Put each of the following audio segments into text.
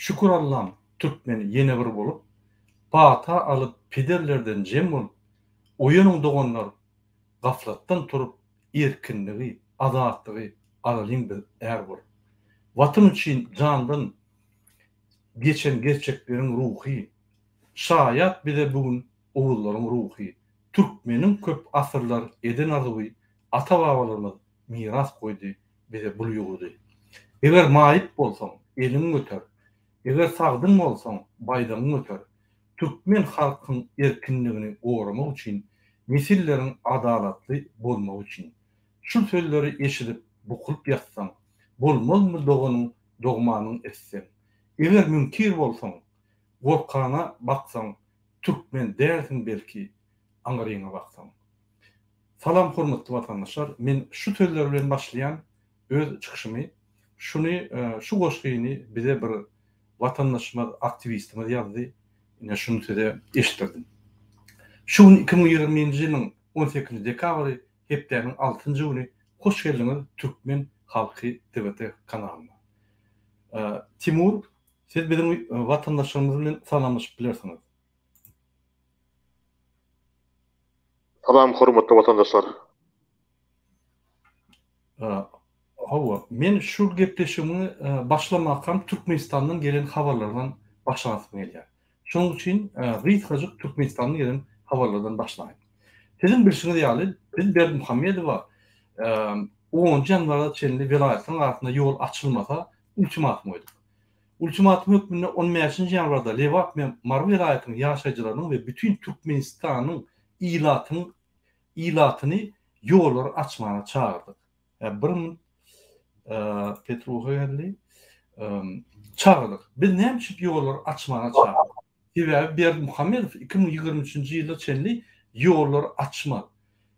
Şükür Allam türkmen ýene bir bolup, Pata alyp pederlerden jem bolup, Oýanyň doganlar, gaflatdan turup, Erkinligi, azatlygy alalyň biz är bolup. Watan üçin jandan geçen gerçekleriň ruhy, Şaýat bize bu gün oguzlaryň ruhy. Türkmeniň köp asyrlar eden arzuwy, Ata-babalarymyz miras goýdy bize bul ýurdy. Eger maýyp bolsaň, eliňi göter, Eger sagdyn bolsaň, baýdagyňy göter. Türkmen halkyň erkinligini goramak üçin, Nesilleriň adalatly bolmagy üçin. Şul sözleri eşidip bukulyp ýatsaň, Bolmazmy doganyň dogmanyň etseň. Eger müňkir bolsaň, gorkana baksaň, Türkmen dälsiň belki, aňryňa baksaň. Salam hormatly watandaşlar men şu sözler bilen başlaýan öz çykyşymy şuny şu goşgyny bize bir watandaşymyz aktiwistimiz ýazdy ine şuny size eşitdirdim. Şu gün 2020-nji ýylyň 18-nji dekabry hepdäniň altynjy güni hoş geldiňiz Türkmen halky TVT kanalyna. Timur siz biziň watandaşlarymyz bilen salamlaşyp bilersiňiz. Salam hormatly watandaşlar. Hawa, men şu gepleşigimi başlamakam Türkmenistandan gelen habarlardan başlasym gelýär. Şonuň üçin gysgajyk Türkmenistandan gelen habarlardan başlaýyn. Siziň bilşiňiz ýaly, biz Berdimuhamedowa onunjy ýanwara çenli welaýatlaryň arasynda ýol açylmasa ultimatum goýduk. Ultimatum hökmünde on bäşinji ýanwarda Lebap we Mary welaýatynyň ýaşaýjylarynyň we bütin Türkmenistanyň ilatynyň ilatyny ýollary açmaga çagyrdyk. Bir minut Petruha geldi. Çagyrdyk. Biz näme üçin ýollary açmaga çagyrdyk? Sebäbi Berdimuhamedow 2023-nji ýyla çenli ýollary açmaz.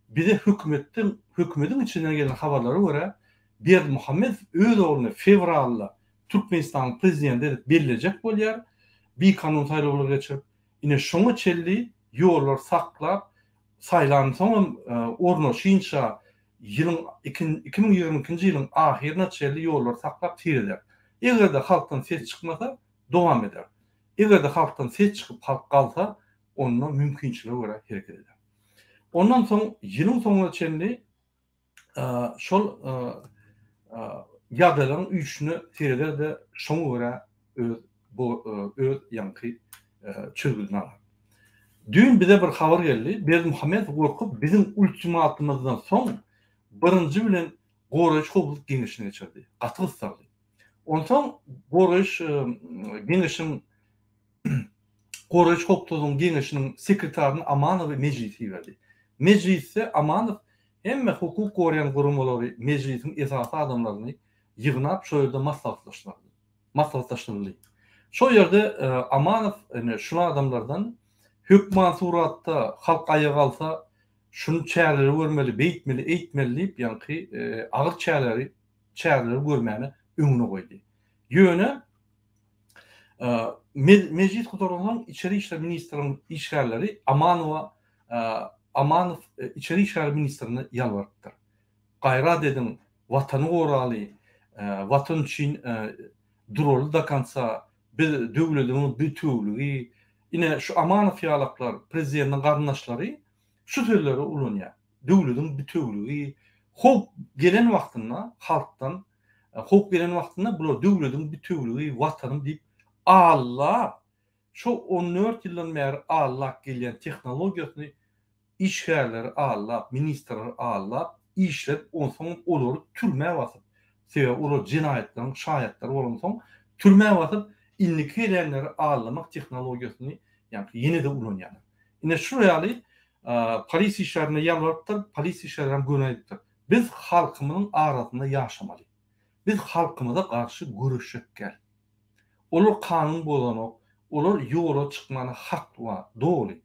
Bize hökümetden, hökümediň içinden gelen habarlara görä, Berdimuhamedow öz ogluny fewralda Türkmenistanyň prezidenti edip bellejek bolýar, bikanun saýlawlar geçirip. Ine şoňa çenli ýollary saklap, saýlansoňam ornaşynça ýylyň 2022-nji ýylyň ahyryna çenli ýollary saklap seýreder. Eger-de halkdan ses çykmasa, dowam eder. Eger-de halkdan ses çykyp halk galsa, onda mümkinçilige görä hereket eder. Ondan soň ýylyň soňuna çenli şol ýagdaýlaryň üýşüne sereder-de, şoňa görä öz öz ýaňky çözgüdini alar. Düýn bize bir habar geldi, Berdimuhamedow gorkup biziň ultimatumymyzdan soň birinji bilen Goraýyş howpsuzlyk geňeşini geçirdi. Gaty gyssagly. Onsoň Goraýyş geňeşiniň Goraýyş howpsuzlygyň geňeşiniň sekretaryny Amanowy mejlise iberdi. Mejlisde Amanow hemme hukuk goraýan guramalary, mejlisiň esasy adamlaryny ýygnap şo ýerde maslahatlaşdyrdy. Maslahatlaşdyryldy. Şo ýerde Amanow ine şul adamlardan hökman suratda halk aýaga galsa şuny çäreleri görmeli, beýtmeli, eýtmeli diýip ýaňky agyr çäreleri çäreleri görmäni öňüne goýdy. Ýöne Mejlis gutaransoň içeri işler ministriniň işgärleri Amanowa Amanow içeri işler ministrine ýalbarypdyr. Gaýrat ediň, watany goraly, watan üçin duraly do konca, biz döwlediň bütewligi. Ine şu Amanow ýalaklar, prezidentiň garyndaşlary şu sözleri ulanýar. Döwlediň bütewligi howp gelen wagtynda halkdan howp gelen wagtynda bular döwlediň bütewligi, watanym diýip allap, şo 14 ýyldan bäri allap gelýän tehnologiýasyny işgärleri allap, ministrleri allap, işledip onsoňam olary türmä basyp, sebäbi olar jenaýatlaryň şaýatlary bolansoň türmä basyp, indiki gelenleri allamak tehnologiýasyny ýaňky ýene-de ulanýarlar. Ine şular ýaly polisiýa işgärine ýalbarypdyr, polisiýa işgärleri hem göni aýdypdyr. Biz halkymyzyň arasynda ýaşamaly. Biz halkymyza garşy göreşjek däl. Olar kanun bozanok, olar ýola çykmana hak bar, doly.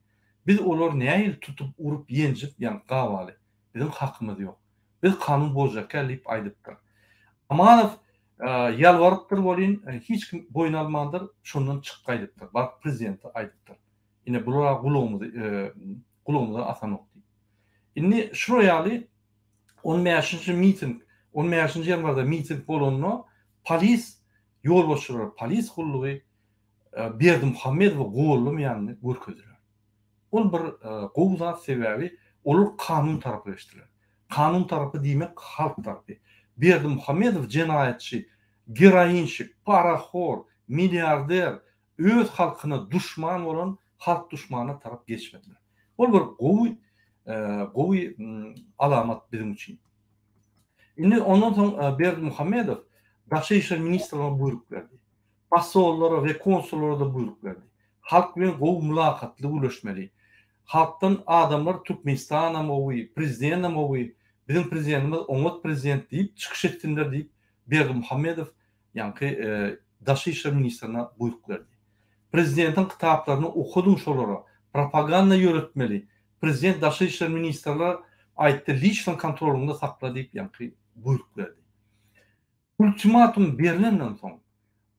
Biz olary nähili tutup, urup, ýenjip, ýa gabaly. Biziň hakymyz ýok. Biz kanun bozjak däl diýip aýdypdyr. Amanow ýalbarypdyr welin, hiç kim boýun almandyr, şondan çykyp gaýdypdyr. Baryp prezidente aýdypdyr. Ine bular gulagymyzy gulagymyza asanok diýip. Indi şular ýaly on bäşinji miting, on bäşinji ýanwarda miting bolanda polis ýolbaşçylary, polis gullugy. Berdimuhamedowy gollamaýanyny görkezdiler. Ol bir gowy zat sebäbi olar kanun tarapy geçdiler. Kanun tarapy diýmek halk tarapy. Berdimuhamedow jenaýatçy, geroinşik, parahor, milliarder, öz halkyna duşman bolan halk duşmanyna tarap geçmediler. Ol bir gowy gowy alamat biziň üçin. Indi ondan soň Berdimuhamedow Daşary işler ministrligine buýruk berdi. Posollara we konsullara-da buýruk berdi. Halk bilen gowy mylakatly gürleşmeli. Halkdan adamlar Türkmenistanam gowy, prezidentam gowy, biziň prezidentimiz oňat prezident diýip çykyş etsinler diýip Berdimuhamedow ýaňky Daşary işler ministrine buýruk berdi. Prezidentiň kitaplaryny okadyň şolara, propaganda ýöretmeli. Prezident Daşary işler ministrler aýtdy liçno kontrolyňda sakla diýip ýaňky buýruk berdi. Ultimatum berlenden soň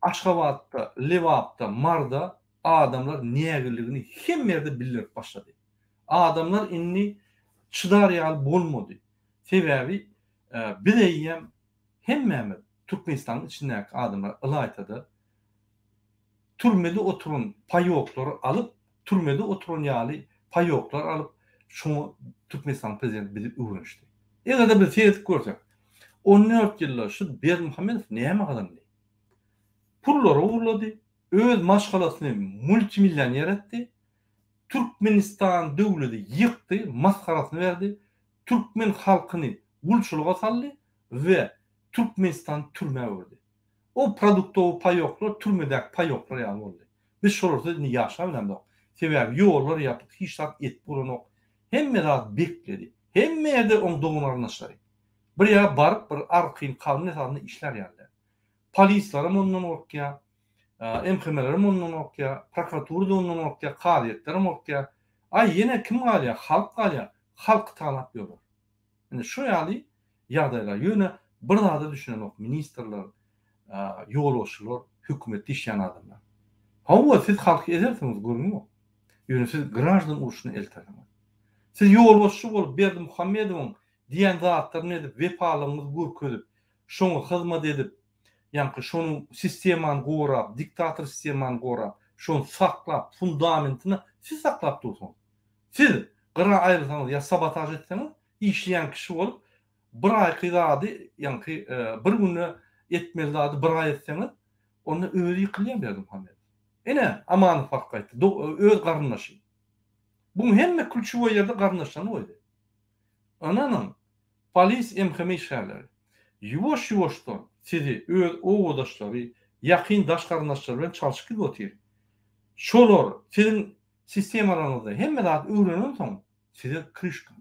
Aşgabatda, Lebapda, Maryda adamlar nägiligini hemme ýerde bildirip başlady. Adamlar indi çydar ýaly bolmady. Sebäbi biz eýýäm hemmämiz Türkmenistanyň içindäki adamlar ylaýta-da türmede oturan paýoklary alyp, türmede oturan ýaly paýoklar alyp, şoňa Türkmenistanyň prezidenti bizi öwrenişdi. Eger-de biz seredip görsek, 14 ýylda şu Berdimuhamedow näme gazandy? Pullary ogurlady, öz maşgalasyny multimillioner etdi, Türkmenistan döwledi ýykdy, masgarasyny berdi, türkmen halkyny gulçulyga saldy we Türkmenistany türmä öwürdi. O produktowy paýoklar türmedäki paýoklar ýaly boldy. Biz şolarsyz indi ýaşap bilemzok. Sebäbi ýollar ýapyk, hiç zat edip bolanok. Hemme zat bekledi. Hemme ýerde oň dogan-garyndaşlary. Bir ýere baryp bir arkaýyn kanun esasynda işlär ýaly däl. Polislerem ondan gorkýar, MHM-lerem ondan gorkýar, prokuratura-da ondan gorkýar, kazyýetlerem gorkýar. Aý ýene kim galýar? Halk galýar. Halky talap ýörler. Ine şu ýaly ýagdaýlar. Ýöne bir zada düşünenok ministrler, ýolbaşçylar, hökümetde işleýän adamlar. Hawa, siz halky ezersiňiz, gürrüň ýok. Ýöne siz graždan urşuna eltersiňiz. Siz ýolbaşçy bolup Berdimuhamedowyň diýen zatlaryny edip, wepalygyňyzy görkezip, şoňa hyzmat edip, ýaňky şonuň sistemany gorap, diktator sistemany gorap, şony saklap, fundamentini siz saklap dursuňyz. Siz gyra aýrylsaňyz ýa sabotaž etseňiz, işleýän kişi bolup, bir aýky zady, ýaňky bir günde etmeli zady bir aý etseňiz, onda özi ýykylýar Berdimuhamedow. Ine, Amanow baryp gaýtdy, öz garyndaşy. Buň hemme klýuçewoý ýerde garyndaşlaryny goýdy. Ynanyň, polis MHM işgärleri, ýuwaş-ýuwaşdan sizi öz obadaşlary, ýakyn daş garyndaşlary bilen çalşyp gidip otyr. Şolar siziň Sistemalaryňyzda hemme zat öwrenensoň size kryşka.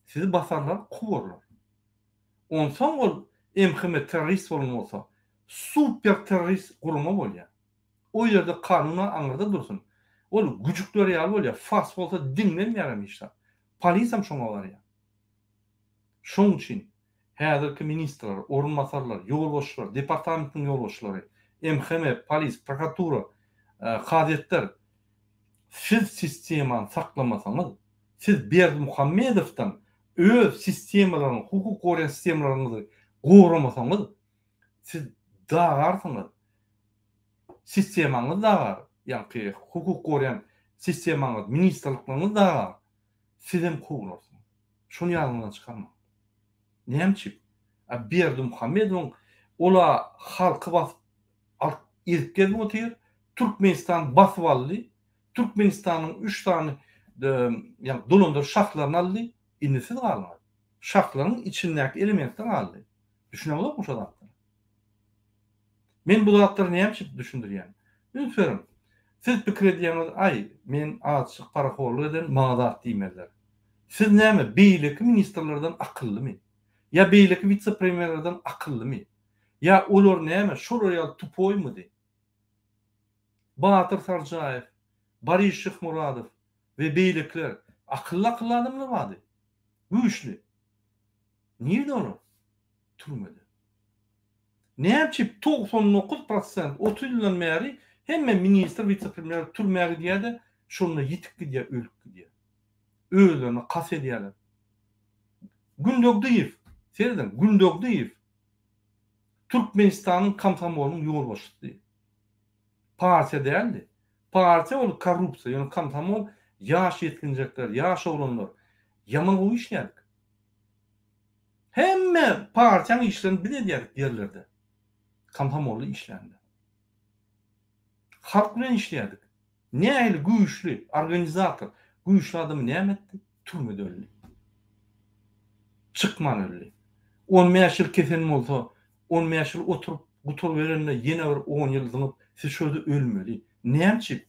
Sizi basarlar, kowarlar. Onsoň ol MHM terrorist bolan bolsa, super terrorist gurama bolýar. O ýerde kanun-a aňyrda dursun. Ol güjükler ýaly bolýar, fars bolsa diňlenmeýärem hiç zat. Polisam şoňa barýar. Şoň üçin häzirki ministrler, orunbasarlar, ýolbaşçylar, departamentiň ýolbaşçylary, MHM, polis, prokuratura, kazyýetler siz sistemany saklamasaňyz, siz Berdimuhamedowdan öz sistemalaryňyzy, hukuk goraýan sistemalaryňyzy goramasaňyz, siz dagarsyňyz. Sistemaňyz dagar, ýaňky hukuk goraýan sistemaňyz, ministrlikleriňiz dagar. Sizem kowularsyňyz. Şony ýadyňyzdan çykarmaň. Näme üçin? A Berdimuhamedowyň ola halky basyp alyp ezip gezip otyr. Türkmenistan basyp aldy. Türkmenistanyň üç sany ýagny dolandyryş şahlaryny aldy. Indi siz galdyňyz. Şahlaryň içindäki elementler galdy. Düşüneňizokmy şo zatlara? Men bu zatlary näme üçin düşündirýän? Üns beriň. Siz pikir edýäňiz, aý, men azjyk parahorlyk eden, maňa zat diýmezler. Siz näme, beýleki ministrlerden akyllymy? Ýa beýleki witse-premýerlerden akyllymy? Ýa olar näme, şolar ýaly tupoýmydy? Batyr Sarjaýew, Boris Şyhmuradow we beýlekiler akylly-akylly adamlar bardy. Güýçli. Nirde olar? Türmede. Näme üçin 99 prosent 30 ýyldan bäri hemme ministr, wise-premýer türmä gidýär-de, şonda ýitip gidýär, ölüp gidýär. Özlerine kast edýärler. Gündogdyýew, serediň, Gündogdyýew Türkmenistanyň komsomolynyň ýolbaşçysy. Partiýa däldi. Partiýa ol korrupsiýa, ýöne komsomol ýaş ýetginjekler, ýaş oglanlar ýaman gowy işleýärdik. Hemme partiýaň işlerini biz edýärdik ýerlerde. Komsomolda işlände. Halk bilen işleýärdik. Nähili güýçli organizator, güýçli adamy näme etdi? Türmede öldi. Çykman öldi. On bäş ýyl kesen bolsa, on bäş ýyl oturyp gutaryberende ýene bir on ýyl zyňyp, siz şo ýerde ölmeli. Näme üçin?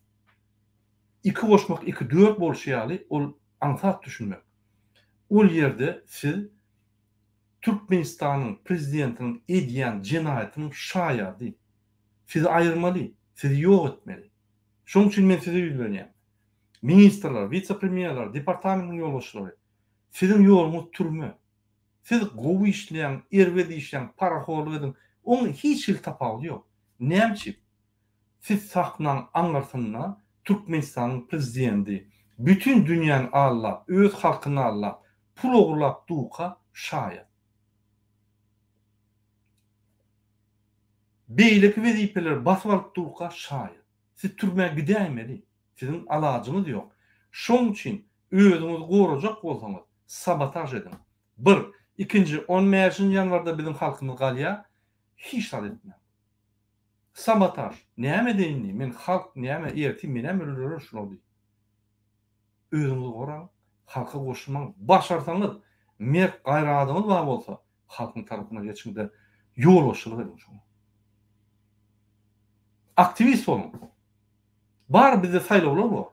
Iki goşmak iki dört bolşy ýaly, ol aňsat düşünmek. Ol ýerde siz Türkmenistanyň prezidentiniň edýän jenaýatynyň şaýady. Sizi aýyrmaly, sizi ýok etmeli. Şonuň üçin men size ýüzlenýän. Ministrler, wise-premýerler, departamentiň ýolbaşçylary, siziň ýoluňyz türme. Siz gowy işleýäň, erbet işleýäň, parahorlyk ediň, oň hiç hili tapawudy ýok. Näme üçin? Siz sahnaň aňyrsynda Türkmenistanyň prezidenti bütin dünýäni aldap, öz halkyny aldap, pul ogurlap durka şaýat. Beýleki wezipeleri basyp alyp durka şaýat. Siz türmä gidäýmeli. Siziň alajyňyz ýok. Şoň üçin özüňizi gorajak bolsaňyz, sabotaž ediň. Bir. Ikinji, on bäşinji ýanwarda biziň halkymyz galýar. Hiç zat etmäň. Sabotaž. Näme edeýin indi? Men halk näme ertir menem öldürer şular diýip. Özüňizi goraň, halka goşulmaň. Başarsaňyz, mert gaýradyňyz bar bolsa, halkyň tarapyna geçiň-de, ýolbaşçylyk ediň şoňa. Aktiwist boluň. Bar bizde saýlawlar bor.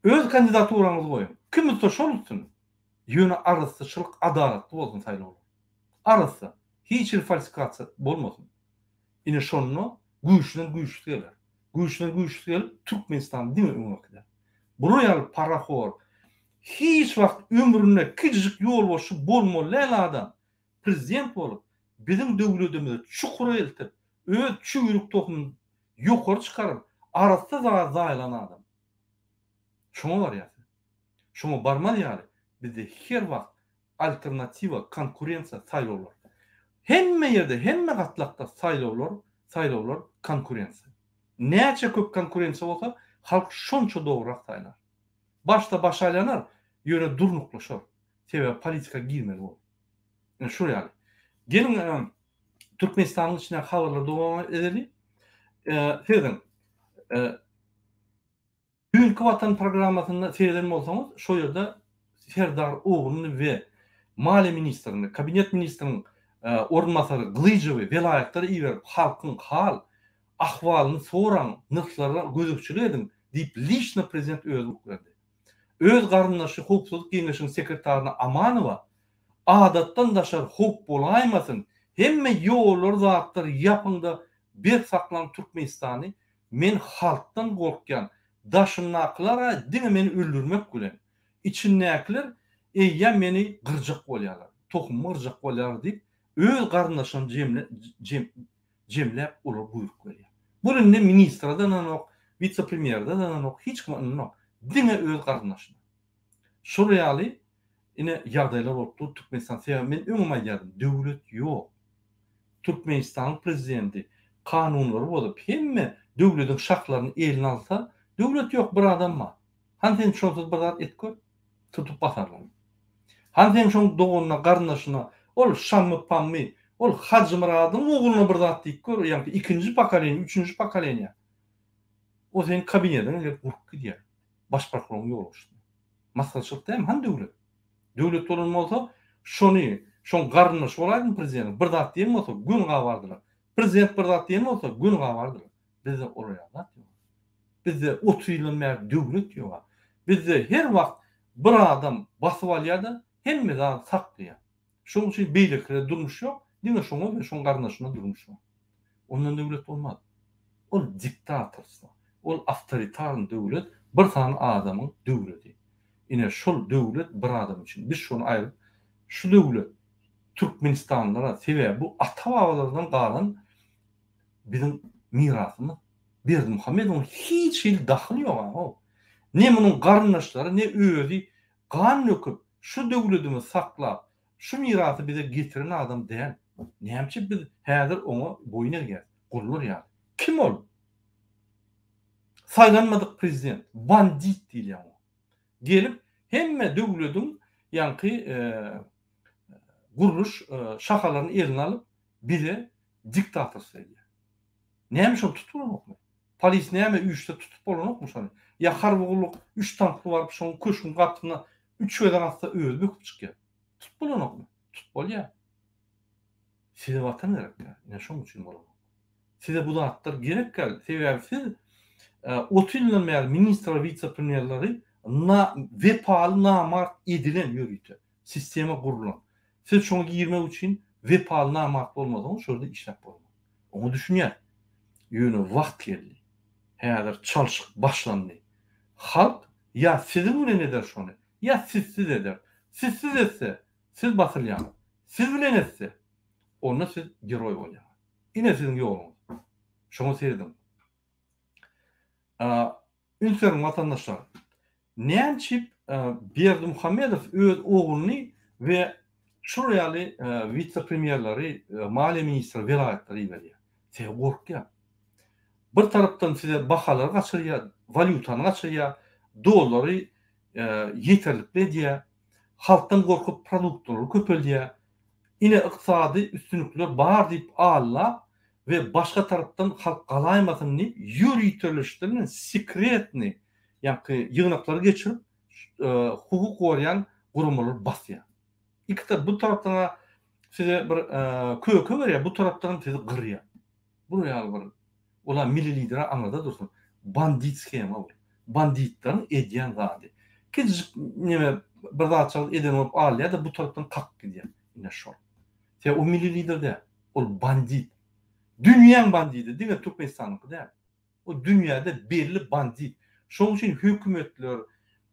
Öz kandidaturaňyzy goýuň. Kim utsa şol utsun. Ýöne arassaçylyk, adalatly bolsun saýlawlar. Arassa. Hiç hili falsifikasiýa bolmasyn. Ine şonda güýçlüden güýçlüsi geler. Güýçlüden güýçlüsi gelip Türkmenistany diňe öňe äkider. Bular ýaly parahor, hiç wagt ömründe kiçijik ýolbaşçy bolmaly däl adam prezident bolup biziň döwledimizi çukura eltip, öz çüýrük tohumyny ýokary çykaryp, arassa zady zaýalan adam. Şoňa barýas. Şoňa barmaz ýaly bizde her wagt alternatiwa, konkurensiýa, saýlawlar. Hemme ýerde, hemme gatlakda saýlawlar, saýlawlar, konkurensiýa. Näçe köp konkurensiýa bolsa, halk şonça dogrurak saýlar. Başda baş aýlanar, ýöne durnuklaşar. Sebäbi politika girmeli bolar. Ine şul ýaly. Geliň, Türkmenistanyň içindäki habarlary dowam edeli. Serediň. Düýnki Watan programmasynda sereden bolsaňyz, şo ýerde Serdar ogluny we maliýe ministrini, kabinet ministriniň orunbasary Gylyjowy welaýatlara iberip, halkyň hal, ahwalyny soraň, nyrhlara gözegçilik ediň diýip liçno prezident özi buýruk berdi. Öz garyndaşy Howpsuzlyk geňeşiniň sekretaryna Amanowa adatdan daşary howp bolaýmasyn, hemme ýollary zatlary ýapyňda berk saklaň Türkmenistany Men halkdan gorkýan, daşyndakylar-a diňe meni öldürmek bilen, içindäkiler eýýäm meni gyrjak bolýarlar, tohumymy gyrjak bolýarlar diýip, öz garyndaşlaryny jemläp olara buýruk berýär. Bul indi ministre-de ynanok, wise-premýere-de ynanok, hiç kime ynanok, diňe öz garyndaşyna. Şol ýaly ine ýagdaýlar bolup dur Türkmenistan sebäbi men öňem aýdýardym döwlet ýok. Türkmenistanyň prezidenti kanunlary bozup hemme döwlediň şahlaryny eline alsa döwlet ýok bir adam bar. Hany sen şonsuz bir zat et gör tutup basarlar. Hany sen şoň doganyna garyndaşyna ol Şammy Pammy ol Hajymyradyň ogluna bir zat diýip gör ýaňky ikinji pokoleniýa üçünji pokoleniýa o seniň kabinetiňe gelip urup gidýär. Baş prokuroryň ýolbaşçysyna. Masgaraçylyk dälmi? Hany döwlet? Döwlet bolan bolsa, şony, şoň garyndaşy bolaýdym prezidentiň, bir zat diýen bolsa, göni gabardylar. Prezident bir zat diýen bolsa, göni gabardylar. Bizde olar ýaly zat ýok. Bizde 30 ýyldan bäri döwlet ýok. Bizde her wagt bir adam basyp alýar-da, hemme zady saklaýar. Şonuň üçin beýlekilere durmuş ýok, diňe şoňa we şoň garyndaşyna durmuş bar. Ondan döwlet bolmaz. Ol diktatorstwo, ol awtoritarny döwlet, bir sany adamyň döwleti. Ine şol döwlet bir adam üçin. Biz şony aýryp, şu döwlet türkmenistanlylara, sebäbi bu ata-babalardan galan biziň mirasymyz. Berdimuhamedowyň hiç hili dahyly ýok-a-how. Ne munuň garyndaşlary, ne özi gan döküp, şu döwledimizi saklap, şu mirasy bize getiren adam däl. Näme üçin biz häzir oňa boýun egýäris, gullar ýaly? Kim ol? Saýlanmadyk prezident, bandit diýilýär oňa. Gelip hemme döwlediň ýaňky gurluş şahalaryny eline alyp bize diktatorstwo edýär. Näme şony tutup bolanokmy? Polis näme üýşse tutup bolanokmy şony? Ýa harby gulluk üç tankly baryp şoň köşgüň gapysyna üç gezek atsa özi böküp çykýar. Tutup bolanokmy? Tutup bolýar. Size watan gerek däl. Ine şoň üçin bolanok. Size bu zatlar gerek däl. Sebäbi siz 30 ýyldan bäri ministr we wise-premýerleri na wepaly namart edilen ýörite sistema gurlan. Siz şoňa girmek üçin wepaly namart bolmasaňyz şo ýerde işläp bolmaz. Oňa düşünýäs. Ýöne wagt geldi. Häzir çalşyk başlandy. Halk ýa siziň bilen eder şony, ýa sizsiz eder. Sizsiz etse, siz basylýaňyz. Siz bilen etse, onda siz geroý bolýaňyz. Ine siziň ýoluňyz. Şoňa serediň. Üns beriň watandaşlar. Näme üçin Berdimuhamedow öz ogluny we şular ýaly wise-premýerleri, maliýe ministri welaýatlara iberýär? Sebäbi gorkýar. Bir tarapdan size bahalary gaçyrýar, walýutany gaçyrýar, dollary ýeterlikli edýär, halkdan gorkup produktlary köpeldýär. Ine ykdysady üstünlikler bar diýip aldap we başga tarapdan halk galaýmasyn diýip ýöriteleşdirilen sekretny ýaňky ýygnaklary geçirip hukuk goraýan guramalary basýar. Iki tarap bu tarapdan size bir köke berýär bu tarapdan hem sizi gyrýar. Bu ýaly bir ola milli lidere aňyrda dursun. Bandit shema bu. Banditleriň edýän zady. Kiçijik neme bir zatjagaz eden bolup alýar-da bu tarapdan kakyp gidýär. Ine şol. Sebäbi o milli lider däl. Ol bandit. Dünýäň bandidi, diňe Türkmenistanyňky däl. O dünýäde belli bandit. Şonuň üçin hökümetler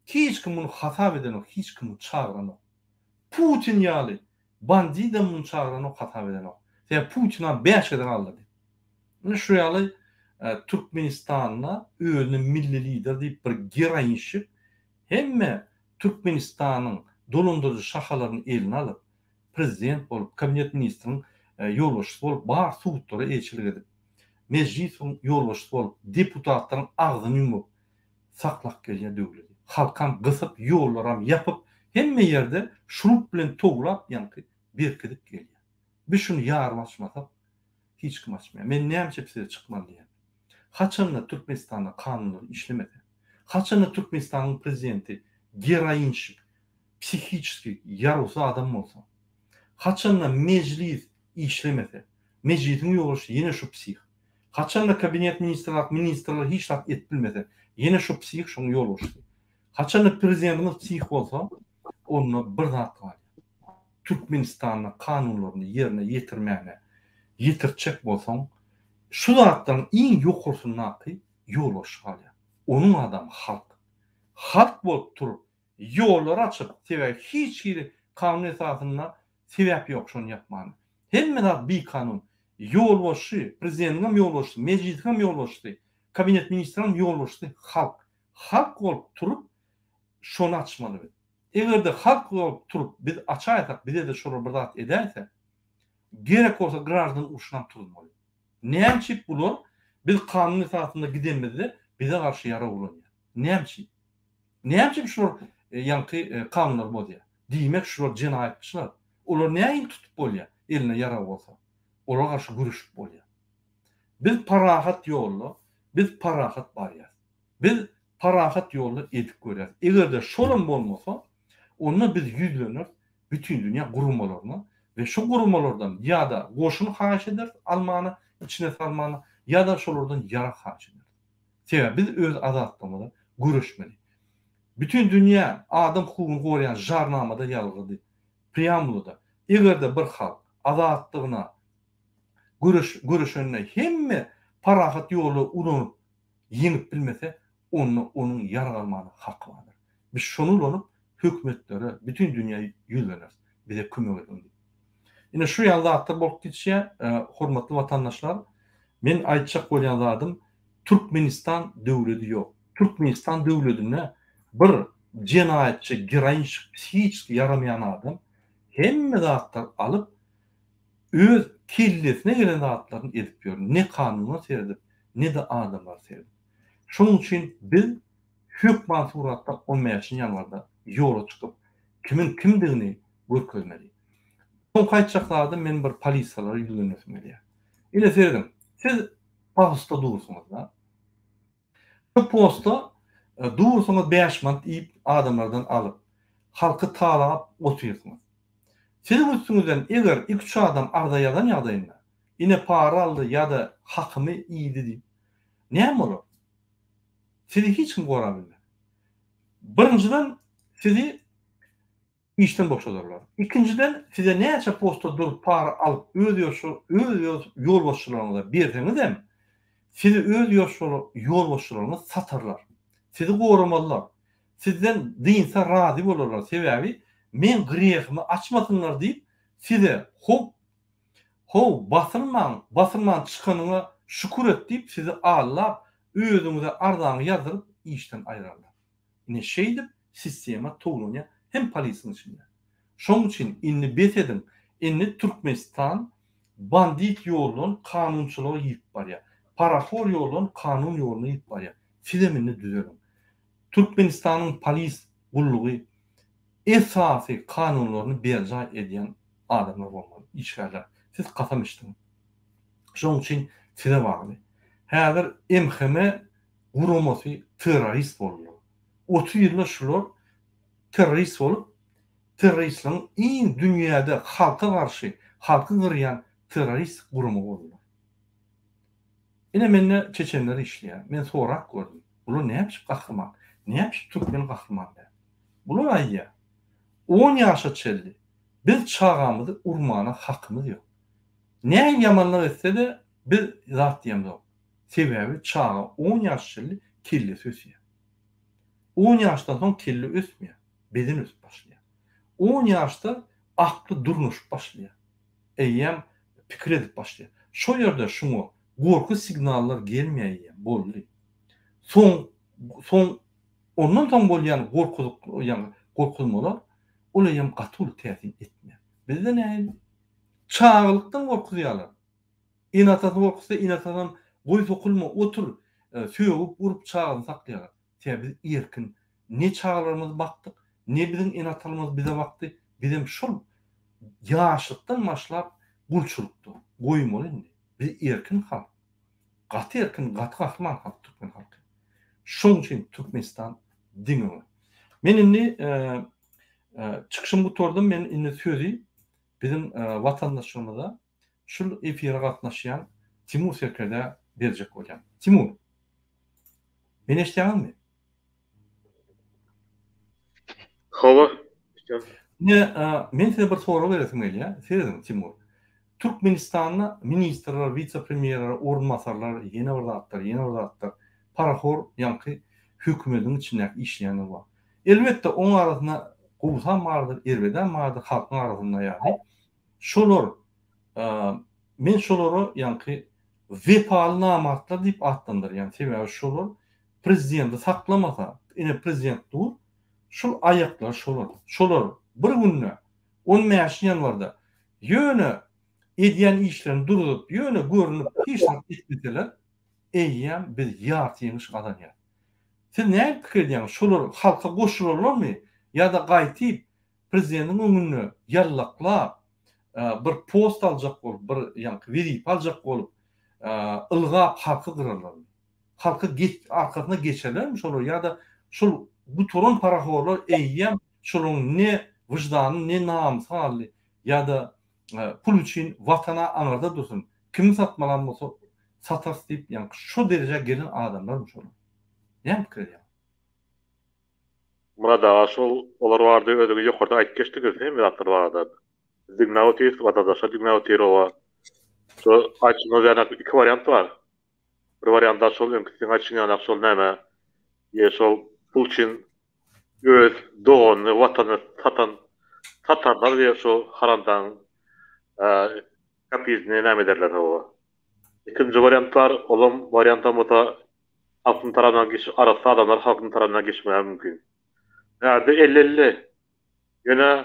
hiç kim muny hasap edenok, hiç kim muny çagyranok. Putin ýaly bandidem muny çagyranok, hasap edenok. Sebäbi Putinam bäş gezek aldady. Ine şu ýaly Türkmenistanda özüne milli lider diýip bir geroinşik hemme Türkmenistanyň dolandyryjy şahalaryny eline alyp, prezident bolup, kabinet ministriň ýolbaşçysy bolup, bar sudlara eýeçilik edip, mejlisiň ýolbaşçysy bolup, deputatlaryň agzyny ýumup saklap gelýär döwleti. Halkam gysyp, ýollaram ýapyp, hemme ýerde şurup bilen towlap ýaňky berkidip gelýär. Biz şuny ýaryp açmasak, hiç kim açmaýar. Men näme üçin size çykmaly diýýän. Haçanda Türkmenistanda kanunlar işlemese, haçanda Türkmenistanyň prezidenti geroinşik, psihiçeski ýarawsyz adam bolsa, haçanda mejlis işlemese, mejlisiň ýolbaşçysy ýene şu psih, haçanda kabinet ministrler, ministrler hiç zat edip bilmese, ýene şu psih şoň ýolbaşçysy. Haçanda prezidentimiz psih bolsa, onda bir zat galýar. Türkmenistanda kanunlaryny ýerine ýetirmäne ýetirtjek bolsaň, şu zatlaryň iň ýokarsyndaky ýolbaşçy galýar. Onuň adamy halk. Halk bolup turup, ýollary açyp, sebäbi hiç hili kanun esasynda sebäp ýok şony ýapmana. Hemme zat bikanun. Ýolbaşçy, prezidentiňem ýolbaşçysy, mejlisiňem ýolbaşçysy, kabinet ministriňem ýolbaşçysy halk. Halk bolup turup şony açmaly biz. Eger-de halk bolup turup biz açaýsak, bize-de şolar bir zat edäýse, gerek bolsa graždan urşunam turuzmaly. Näme üçin bular biz kanun esasynda gidenimizde bize garşy ýarag ulanýar? Näme üçin? Näme üçin şular ýaňky kanunlary bozýar? Diýmek şular jenaýatçylar. Olary nähili tutup bolýar elinde ýarag bolsa? Olara garşy göreşip bolýar. Biz parahat ýolda, biz parahat barýas. Biz parahat ýolda edip görýäs. Eger-de şolam bolmasa, onda biz ýüzleneris bütindünýä guramalaryna we şu guramalardan ýa-da goşun haýyş ederis almana, içine salmana, ýa-da şolardan ýarag haýyş ederis. Sebäbi biz öz azatlygymyza göreşmeli. Bütin dünýä adam hukugyny goraýan jarnamada ýazgydy, preambulada, eger-de bir halk azatlygyna göreş göreşende hemme parahat ýoly ulanyp ýeňip bilmese, onda onuň ýarag almana haky bardyr. Biz şony ulanyp hökümetlere, bütin dünýä ýüzleneris, bize kömek ediň diýip. Ine şu ýaly zatlar bolup geçýär, hormatly watandaşlar. Men aýtjak bolýan zadym, Türkmenistan döwledi ýok. Türkmenistan döwledinde bir jenaýatçy, geroinşik, psihiçeski ýaramaýan adam hemme zatlary alyp, öz kellesine gelen zatlaryny edip ýör. Ne kanuna seredip, ne-de adamlara seredip. Şonuň üçin biz hökman suratda on bäşinji ýanwarda ýola çykyp, kimiň kimdigini görkezmeli. Soňky aýtjak zadym men bir polisiýalara ýüzlenesim gelýär. Ine serediň, siz postda dursuňyz-da. Şu postda dursuňyz bäş manat iýip adamlardan alyp, halky talap otyrsyňyz. Siziň üstüňizden eger iki-üç adam arza ýazan ýagdaýynda, ine para aldy ýa-da hakymy iýdi diýip, näme bolar? Sizi hiç kim gorap bilmez. Birinjiden sizi işden boşadarlar. Ikinjiden size näçe postda durup para alyp öz öz ýolbaşçylaryňyza berseňizem sizi öz ýolbaşçylaryňyz satarlar. Sizi goramazlar. Sizden dynsa razy bolarlar sebäbi meň grehimi açmasynlar diýip size hop how basylmaň basylman çykanyňa şükür et diýip sizi aldap özüňize arzaňy ýazdyryp işden aýrarlar. Ine şeýdip sistema towlanýar hem polisiň içinde. Şoň üçin indi bes ediň indi Türkmenistan bandit ýoldan kanunçylyga girip barýar. Parahor ýoldan kanun ýoluna girip barýar. Sizem indi düzeliň. Türkmenistanyň polis gullugy esasy kanunlaryny berjaý edýän adamlar bolmaly, işgärler. Siz kasam içdiňiz. Şonuň üçin size bagly. Häzir MHM guramasy terrorist boldular. 30 ýylda şular terrorist bolup, terroristligiň iň dünýäde halka garşy, halky gyrýan terrorist gurama boldular. Ine mende çeçenler işleýär. Men sorap gördüm. Bular näme üçin gahryman? Näme üçin türkmen gahryman däl? Bular aýdýar. On ýaşa çenli biz çagamyzy urmana hakymyz ýok. Nähili ýamanlyk etse-de biz zat diýemzok. Sebäbi çaga on ýaşa çenli kellesi ösýär. On ýaşdan soň kelle ösmeýär, beden ösüp başlaýar. On ýaşda akly durnaşyp başlaýar. Eýýäm pikir edip başlaýar. Şo ýerde şuňa gorky signallar gelmeýär eýýäm, boldy. Soň, soň, ondan soň bolýan gorkuzyk, ýagny gorkuzmalar, ol eýýäm gaty uly täsir etmeýär. Bizde nähili? Çagalykdan gorkuzýarlar. Ene-atasy gorkuzsa, ene-atasam goý sokulma, otur, sögüp, urup çagasyny saklaýarlar. Sebäbi biz erkin. Ne çagalarymyz bakdyk, ne biziň ene-atalarymyz bize bakdy. Bizem şol ýaşlykdan başlap gulçulykda. Goýmaly indi. Biz erkin halk. Gaty erkin, gaty gahryman halk türkmen halky. Şoň üçin Türkmenistan diňe öňe. Men indi çykyşymy gutardym. Men indi sözi biziň watandaşlarymyza şul efire gatnaşýan Timur serkerdä berjek bolýan. Timur. Meni eşidýäňizmi? Hawa, eşidýän. Ine, men size bir sorag beresim gelýär. Serediň, Timur. Türkmenistanda ministrler, wise-premýerler, orunbasarlar, ýene bir zatlar, ýene bir zatlar, parahor ýaňky hökümediň içindäki işleýänler bar. Elbetde, oň arasynda gowusam bardyr, erbedem bardyr, halkyň arasynda ýaly. Şolar, men şolara ýaňky wepaly namartlar diýip atlandyrýan. Sebäbi şolar prezidenti saklamasa, ine prezident dur, şul aýaklar şolar. Şolar bir günde, on bäşinji ýanwarda ýöne edýän işlerini duruzyp, ýöne görnüp hiç zat etmeseler, eýýäm biz ýarty ýeňiş gazanýarys. Siz nähili pikir edýäňiz, şolar halka goşularlarmy ýa-da gaýtyp prezidentiň öňünde ýallaklap, bir post aljak bolup, bir ýaňky wezipe aljak bolup, ylgap halky gyrarlarmy? Halky arkasyna geçerlermi şolar ýa-da şol gutaran parahorlar eýýäm şolaryň ne wyždany, ne namysy galdy ýa-da pul üçin watana aňyrda dursun, kimi satmalam bolsa satarys diýip ýaňky şo derejä gelen adamlarmy şolar? Näme pikir edýäňiz? Myrat aga şol olar barada özüňiz ýokarda aýdyp geçdiňiz hemme zatlar barada. Biz diňläp otyrys watandaşlar diňläp otyr oba. Şo aýtşyňyz ýaly iki wariant bar. Bir wariant şol öňki siziň aýtşyň ýaly şol näme ýe şol pul üçin öz doganyny watanyny satan satarlar we şo haramdagyň kapizini näme ederler oba. Ikinji wariant bar olam wariantam bolsa Halkyň tarapyndan geç arassa adamlar halkyň tarapyndan geçmegi mümkin. Bärde elli-elli. Ýöne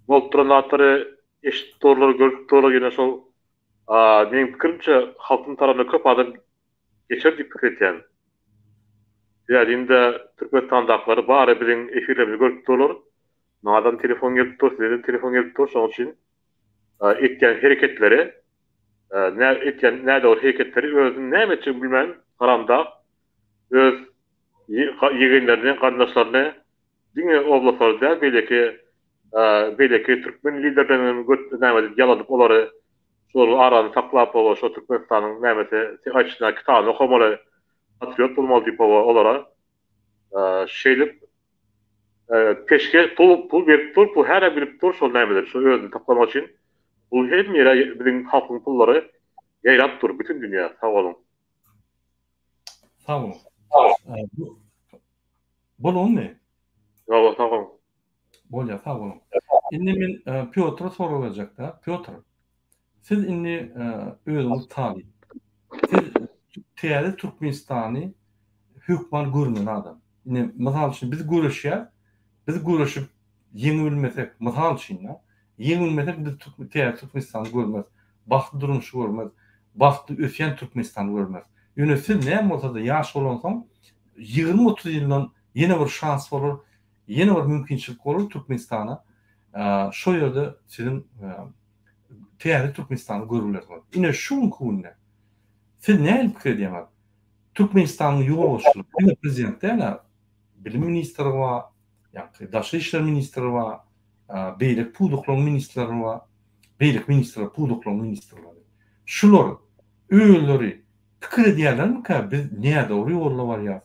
bolup duran zatlary eşidip durlar, görüp durlar, ýöne şol meň pikirimçe halkyň tarapyndan köp adam geçer diýip pikir etýän. Sebäbi indi Türkmenistandakylary bary biziň efirlerimizi görüp durlar. Maňadam telefon gelip dur, sizedem telefon gelip dur. Şonuň üçin etýän hereketleri, nä etýän nädogry hereketleri özüni näme etjegini bilmän haramdag öz ýegenlerini, garyndaşlaryny diňe oblastlary däl beýleki beýleki türkmen liderlerini hem göt näme edip ýaladyp olary şolaryň arasyny saklap oba şo Türkmenistanyň nämesi aýdyşyna kitabyny okamaly patriot bolmaly diýip oba olara şeýdip peşge pul pul berip dur pul hälem gidip dur şol nämeler şo özüni saklamak üçin bu hem ýere biziň halkyň pullary ýaýrap dur bütün dünýä sag boluň. Sag boluň. Bolanymy? Ýok, sag boluň. Bolýar, sag boluň. Indi men Pýotra sorag berjek-dä. Pýotr, siz indi özüňiz talyp. Siz täze Türkmenistany hökman görmeli adam. Indi mysal üçin biz göreşýäs, biz göreşip ýeňibilmesek, mysal üçin-de, ýeňilmesek biz täze Türkmenistany görmeris, bagtly durmuşy görmeris, bagtly ösýän Türkmenistany görmeris. Ýöne siz näme bolsa-da ýaş bolansoň, 20-30 ýyldan ýene bir şans bolar, ýene bir mümkinçilik bolar Türkmenistana. Şo ýerde siziň täze Türkmenistany görüp bilersiňiz. Ine şu günki günde siz nähili pikir edýäňiz? Türkmenistanyň ýolbaşçylygy, diňe prezident däl-ä, bilim ministri bar, ýagny daşary işler ministri bar, beýleki pudaklaryň ministrleri bar, beýleki ministrler, pudaklaryň ministrleri. Şular özleri pikir edýärlermikä biz nädogry ýolda barýas,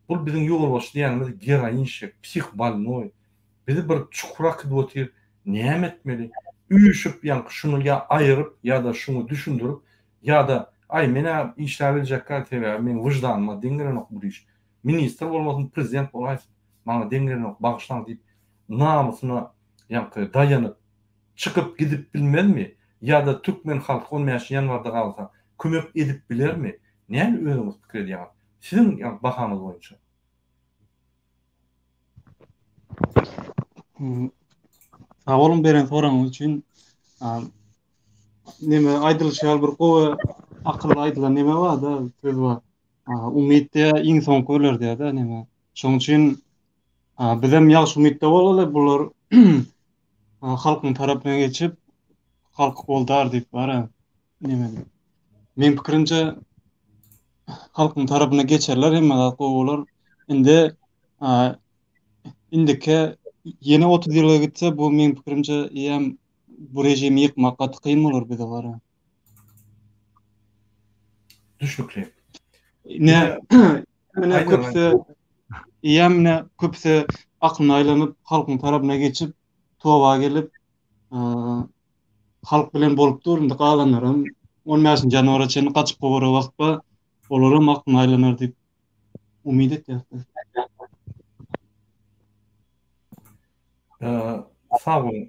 bul biziň ýolbaşçy diýýänimiz geroinşik, psih bolnoý, bizi bir çukura äkidip otyr, näme etmeli? Üýşüp ýaňky şuny ýa aýyryp ýa-da şuňa düşündirip ýa-da aý men-ä işläbiljekgä sebäbi meň wyždanyma deň gelenok bu iş. Ministr bolmasyn prezident bolaýsyn, maňa deň gelenok bagyşlaň diýip namysyna ýaňky daýanyp çykyp gidip bilmezmi ýa-da türkmen halky on bäşinji ýanwarda galsa kömek edip bilermi näme özüňiz pikir edýäňiz siziň ýaňky bahaňyz boýunça. Sag boluň beren soragyňyz üçin. Neme aýdylyşy ýaly bir gowy akylly aýdylan neme bar-da, söz bar. Umyt diýä iň soňky öler diýä-de neme. Şonuň üçin bizem ýagşy umytda bolaly, bular halkyň tarapyna geçip, halky goldar diýip bar-a. Neme diýip. Meň pikirimçe halkyň tarapyna geçerler, hemme zat gowy bolar. Indi indiki ýene 30 ýyla gitse, bu meň pikirimçe eýýäm bu režimi ýykmak gaty kyn bolar bize gara. Düşnükli. Ne, mine köpüsi eýýäm mine köpüsi aklyna aýlanyp, halkyň tarapyna geçip, toba gelip, halk bilen bolup dur, indi galanlaram 15-nji ýanwara çenli gaçyp kowara wagt bar, olaram aklyna aýlanar diýip umyt etýäris. Sag boluň.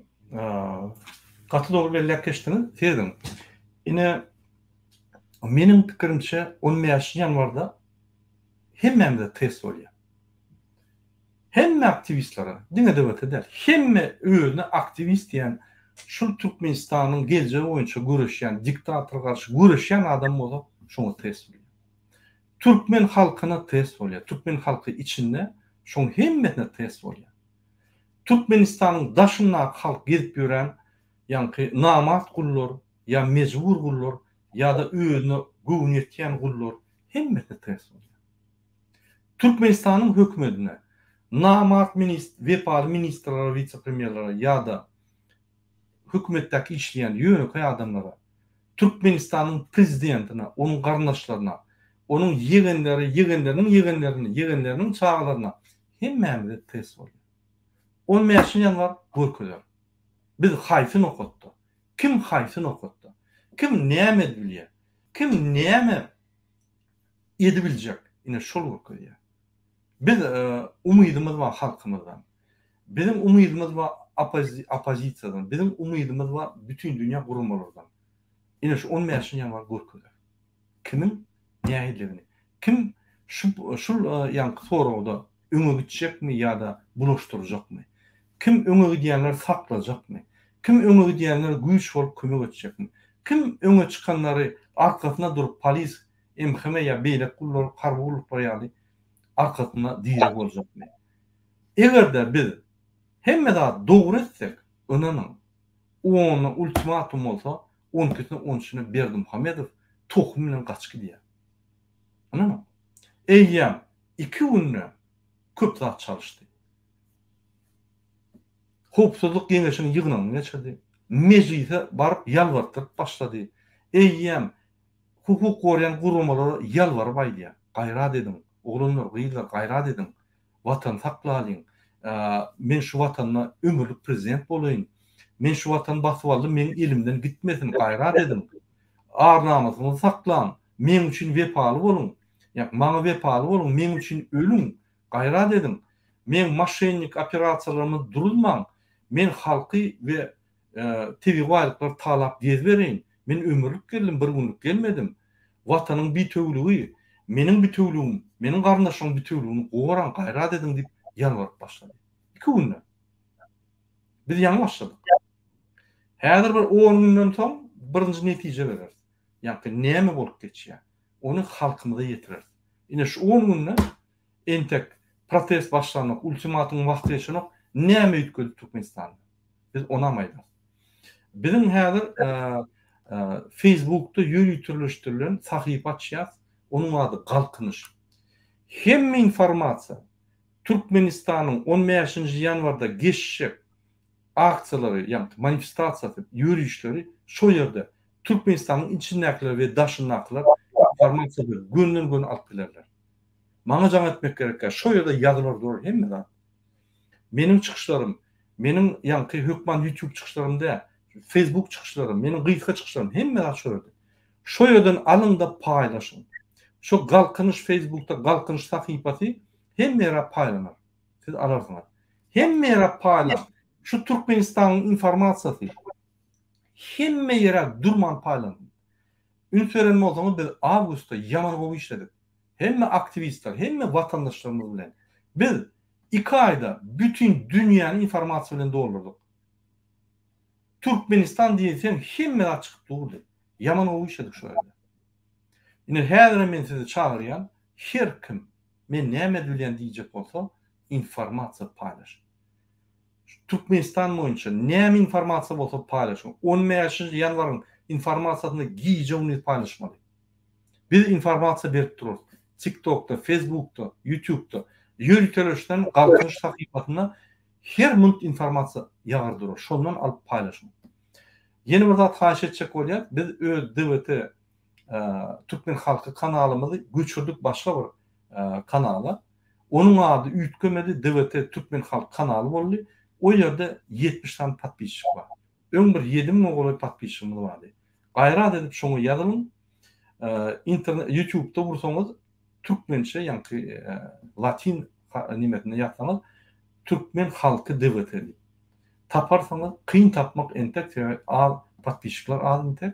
Gaty dogry belläp geçdiňiz. Serediň. Ine, meniň pikirimçe 15 ýanwarda hemmämize test bolýar. Hemme aktiwistlere, diňe döwlete däl, hemme özüne aktiwist diýen, şul Türkmenistanyň geljegi boýunça göreşýän, diktatora garşy göreşýän adam bolsa, şoňa test bolýar. Türkmen halkyna test bolýar. Türkmen halky içinde şoň hemmesine test bolýar. Türkmenistanyň daşyndaky halk gezip ýören ýaňky namart gullar ýa mejbur gullar ýa-da özüne göwni ýetýän gullar hemmesine test bolýar. Türkmenistanyň hökümedine namart minist wepaly ministrlere wise-premýerlere ýa-da hökümetdäki işleýän ýönekeý adamlara Türkmenistanyň prezidentine onuň garyndaşlaryna onuň ýegenleri ýegenleriniň ýegenlerini ýegenleriniň çagalaryna hemmämize test bolýar. On bäşinji ýanwar görkezer. Biz haýsy nokatda? Kim haýsy nokatda? Kim näme edip bilýär? Kim näme edibiljek? Ine şol görkezýär. Biz umydymyz bar halkymyzdan. Biziň umydymyz bar oppozisiýadan. Biziň umydymyz bar bütindünýä guramalardan. Ine şu on bäşinji ýanwar görkezer. Kimiň nähilidigini. Kim şu şul ýaňky soragda öňe gitjekmi ýa-da bulaşdyrjakmy? Kim öňe gidýänleri saklajakmy? Kim öňe gidýänlere güýç bolup kömek etjekmi? Kim öňe çykanlary arkasyna durup polis, MHM ýa beýleki gullar, harby gulluklar ýaly. arkasynda direg boljakmy? Eger-de biz hemme zady dogry etsek, ynanyň, ona ultimatum bolsa, on ikisine, on üçüne Berdimuhamedow tohum bilen gaçyp gidýär. Ynanyň. Eýýäm iki günde köp zat çalyşdy. Howpsuzlyk geňeşiniň ýygnagyny geçirdi. Mejlise baryp ýalbartdyryp başlady. Eýýäm hukuk goraýan guramalara ýalbaryp aýdýar. Gaýrat ediň, oglanlar, gyzlar, gaýrat ediň. Watany saklalyň. Men şu watanda ömürlik prezident bolaýyn. Men şu watany basyp aldym, meň elimden gitmesin, gaýrat ediň. Ar-namysyňyzy saklaň. Meň üçin wepaly boluň. Ýa, maňa wepaly boluň, meň üçin ölüň. Gaýrat ediň. Meň moşennik operasiýalarymy duruzmaň. Men halky we tebigy baýlyklary talap gezibereýin. Men ömürlik geldim, bir günlük gelmedim. Watanyň bitewüligi, meniň bitewüligim, meniň garyndaşlarymyň bitewüligini goraň, gaýrat ediň diýip ýalbaryp başlady. Iki günde. Biz ýaňy başladyk. Häzir bir on günden soň birinji netije bereris. Ýagny näme bolup geçýär? Ony halkymyza ýetireris. Ine şu on günde entek protest başlanok, ultimatumyň wagty geçenok, näme üýtgedi Türkmenistanda? Biz onam aýdarys. Biziň häzir Facebookda ýöriteleşdirilen sahypa açýas, onuň ady Galkynyş. Hemme informasiýa Türkmenistanyň on bäşinji ýanwarda geçjek aksiýalary, ýagny manifestasiýasy, ýörişleri şo ýerde Türkmenistanyň içindäkiler we daşyndakylar informasiýa berip, gönden-göni alyp bilerler. Maňa jaň etmek gerek däl, şo ýerde ýazylar durar hemme zat. Meniň çykyşlarym, meniň ýaňky hökman YouTube çykyşlarym däl, Facebook çykyşlarym, meniň gysga çykyşlarym hemme zat şo ýerde. Şo ýerden alyň-da paýlaşyň. Şo Galkynyş Facebookda Galkynyş sahypasy hemme ýere paýlanar. Siz alarsyňyz. Hemme ýere paýlaň. Şu Türkmenistanyň informasiýasy hemme ýere durman paýlansyn. Üns beren bolsaňyz biz awgustda ýaman gowy işledik. Hemme aktiwistler, hemme watandaşlarymyz bilen. Biz iki aýda bütin dünýäni informasiýa bilen doldurdyk. Türkmenistan diýseň hemme zat çykyp durdy. Ýaman gowy işledik şo ýerde. Ine häzirem men sizi çagyrýan, her kim men näme bilýän diýjek bolsa informasiýa paýlaş. Türkmenistan boýunça näme informasiýa bolsa paýlaşyň. On bäşinji ýanwaryň informasiýasyny gije-gündiz paýlaşmaly. Biz informasiýa berip durarys. TikTokda, Facebookda, YouTubeda, ýöriteleşden Galkynyş sahypasynda her munt informasiýa ýagar durar. Şondan alyp paýlaşyň. Ýene bir zat haýyş etjek bolýas, biz öz DWT Türkmen halky kanalymyzy göçürdik başga bir kanala. Onuň ady üýtgemedi, DWT Türkmen halky kanaly boldy. O ýerde 70 sany podpisçik bar. Öň bir ýedi müňe golaý podpisçigimiz bardy. Gaýrat edip şoňa ýazylyň. Internet YouTube'da ursaňyz türkmençe ýaňky latyn nimesinde ýazsaňyz Türkmen halky DWT diýip. Taparsyňyz, kyn tapmak entek sebäbi az podpisçikler az entek.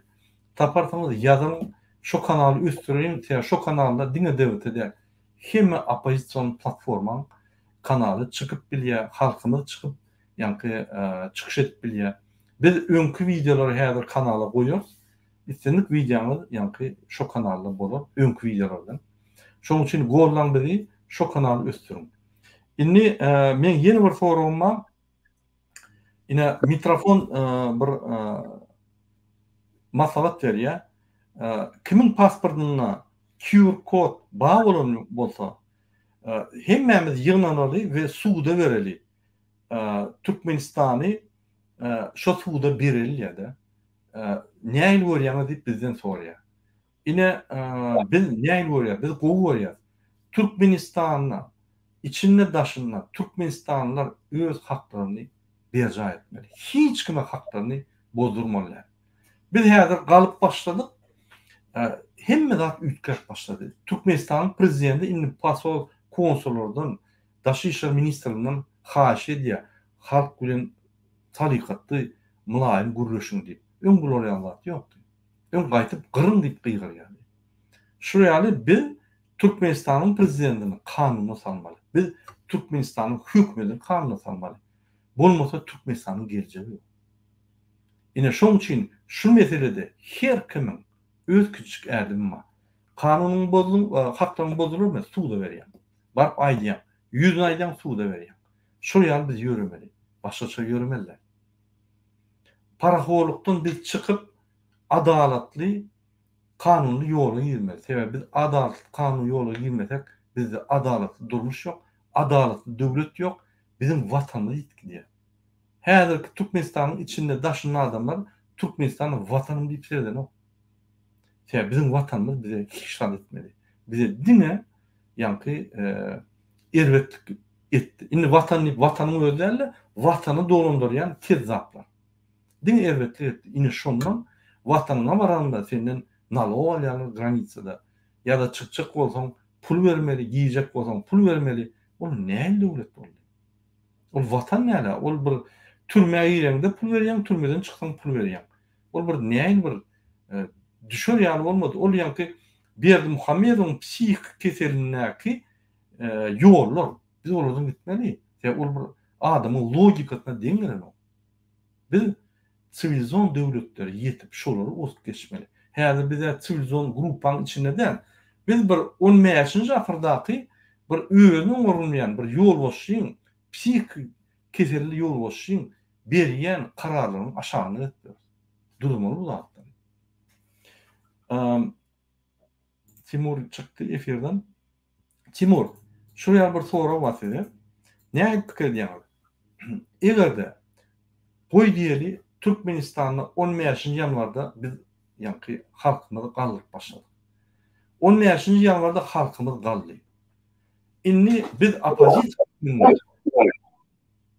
Taparsyňyz ýazylyň şo kanaly ösdüreýin sebäbi şo kanalda diňe DWT däl hemme oppozision platformaň kanaly çykyp bilýär, halkymyz çykyp ýaňky çykyş edip bilýär. Biz öňki wideolary häzir kanala goýarys. Islendik wideoňyz ýaňky şo kanalda bolar, öňki wideolardan. Şoň üçin gollaň bizi, şo kanaly ösdüriň. Indi meň ýene bir soragym bar. Ine mikrofon bir maslahat berýär. Kimiň pasportynda QR kod bar bolan bolsa, hemmämiz ýygnanaly we suda bereli. Türkmenistany şo suda bereli diýýär-de. Nähili görýäňiz diýip bizden soraýar. Ine, biz nähili görýäris? Biz gowy görýäris. Türkmenistanda içinde daşynda türkmenistanlylar öz haklaryny berjaý etmeli. Hiç kime haklaryny bozdurmaly däl. Biz häzir galyp başladyk. Hemme zat üýtgäp başlady. Türkmenistanyň prezidenti indi posol, konsullardan, Daşary işler ministrliginden haýyş edýär, halk bilen salykatly, mylaýym gürleşiň diýip. Öň bular ýaly zat ýokdy. Öň gaýtyp gyryň diýip gygyrýardy. Şular ýaly biz Türkmenistanyň prezidentini kanuna salmaly. Biz Türkmenistanyň hökümetini kanuna salmaly. Bolmasa Türkmenistanyň geljegi ýok. Ine şoň üçin şu meselede her kimiň öz kiçijik ädimi bar. Kanunyň bozduň, haklaryň bozular men suda berýän. Baryp aýdýaň. Ýüzüne aýdýaň, suda berýäň. Şol ýaly biz ýöremeli. Başgaça ýöremeli däl. Parahorlukdan biz çykyp, adalatly, kanunly ýola girmeli. Sebäbi biz adalatly, kanunly ýola girmesek, bizde adalatly durmuş ýok, adalatly döwlet ýok, biziň Watanymyz ýitip gidýär. Häzirki Türkmenistanyň içinde daşynda adamlar Türkmenistana Watanym diýip seredenok. Sebäbi biziň Watanymyz bize hiç zat etmedi. Bize diňe ýaňky erbetlik etdi. Indi Watan diýip Watanyň özi däl-de, Watany dolandyrýan kezzaplar. Diňe erbetlik etdi. Ine şondan Watanyňa baranda senden nalog alýarlar granisada. Ýa-da çykjak bolsaň pul bermeli, girjek bolsaň pul bermeli. Ol nähili döwlet boldy? Ol Watan däl-ä, ol bir türmä gireňde pul berýäň, türmeden çyksaň pul berýäň. Ol bir nähili bir düşer ýaly bolmady. Ol ýaňky Berdimuhamedowyň psihiki keselindäki ýollar. Biz olardan gitmeli. Sebäbi ol bir adamyň logikasyna deň gelenok. Biz siwilizon döwletlere ýetip şolary ozup geçmeli. Häzir biz-ä siwilizon gruppaň içinde däl. Biz bir on bäşinji asyrdaky bir özüni oňarylmaýan bir ýolbaşçyň, psihiki keselli ýolbaşçyň berýän kararlarynyň aşagynda gezip ýörüs. Durmaly bu zatlary. Timur çykdy efirden. Timur, şul ýaly bir sorag bar size. Nähili pikir edýäňiz? Eger-de goý diýeli Türkmenistanda on bäşinji ýanwarda biz ýaňky halkymyzy galdyryp başladyk. On bäşinji ýanwarda halkymyz galdy. Indi biz oppozisiýa hökmünde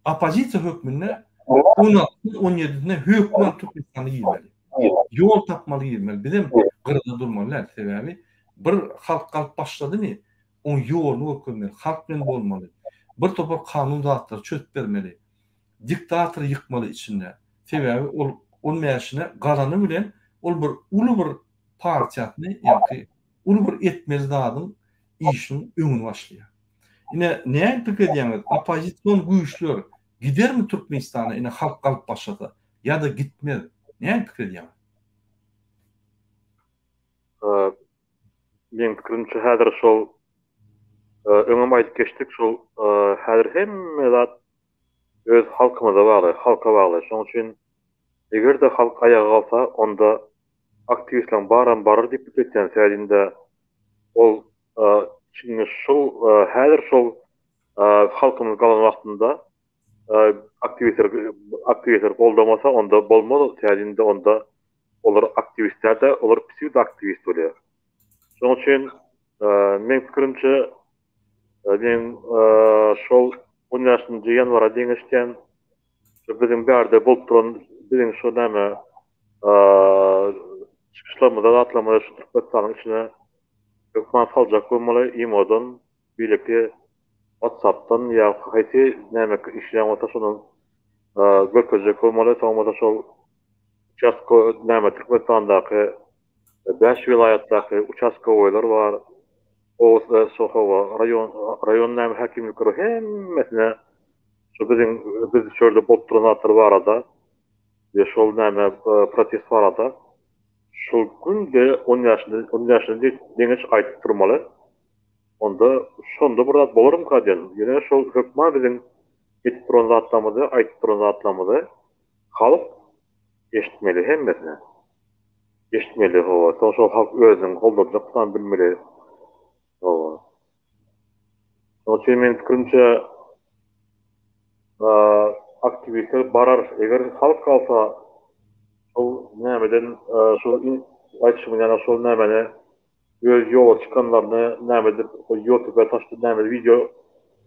oppozisiýa hökmünde 16 17-sine hökman Türkmenistana girmeli. Ýol tapmaly girmeli. Bizem gyrada durmaly däl. Sebäbi bir halk galyp başladymy, oň ýoluny görkezmeli, halk bilen bolmaly. Bir topar kanun zatlary çözüp bermeli. Diktatory ýykmaly içinde. Sebäbi ol on bäşine galany bilen ol bir uly bir partiýasyny ýa-ki uly bir etmeli zadyň işiniň öňüni başlaýar. Ine näme pikir edýäňiz oppozision güýçler gidermi Türkmenistana ine halk galyp başlasa ýa-da gitmez näme pikir edýäňiz? Meň pikirimçe häzir şol öňem aýdyp geçdik şol häzir hemme zat öz halkymyza bagly halka bagly şoň üçin eger-de halk aýaga galsa onda aktiwistleriň baram barar diýip pikir etýän sebäbi ol Çünki şol häzir şol halkymyz galan wagtynda aktiwistler aktiwistler goldamasa onda bolmaz sebäbi onda olar aktiwist däl-de olar psewdo aktiwist bolýar. Şonuň üçin meň pikirimçe men şol on bäşinji ýanwara deňeşýän şu biziň bärde bolup duran biziň şu näme çykyşlarymyza zatlarymyza şu Türkmenistanyň içine Hökman saljak bolmaly imodan beýleki watsapdan ýa haýsy näme işleýän bolsa şondan görkezjek bolmaly soň bolsa şol uçastko näme Türkmenistandaky 5 welaýatdaky uçastkowoýlar bar şo hawa raýon raýon näme häkimlikleri hemmesine şu biziň biz şu ýerde bolup duran zatlar barada we şol näme protest barada Şol günde on ýaşynda, on ýaşynda deňeç aýdyp durmaly. Onda şonda bir zat bolarmyka diýen. Ýöne şol hökman biziň edip duran zatlarymyzy, aýdyp duran zatlarymyzy halk eşitmeli hemmesini. Eşitmeli hawa. Soň şol halk özüniň goldajakdygyny bilmeli. Hawa. Şonuň üçin meniň pikirimçe aktiwistler barar. Eger halk galsa şol nämeden şol aýdyşym ýaly şol nämeni öz ýola çykanlaryny näme edip ýutube taşlap näme wideo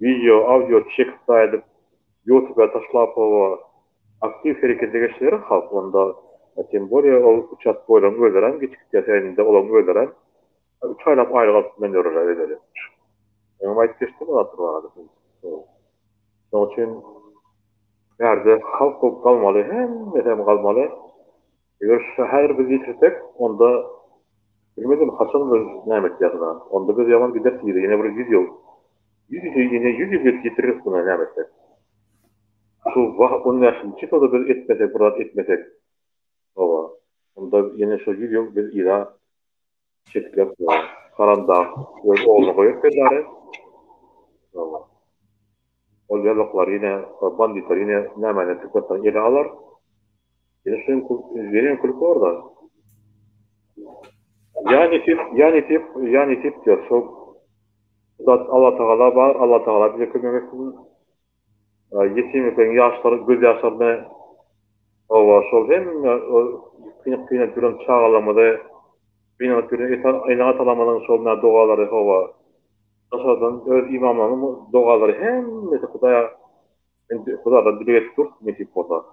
wideo audio çekip da edip ýutube taşlap hawa aktiw herekete geçseler halk onda tem bolýa ol uçastkoýlaryň özlerem geçip gitýär sebäbi olaryň özlerem Üç aýlap aýlyk alyp bilmän ýörerler özleri. Öňem aýdyp geçdim o zatlar barada. Şonuň üçin bärde halk bolup galmaly, hemmesem galmaly. Eger şu häzir biz ýitirsek, onda bilmedim haçan biz näme etýäris ýa. Onda biz ýaman gideris yza, ýene bir 100 ýyl. 100 ýyl, ýene 100 ýyl ýitireris muny näme etsek. Şu wagt 15-nji ýylda biz etmesek, bir zat etmesek. Hawa. Onda ýene şo 100 ýyl biz yza Çekiler. Haramdag öz ogluny goýup berlari. Şol ýazyklar ýene banditler ýene nämäni Türkmenistany ele alar. Ýene şu ýene öňkülik bor-da. Ýa nesip, ýa nesip, ýa nesip diýer. Şol zat Allatagala bar, Allatagala bize kömek etsin. Ýetimlikleriň ýaşlary, göz ýaşlaryny hawa şol hemme kyn kynap ýören çagalarymyzy gynanyp ýören ene-atalarymyzyň şol nä dogalary hawa daşardan öz ymamlarynyň dogalary hemmesi Hudaýa indi Hudaýdan dileg edip durus nesip bolsa.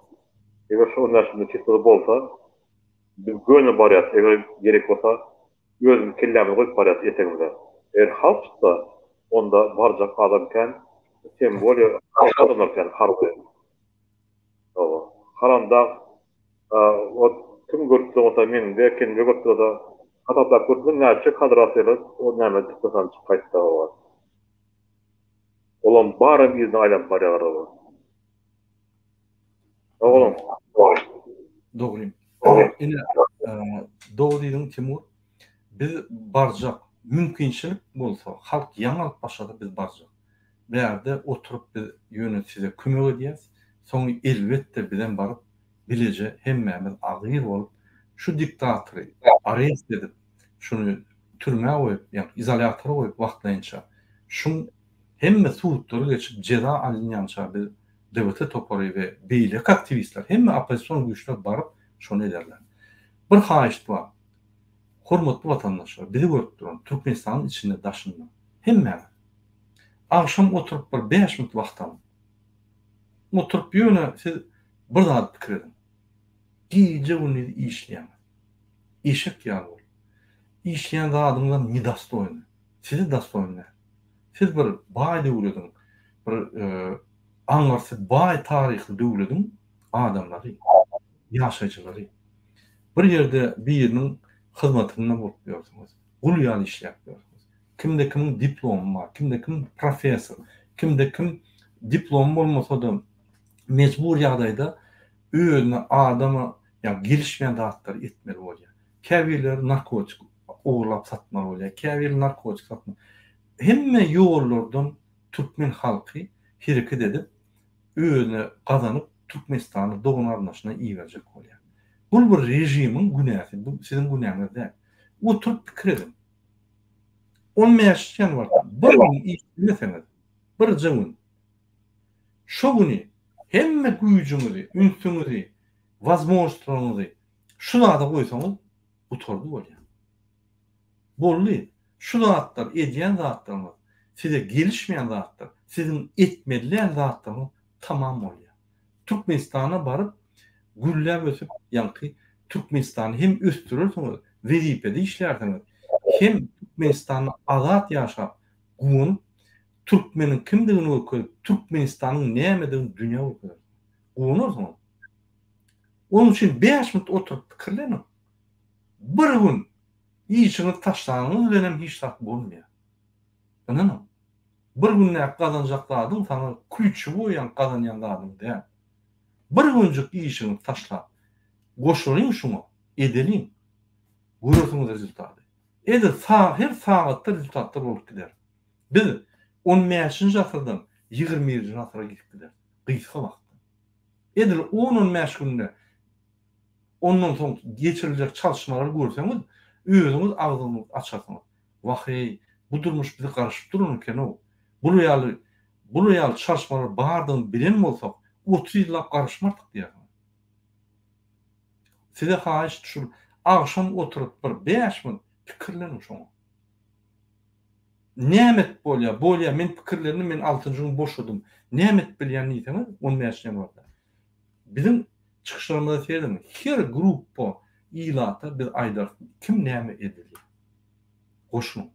Eger şu on bäşinde çisloda bolsa biz göni barýas eger gerek bolsa Özümiz kellämizi goýup barýas etegimize. Eger halk çyksa, onda barjak adam kän, tem bolýa adamlar kän harby. Hawa. Haramdag ot kim görüp duran bolsa meňde kendime görüp dursa hasaplap görsün näçe kadr atýarlar o näme Türkmenistan çykyp gaýtsa hawa. Olam baram yzyna aýlanyp barýarlar hawa. Sag boluň. Dogry. Ine, dogry diýdiň Timur. Biz barjak, mümkinçilik bolsa, halk ýaň alyp başlasa biz barjak. Bärde oturyp biz ýöne size kömek edýäs. Soň elbetde bizem baryp bileje hemmämiz agyr bolup şu diktatory arest edip, şuny türmä goýup, ýagny izolýatora goýup wagtlaýynça şuň hemme sudlary geçip jeza alynýança biz DWT topary we beýleki aktiwistler, hemme oppozision güýçler baryp şony ederler. Bir haýyşt bar. Hormatly watandaşlar, bizi görüp duran Türkmenistanyň içinde, daşynda, hemmäňiz. Agşam oturyp bir bäş minut wagt alyň. Oturyp ýöne siz bir zady pikir ediň. Gije-gündiz işleýäňiz. Eşek ýaly bolup. Işleýän zadyňyzam nedostoýny. Sizi dostoýny däl. Siz bir baý döwlediň, bir aňyrsy baý taryhly döwlediň adamlary, ýaşaýjylary. Bir ýerde biriniň hyzmatynda bolup ýörsüňiz. Gul ýaly işläp ýörsüňiz. Kimde kimiň diplomy bar, kimde kim professor, kimde kim diplomy bolmasa-da mejbur ýagdaýda özüne adama ýa gelişmeýän zatlary etmeli bolýar. Käbirleri narkotik ogurlap satmaly bolýar, käbiri narkotik satmaly. Hemme ýollardan türkmen halky hereket edip, özüne gazanyp Türkmenistana dogan-garyndaşyna iberjek bolýar. Bul bir režimiň günäsi, bu siziň günäňiz däl. Oturyp pikir ediň. On bäşinji ýanwarda bir gün işlemeseňiz, birje gün, şo güni hemme güýjüňizi, ünsüňizi, wazmožnostlaryňyzy Şu zada goýsaňyz gutardy bolýar. Boldy. Şu zatlar edýän zatlaryňyz size gelişmeýän zatlar, siziň etmeli däl zatlaryňyz tamam bolýar. Türkmenistana baryp gülläp ösüp ýaňky Türkmenistany hem ösdürersiňiz, wezipede işlärsiňiz, hem Türkmenistanda azat ýaşap, guwanyp türkmeniň kimdigini görkezip, Türkmenistanyň nämedigini dünýä görkezersiňiz. Guwanarsyňyz. Onuň üçin bäş minut oturyp pikirleniň. Bir gün işiňizi taşlanyňyz bilenem hiç zat bolmaýar. Ynanyň. Bir gündäki gazanjak zadyň saňa klýuçewoý ýaly gazanýan zadyň däl. Bir günjük işiňizi taşlap, goşulyň şuňa, edeliň. Görersiňiz rezultady. Edil her sagatda rezultatlar bolup gider. Biz on bäşinji asyrdan ýigrimi birinji asyra girip gideris. Gysga wagtda. Edil on-on bäş günde ondan soň geçiriljek çalyşmalary görseňiz, özüňiz agzyňyzy açarsyňyz. Wah-eý, bu durmuş bize garaşyp duran eken-ow. Bular ýaly, bular ýaly çalyşmalar bardygyny bilen bolsak, 30 ýyllap garaşmardyk diýersiňiz. Size haýyşt, şul agşam oturyp bir bäş minut pikirleniň şoňa. Näme edip bolýar? Bolýar, men pikirlendim, men altynjy gün boşadym. Näme edip bilýän diýseňiz, on bäşinji ýanwarda. Biziň çykyşlarymyza serediň, her gruppa ilata biz aýdarys, kim näme edilýär. Goşulyň.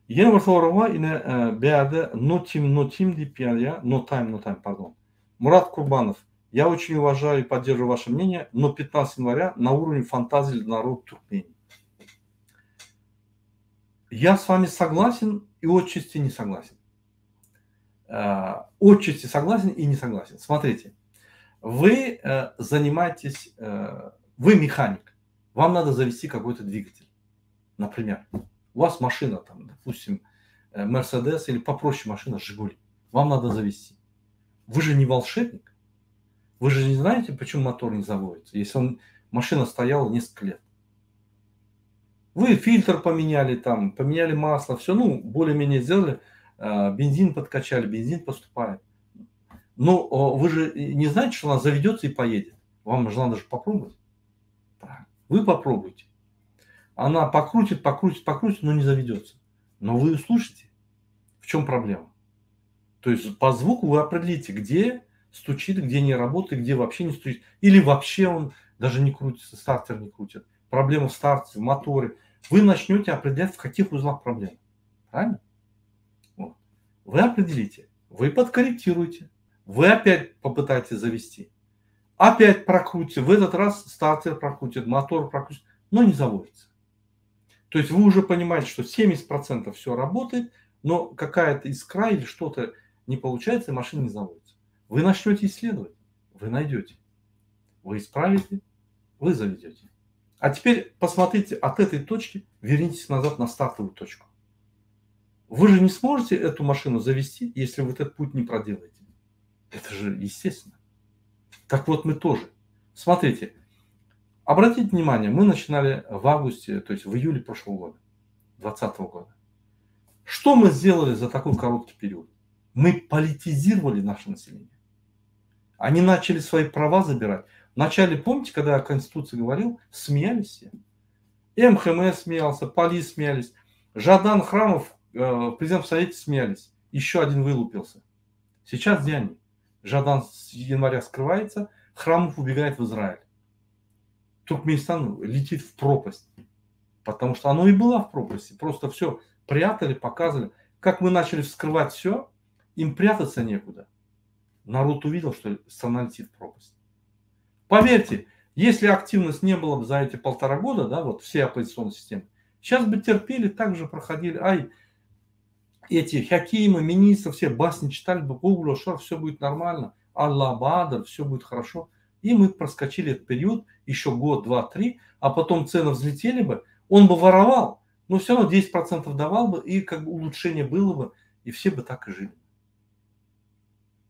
Ýene bir sorag bar, ine, bärde no team, no team diýip ýazýar, no time, no time, pardon. Murat Kurbanow, Я очень уважаю и поддерживаю ваше мнение, но 15 января на уровне фантазии для народа Туркмении. Я с вами согласен и отчасти не согласен. Э, отчасти согласен и не согласен. Смотрите, вы э, занимаетесь, э, вы механик, вам надо завести какой-то двигатель. Например, у вас машина там, допустим, Мерседес или попроще машина Жигули. Вам надо завести. Вы же не волшебник. Вы же не знаете, почему мотор не заводится, если он, машина стояла несколько лет. Вы фильтр поменяли там, поменяли масло, все, ну, более-менее сделали, э, бензин подкачали, бензин поступает. Но вы же не знаете, что она заведется и поедет. Вам же надо же попробовать. Правильно. Вы попробуйте. Она покрутит, покрутит, покрутит, но не заведется. Но вы услышите, в чем проблема. То есть по звуку вы определите, где стучит, где не работает, где вообще не стучит. Или вообще он даже не крутится, стартер не крутит. Проблема в старте, в моторе. Вы начнете определять, в каких узлах проблема. Правильно? Вот. Вы определите, вы подкорректируете, вы опять попытаетесь завести. Опять прокрутите. В этот раз стартер прокрутит, мотор прокрутит, но не заводится. То есть вы уже понимаете, что 70% все работает, но какая-то искра или что-то не получается, и машина не заводится. Вы начнете исследовать, вы найдете. Вы исправите, вы заведете. А теперь посмотрите от этой точки, вернитесь назад на стартовую точку. Вы же не сможете эту машину завести, если вы этот путь не проделаете. Это же естественно. Так вот мы тоже. Смотрите, обратите внимание, мы начинали в августе, то есть в июле прошлого года, 2020 года. Что мы сделали за такой короткий период? Мы политизировали наше население. Они начали свои права забирать. Вначале, помните, когда я о Конституции говорил, смеялись все. МХМ смеялся, Поли смеялись. Жадан Храмов, э, президент в Совете смеялись. Еще один вылупился. Сейчас где они? Жадан с января скрывается, Храмов убегает в Израиль. Туркменистан летит в пропасть. Потому что оно и было в пропасти. Просто все прятали, показывали. Как мы начали вскрывать все, им прятаться некуда. Народ увидел, что страна летит в пропасть. Поверьте, если активность не было бы за эти полтора года, да, вот все оппозиционные системы, сейчас бы терпели, так же проходили, ай, эти хакимы, министры, все басни читали бы, гуглю, что все будет нормально, Аллах Бадр, все будет хорошо. И мы проскочили этот период, еще год, два, три, а потом цены взлетели бы, он бы воровал, но все равно 10% давал бы, и как бы улучшение было бы, и все бы так и жили.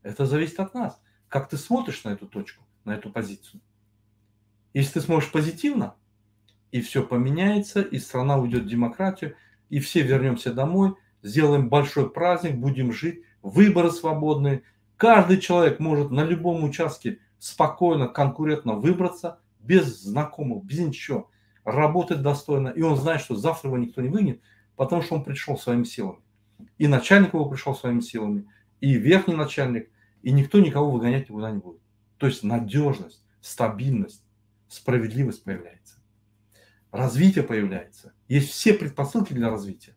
Это зависит от нас. Как ты смотришь на эту точку, на эту позицию. Если ты смотришь позитивно, и все поменяется, и страна уйдет в демократию, и все вернемся домой, сделаем большой праздник, будем жить, выборы свободные. Каждый человек может на любом участке спокойно, конкурентно выбраться, без знакомых, без ничего, работать достойно. И он знает, что завтра его никто не выгонит, потому что он пришел своими силами. И начальник его пришел своими силами, и верхний начальник, и никто никого выгонять никуда не будет. То есть надежность, стабильность, справедливость появляется. Развитие появляется. Есть все предпосылки для развития.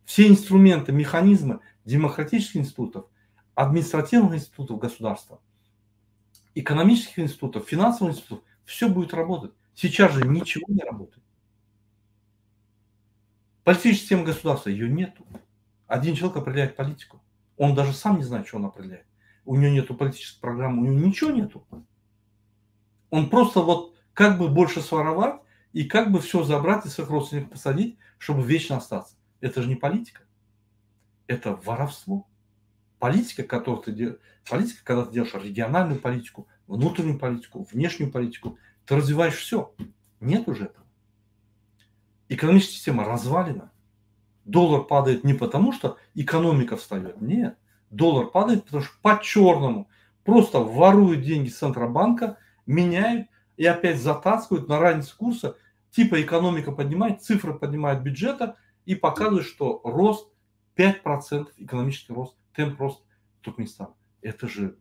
Все инструменты, механизмы демократических институтов, административных институтов государства, экономических институтов, финансовых институтов, все будет работать. Сейчас же ничего не работает. Политическая система государства, ее нету. Один человек определяет политику. Он даже сам не знает, что он определяет. У него нету политической программы, у него ничего нету. Он просто вот как бы больше своровать и как бы все забрать и своих родственников посадить, чтобы вечно остаться. Это же не политика. Это воровство. Политика, которую ты дел... политика, когда ты делаешь региональную политику, внутреннюю политику, внешнюю политику, ты развиваешь все. Нет уже этого. Экономическая система развалена. Доллар падает не потому, что экономика встает. Нет. Доллар падает, потому что по-черному просто воруют деньги с Центробанка, меняют и опять затаскивают на разницу курса. Типа экономика поднимает, цифры поднимают бюджета и показывают, что рост 5%, экономический рост, темп роста Туркменистана. Это же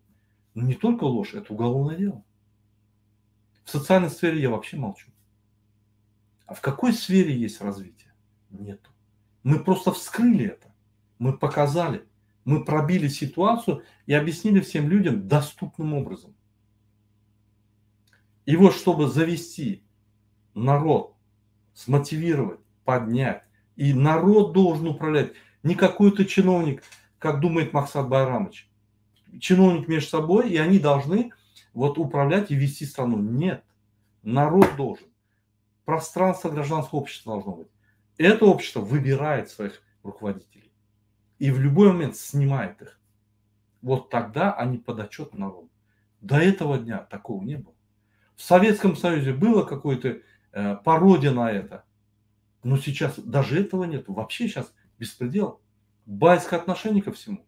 не только ложь, это уголовное дело. В социальной сфере я вообще молчу. А в какой сфере есть развитие? Нету. Мы просто вскрыли это. Мы показали. Мы пробили ситуацию и объяснили всем людям доступным образом. И вот, чтобы завести народ, смотивировать, поднять, и народ должен управлять, не какой-то чиновник, как думает Максат Байрамович. Чиновник между собой, и они должны вот управлять и вести страну. Нет, народ должен. Пространство гражданского общества должно быть. Это общество выбирает своих руководителей и в любой момент снимает их. Вот тогда они подотчетны народу. До этого дня такого не было. В Советском Союзе было какое-то э, пародия на это. Но сейчас даже этого нет. Вообще сейчас беспредел. Байское отношение ко всему.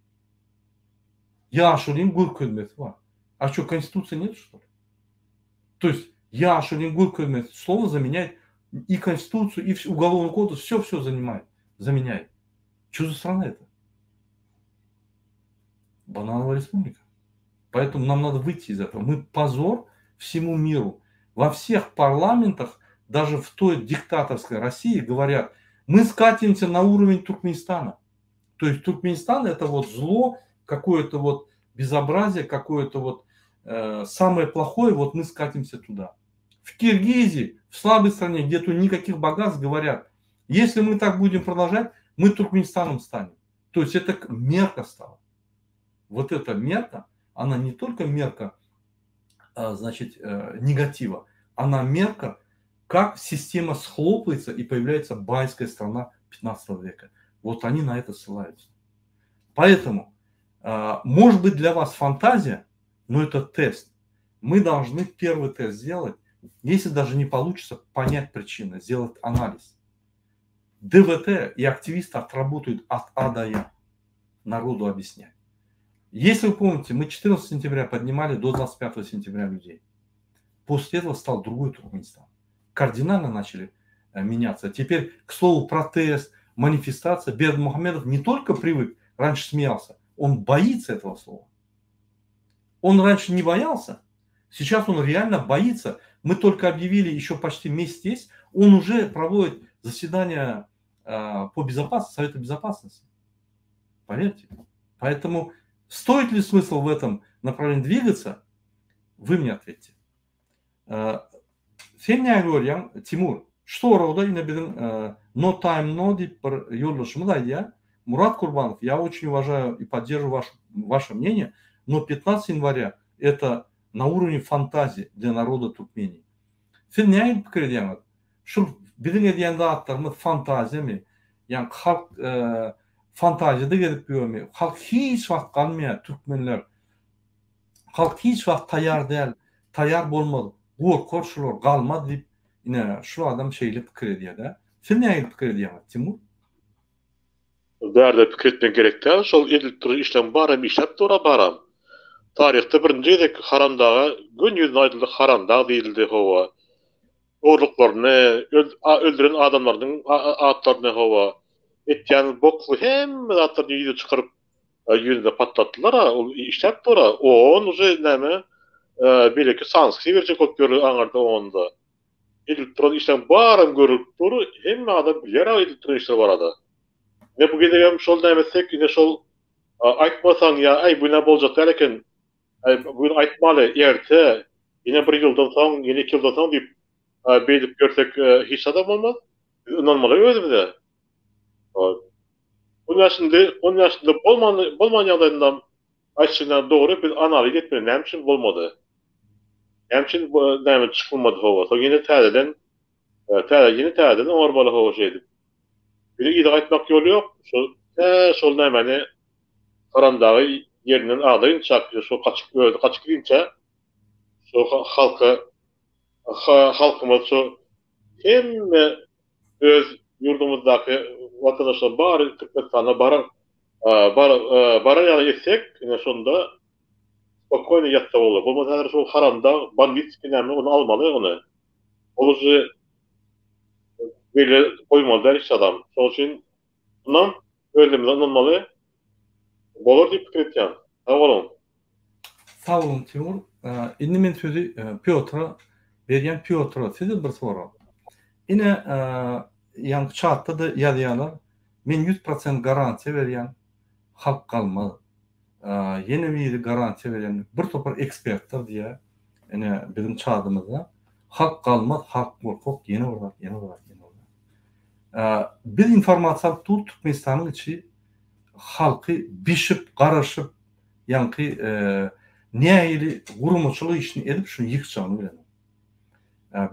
Ýaşulyň görkezmesi bar. А что, Конституции нет, что ли? То есть ýaşulyň görkezmesi слово заменяет и Конституцию, и Уголовный кодекс, все-все занимает, заменяет. Что за страна это? Банановая республика. Поэтому нам надо выйти из этого. Мы позор всему миру. Во всех парламентах, даже в той диктаторской России говорят, мы скатимся на уровень Туркменистана. То есть Туркменистан это вот зло, какое-то вот безобразие, какое-то вот э, самое плохое, вот мы скатимся туда. В Киргизии, в слабой стране, где тут никаких богатств, говорят, если мы так будем продолжать, мы Туркменистаном станем. То есть это мерка стала. Вот эта мерка, она не только мерка, а, значит, э, негатива, она мерка, как система схлопывается и появляется байская страна 15 века. Вот они на это ссылаются. Поэтому, а, может быть, для вас фантазия, но это тест. Мы должны первый тест сделать, если даже не получится, понять причины, сделать анализ. ДВТ и активисты отработают от А до Я, народу объяснять. Если вы помните, мы 14 сентября поднимали до 25 сентября людей. После этого стал другой Туркменистан. Кардинально начали э, меняться. Теперь, к слову, протест, манифестация. Бердымухамедов не только привык, раньше смеялся, он боится этого слова. Он раньше не боялся, сейчас он реально боится. Мы только объявили еще почти месяц есть, он уже проводит заседание э, по безопасности, Совета Безопасности. Поверьте. Поэтому стоит ли смысл в этом направлении двигаться, вы мне ответьте. Э, sen näme görýäň, Timur? Şu soragda ine biziň e, No Time No diýip bir ýoldaşymyz aýdýar. Мурат Курбанов, я очень уважаю и поддерживаю ваше, ваше мнение, но 15 января это на уровне фантазии для народа Туркмении. Siz näme pikir edýäňiz? Şu biziň edýän zatlarymyz fantaziýamy? Ýagny halk e, fantaziýada gezip ýörmi? Halk hiç wagt galmaýar türkmenler. Halk hiç wagt taýýar däl, taýýar bolmaz, gorkar şular, galmaz diýip, ine şu adam şeýle pikir edýär-de. Siz nähili pikir edýäňiz, Timur? Bärde pikir etmek gerek däl, şol edilip duran işleň baram işläp dur-a baram. Taryhda birinji gezek Haramdaga göni ýüzüne aýdyldy Haramdag diýildi hawa. Ogurlyklaryny, öldüren adamlarynyň atlaryny hawa, etýän bokly hemme zatlaryny ýüze çykaryp ýüzüne patlatdylar-a, ol işläp dur-a. On uje näme beýleki sanksiýa berjek bolup ýör aňyrda onda. Edilip duran işleň baram görülip dur, hemme adam bilýär-a edilip duran işler barada. Ine bu gezegem şol näme etsek, ine şol aýtmasaň ýa äý bu nä boljak däl eken, äý bu gün aýtmaly, erte, ýene bir ýyldan soň, ýene iki ýyldan soň diýip beýdip ýörsek hiç zadam bolmaz. Biz ynanmaly özümize. On ýaşynda, on ýaşynda bolman bolman ýagdaýynda aýtşyňdan dogry biz analiz etmeli näme üçin bolmady. Näme üçin bu näme çykylmady howa. Soň ýene täzeden täze ýene täzeden oňarmaly howa şeýdip. Bize yza gaýtmak ýoly ýok. Şo tä şol nämeni haramdagy ýerinden agdarynça şo gaçyp özi gaçyp gidinçä şo halka halkymyz şo hemme öz ýurdumyzdaky watandaşlar bary Türkmenistana barar barar ýaly etsek ine şonda spokojno ýatsa bolar. Bolmasa häzir şol haramdag banditskiý näme ony almaly ony. Ol uje beýle goýmaly däl hiç adam. Şonuň üçin ynam özümize ynanmaly. Bolar diýip pikir etýän. Sag boluň. Sag boluň Timur. Indi men sözi Pýotra berýän. Pýotra size bir sorag. Ine ýaňky çatda-da ýazýarlar. Men 100% garantiýa berýän halk galmaz. Ýene biri garantiýa berýän bir topar ekspertler diýýär. Ine biziň çadymyzda halk galmaz, halk gorkak, ýene bir zat, ýene bir zat, ýene bir zat. Biz informasiýa alyp dur Türkmenistanyň içi halky bişip, garaşyp, ýaňky nähili guramaçylyk işini edip şuny ýykjagyny bilenok.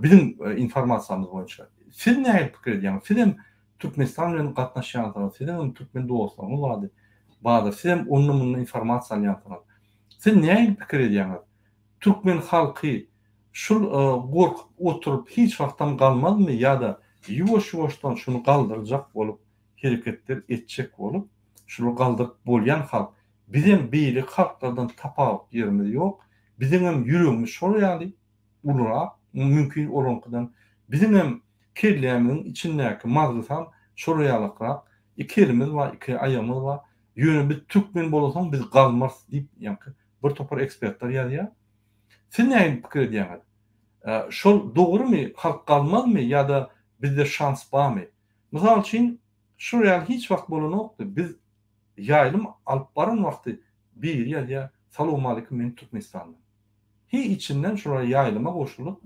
Biziň informasiýamyz boýunça. Siz nähili pikir edýäňiz? Siz hem Türkmenistan bilen gatnaşýansyňyz, siziň hem türkmen dostlaryňyz bardy. Badyr, sizem onda-munda informasiýa alýansyňyz. Siz nähili pikir edýäňiz? Türkmen halky şul gorkup oturyp hiç wagtam galmazmy ýa-da ýuwaş-ýuwaşdan şuny galdyrjak bolup hereketler etjek bolup şuly galdyryp bolýan halk bizem beýleki halklardan tapawut ýerimiz ýok biziňem ýüregimiz şol ýaly ulurak mümkin olaňkydan biziňem kellämiziň içindäki mazgysam şol ýalakrak iki elimiz bar iki aýagymyz bar ýöne biz türkmen bolasoň biz galmarys diýip ýaňky bir topar ekspertler ýazýar. Siz nähili pikir edýäňiz? Şol dogrumy, halk galmazmy ýa-da bizde şans barmy? Mysal üçin, şul ýaly hiç wagt bolanokdy. Biz ýaýlym alyp baran wagty biri ýazýar, Salowmaleýkim men Türkmenistandan. Hi içinden şular ýaýlyma goşulyp,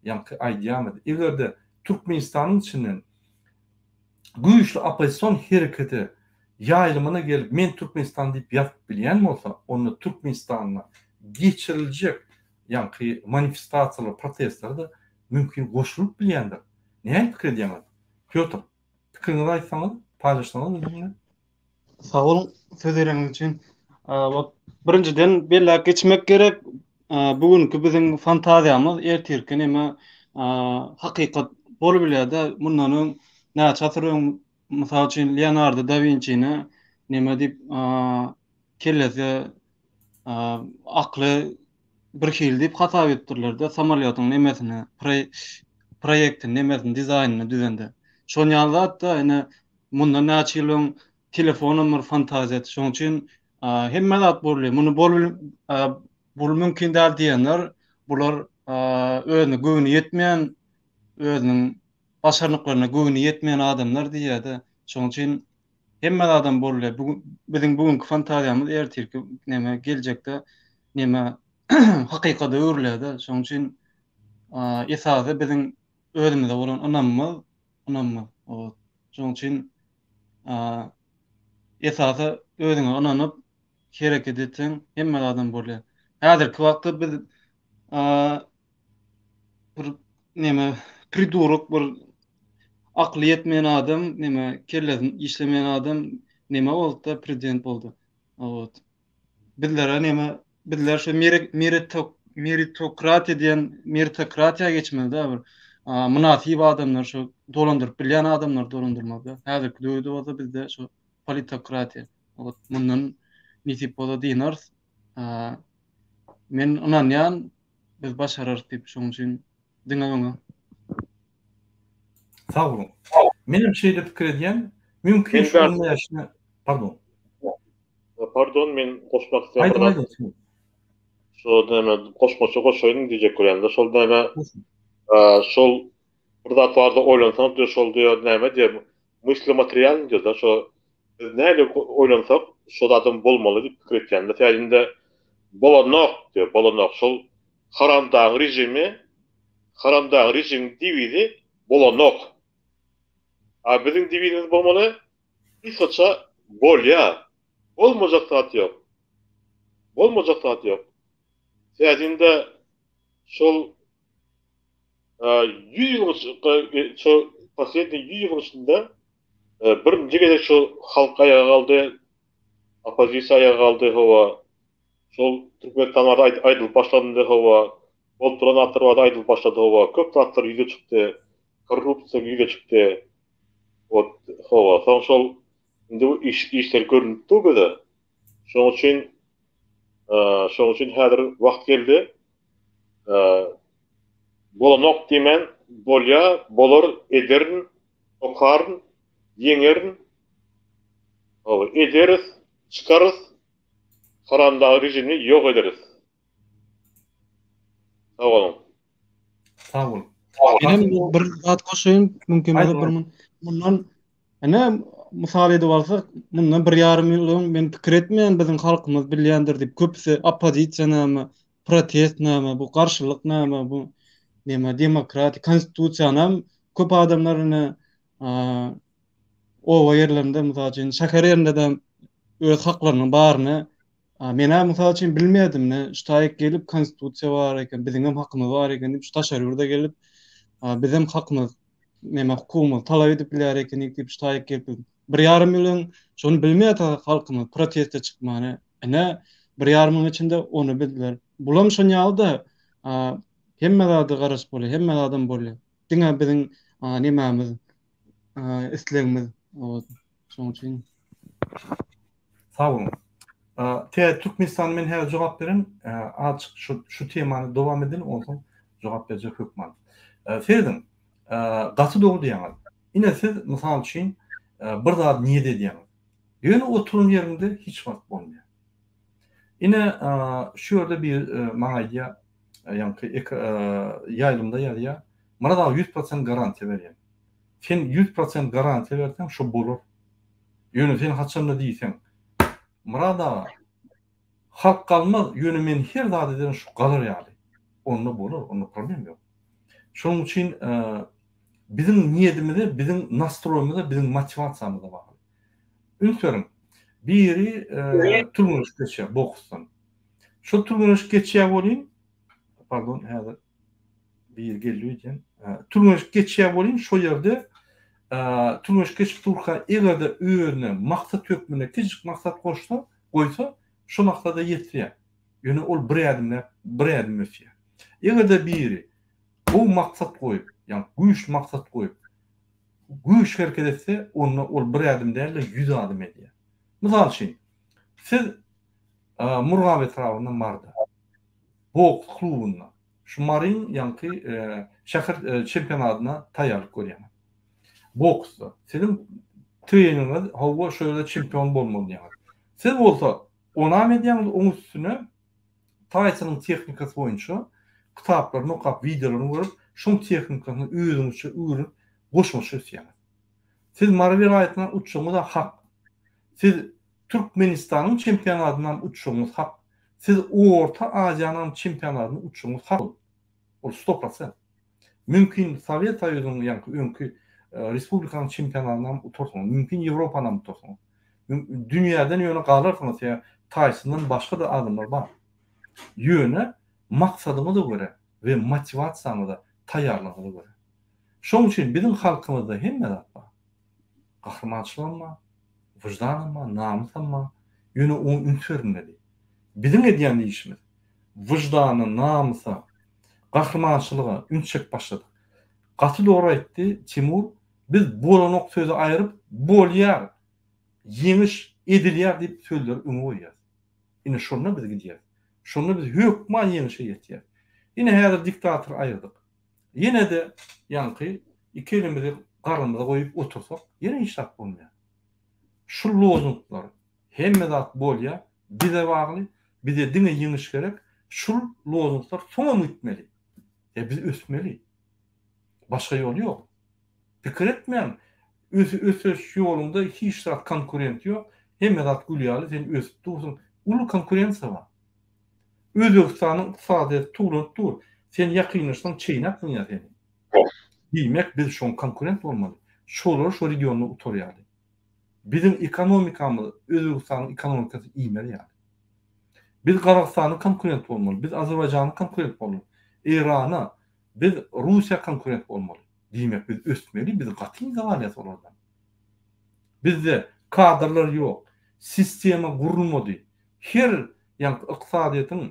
ýaňky aýdýarmydy. Eger-de Türkmenistanyň içinden güýçli oppozision herekete ýaýlymyna gelip men Türkmenistan diýip ýazyp bilýän bolsa, onda Türkmenistanda geçiriljek ýaňky manifestasiýalar, protestlere-de mümkin goşulyp bilýändir. Nähili pikir edýäňiz? Pýotr, pikiriňizi aýtsaňyz, paýlaşsaňyz biziň bilen. Sag boluň söz bereniňiz üçin. Birinjiden belläp geçmek gerek, bu günki biziň fantaziýamyz ertirki neme hakykat bolup bilýär-de, mundan öň näçe asyr öň mysal üçin Leonardo da Winçini neme diýip kellesi akly bir hili diýip hasap edipdirler-de, samolýotyň nemesini, proýektini, nemesini, dizaýnyny düzende. Şon ýaly zat-da, ine, mundan näçe ýyl öň telefonam bir fantaziýady. Şonuň üçin hemme zat boldy. Muny bol bul mümkin däl diýenler, bular özüne göwni ýetmeýän, özüniň başarnyklaryna göwni ýetmeýän adamlar diýýär-de. Şonuň üçin hemme zadam boldy. Bu biziň bu günki fantaziýamyz ertirki näme geljekde näme hakykata öwrülýär-de. Şonuň üçin esasy biziň özümize bolan ynamymyz, ynamymyz. Şonuň üçin esasy özüňe ynanyp hereket etseň hemme zadam bolýar. Häzirki wagtda biz bir neme pridurok bir akly ýetmeýän adam, neme kellesini işlemeýän adam neme boldy-da prezident boldy. Wot. Bizlere neme bizler şu meritokratiýa diýen meritokratiýa geçmeli-de bir mynasyp adamlar şu dolandyryp bilýän adamlar dolandyrmaly. Häzirki döwürde bolsa bizde şu politokratiýa. Wot mundan nesip bolsa dynarys. Men ynanýan biz başararys diýip şonuň üçin diňe öňe. Sag boluň. Menem şeýle pikir edýän. Mümkin şu 15-ne, pardon. Pardon, men goşmak isleýän bir zat. Şo näme goşmaça goşaýyn diýjek bolýan-da, şol näme şol bir zat barada oýlansaň diýýär, şol diýýär näme diýýär, mysli materialny diýýär-de, şo biz näle oýlansak, şo zadam bolmaly diýip pikir etýän-de. Sebäbi bolanok diýýär, bolanok. Şol haramdagyň režimi, haramdagyň režimiň dewizi bolanok. A biziň dewizimiz bolmaly, Gysgaça bolýa. Bolmajak zat ýok. Bolmajak zat ýok. Täzinde şol 100 ýylyň şo posledniý 100 ýylyň içinde birinji gezek şo halk aýaga galdy, oppozisiýa aýaga galdy, hawa. Şol Türkmenistan barada aýdylyp başlandy, hawa. Bolup duran zatlar barada aýdylyp başlady, hawa. Köp zatlar ýüze çykdy. Korrupsiýa ýüze çykdy. Ot, hawa, soň şol indi bu iş işler görünip dur göze. Şoň üçin şoň üçin häzir wagt geldi. Bolanok diýmän, bolýa, bolar, ederin, okaryn, ýeňerin. Hawa, ederis, çykarys, haramdag režimini ýok ederis. Sag boluň. Sag boluň. Menem bir zat goşaýyn, mümkin bolsa bir mundan ine mysal edip alsak, mundan bir ýarym ýyl öň men pikir etmeýän biziň halkymyz bilýändir diýip, köpüsi oppozisiýa näme, protest näme, bu garşylyk näme, bu näme demokratiýa, konstitusiýanam köp adamlar ine oba ýerlerinde mysal üçin, şäher ýerinde-de öz haklarynyň baryny Men-ä mysal üçin bilmedim, ne şu taýyk gelip konstitusiýa bar eken, biziňem hakymyz bar eken diýip şu daşary ýurda gelip, bizem hakymyz, neme hukugymyzy talap edip bilýär ekenik diýip şu taýyk gelip bildim. Bir ýarym ýyl öň şony bilmeýärdi halkymyz proteste çykmany. Ine, bir ýarym ýylyň içinde ony bildiler. Bulam şon ýaly-da, hemme zada garaşyp bolýar, hemme zadam bolýar. Diňe biziň nemämiz, islegimiz. Şonuň üçin. Sag boluň. Täze Türkmenistana men häzir jogap berin. Azjyk şu şu temany dowam edeli, onsoň jogap berjek hökman. Serediň, gaty dogry diýýäňiz. Ine siz mysal üçin bir zat niýet edýäňiz. Ýöne oturan ýeriňde hiç wagt bolmaýar. Ine şu ýerde bir maňa aýdýar, ýaňky ýaýlymda ýazýar, Myrat aga 100% garantiýa berýän. Sen 100% garantiýa berseň şo bolar. Ýöne sen haçanda diýseň, Myrat aga, halk galmaz, ýöne men her zat ederin şu galar ýaly. Onda bolar, onda problem ýok. Şonuň üçin biziň niýetimize, biziň nastroýymyza, biziň motiwasiýamyza bagly. Üns beriň, biri türgenleşik geçýär boksdan. Şol türgenleşik geçýär welin, pardon, häzir biri geldi öýdýän. Türgenleşik geçýär welin, şo ýerde türgenleşik geçip durka, eger-de özüne maksat hökmünde kiçijik maksat goşsa, goýsa, şo maksada ýetýär. Ýöne ol bir ädimläp, bir ädim ösýär. Eger-de biri gowy maksat goýup, ýagny güýçli maksat goýup, güýçli hereket etse, onda ol bir ädim däl-de, ýüz ädim edýär. Mysal üçin, siz Murgap etrabynda Maryda, boks klubynda, şu Maryň ýaňky şäher çempionatyna taýýarlyk görýäňiz. Boksda. Siziň treneriňiz, hawa, şu ýerde çempion bolmaly diýýäňiz. Siz bolsa onam edýäňiz, oň üstüne Taýsonyň tehnikasy boýunça kitaplaryny okap, wideolaryny görüp, şoň tehnikasyny özüňizçe öwrenip, goşmaça ösýäňiz. Siz Mary welaýatyndan uçjagyňyz-a hak. Siz Türkmenistanyň çempionatynam uçjagyňyz hak. Siz Orta Aziýanyňam çempionatyny uçjagyňyz hak ol. Ol sto prosent. Mümkin Sowet Soýuzynyň ýaňky öňki respublikanyň çempionatynam utarsyňyz. Mümkin Ýewropanam utarsyňyz. Dünýäden ýöne galarsyňyz sebäbi Taýsondan başga-da adamlar bar. Ýöne maksadyňyza görä we motiwasiýaňyza, taýýarlygyňyza görä. Şonuň üçin biziň halkymyzda hemme zat bar. Gahrymançylygam bar, wyždanam bar, namysam bar. Ýöne oňa üns berilmedi. Biziň edýän işimiz wyždana, namysa, gahrymançylyga üns çekip başladyk. Gaty dogry aýtdy Timur, biz bolanok sözi aýryp, bolýar, ýeňiş edilýär diýip sözleri öňe goýýas. Ine şonda biz gidýäs. Şonda biz hökman ýeňişe ýetýäs. Ine häzir diktatory aýyrdyk. Ýene-de ýaňky iki elimizi garnymyza goýup otursak, ýene hiç zat bolmaýar. Şu lozunglar, hemme zat bolýar, bize bagly, bize diňe ýeňiş gerek, şul lozunglar soňam gitmeli. E biz ösmeli. Başga ýol ýok. Pikir etmäň, ösüş ýolunda hiç zat konkurent ýok, hemme zat gül ýaly, sen ösüp dursuň. Uly konkurensiýa bar. Özbegistanyň ykdysadyýeti tuwlanyp dur. Sen ýakynlaşsaň çeýnäp zyňýar seni. Diýmek biz şoň konkurent bolmaly. Şolary şo regionda utar ýaly. Biziň ekonomikamyz Özbegistanyň ekonomikasy iýmez ýaly. Biz Gazagystana konkurent bolmaly. Biz Azerbaýjana konkurent bolmaly. Eýrana, biz Russiýa konkurent bolmaly. Diýmek biz ösmeli, biz gaty yza galýas olardan. Bizde kadrlar ýok. Sistema gurulmady. Her ýaňky ykdysadyýetiň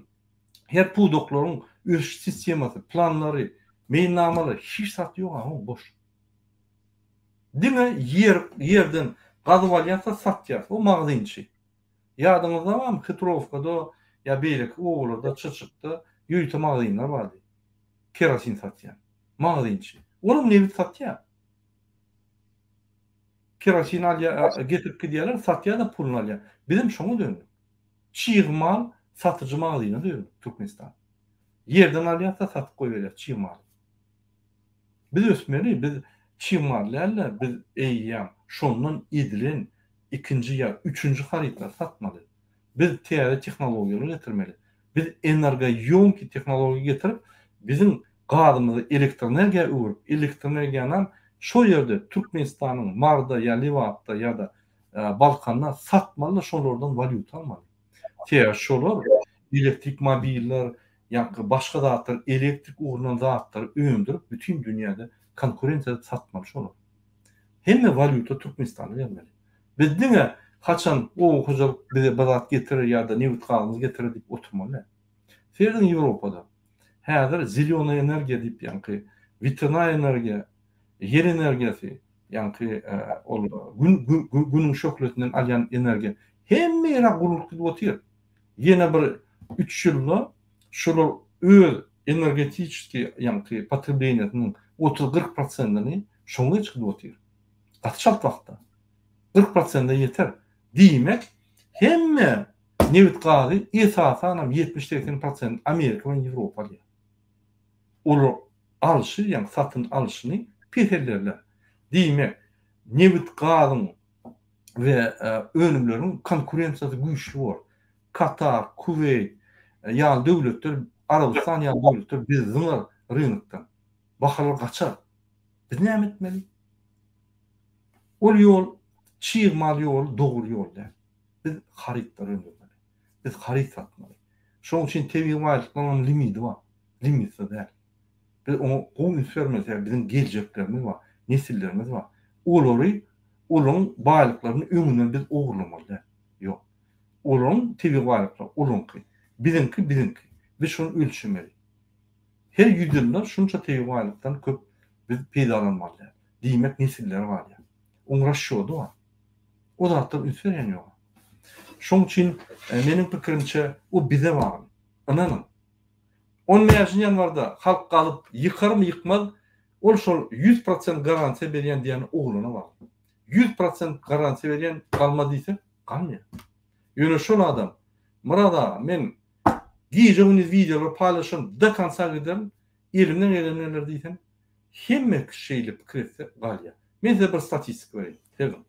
her pudaklaryň ösüş sistemasy, planlary, meýilnamalary hiç zat ýok a boş. Diňe ýer ýerden gazyp alýas-da satýas. O magazynçy. Ýadyňyzda barmy Hitrowkada ýa beýleki obalarda Çyrçykda ýörite magazynlar bardy. Kerosin satýan. Magazynçy. Olam nebit satýar. Kerosin alýar, getirip gidýärler, satýar-da puluny alýar. Bizem şoňa döndük. Çig mal satyjy magazyna döndük Türkmenistan. Ýerden alýas-da satyp goýberýäs çig maly. Biz ösmeli, biz çig mal däl-de, biz eýýäm şondan edilen ikinji ýa üçünji harytlary satmaly. Biz täze tehnologiýalary getirmeli. Biz energoýomkiý tehnologiýa getirip, biziň gazymyzy elektroenergiýa öwrüp, elektroenergiýanam şo ýerde Türkmenistanyň Maryda ýa Lebapda ýa-da Balkanda satmaly-da şolardan walýuta almaly. Sebäbi şolar elektrik mobiller, ýa başga zatlar, elektrik ugrundan zatlary öndürip bütin dünýäde konkurensiýa edip satmaly şolar. Hemme walýuta Türkmenistana gelmeli. Biz diňe haçan oba hojalyk bize bir zat getirer ýa-da nebit gazymyz getirer diýip oturmaly däl. Serediň Ýewropada. Häzir zelýonaýa energiýa diýip ýaňky weternaýa energiýa, ýel energiýasy, ýaňky ol gün günüň şöhlesinden alýan energiýa hemme ýere gurulyp gidip otyr. Ýene bir üç ýylda şolar öz energetiçeskiý ýaňky potrebleniýasynyň 30-40 prosentini şoňa geçip gidip otyr. Gaty çalt wagtda. 40 prosente ýeter. Diýmek, hemme nebit gazy esasanam 70-80 prosent Amerika bilen Ýewropa alýar. Olar alşy, ýagny satyn alşyny peselderler. Diýmek, nebit gazyň we önümleriň konkurensiýasy güýçli bor. Katar, Kuweýt ýaly döwletler, Arabystan ýaly döwletler bizi zyňar rynokdan. Bahalar gaçar. Biz näme etmeli? Ol ýol çig mal ýoly dogry ýol däl. Biz harytlar öndürmeli. Biz haryt satmaly. Şonuň üçin tebigy baýlyklaryň hem limidi bar. Limitsiz däl. Biz oňa gowy üns bermeli, sebäbi biziň geljeklerimiz bar, nesillerimiz bar. Olary, olaryň baýlyklaryny öňünden biz ogurlamaly däl. Ýok. Olaryň tebigy baýlyklary olaryňky. Biziňki biziňki. Biz şony ölçemeli. Her ýüz ýylda şunça tebigy baýlykdan köp biz peýdalanmaly däl. Diýmek nesillere galýar. Oň rasçýody bar. O zatlara üns berýän ýok. Şoň üçin meniň pikirimçe o bize bagly. Ynanyň. On bäşinji ýanwarda halk galyp ýykarmy ýykmaz, ol şol 100% garantiýa berýän diýen oglana bagly. 100% garantiýa berýän galmaz diýse, galmaýar. Ýöne şol adam, Myrat aga men gije-gündiz wideolar paýlaşaryn, do konca giderin, elimden geleni geler diýsem, hemme kişi şeýle pikir etse galýar. Men size bir statistika bereýin. Serediň.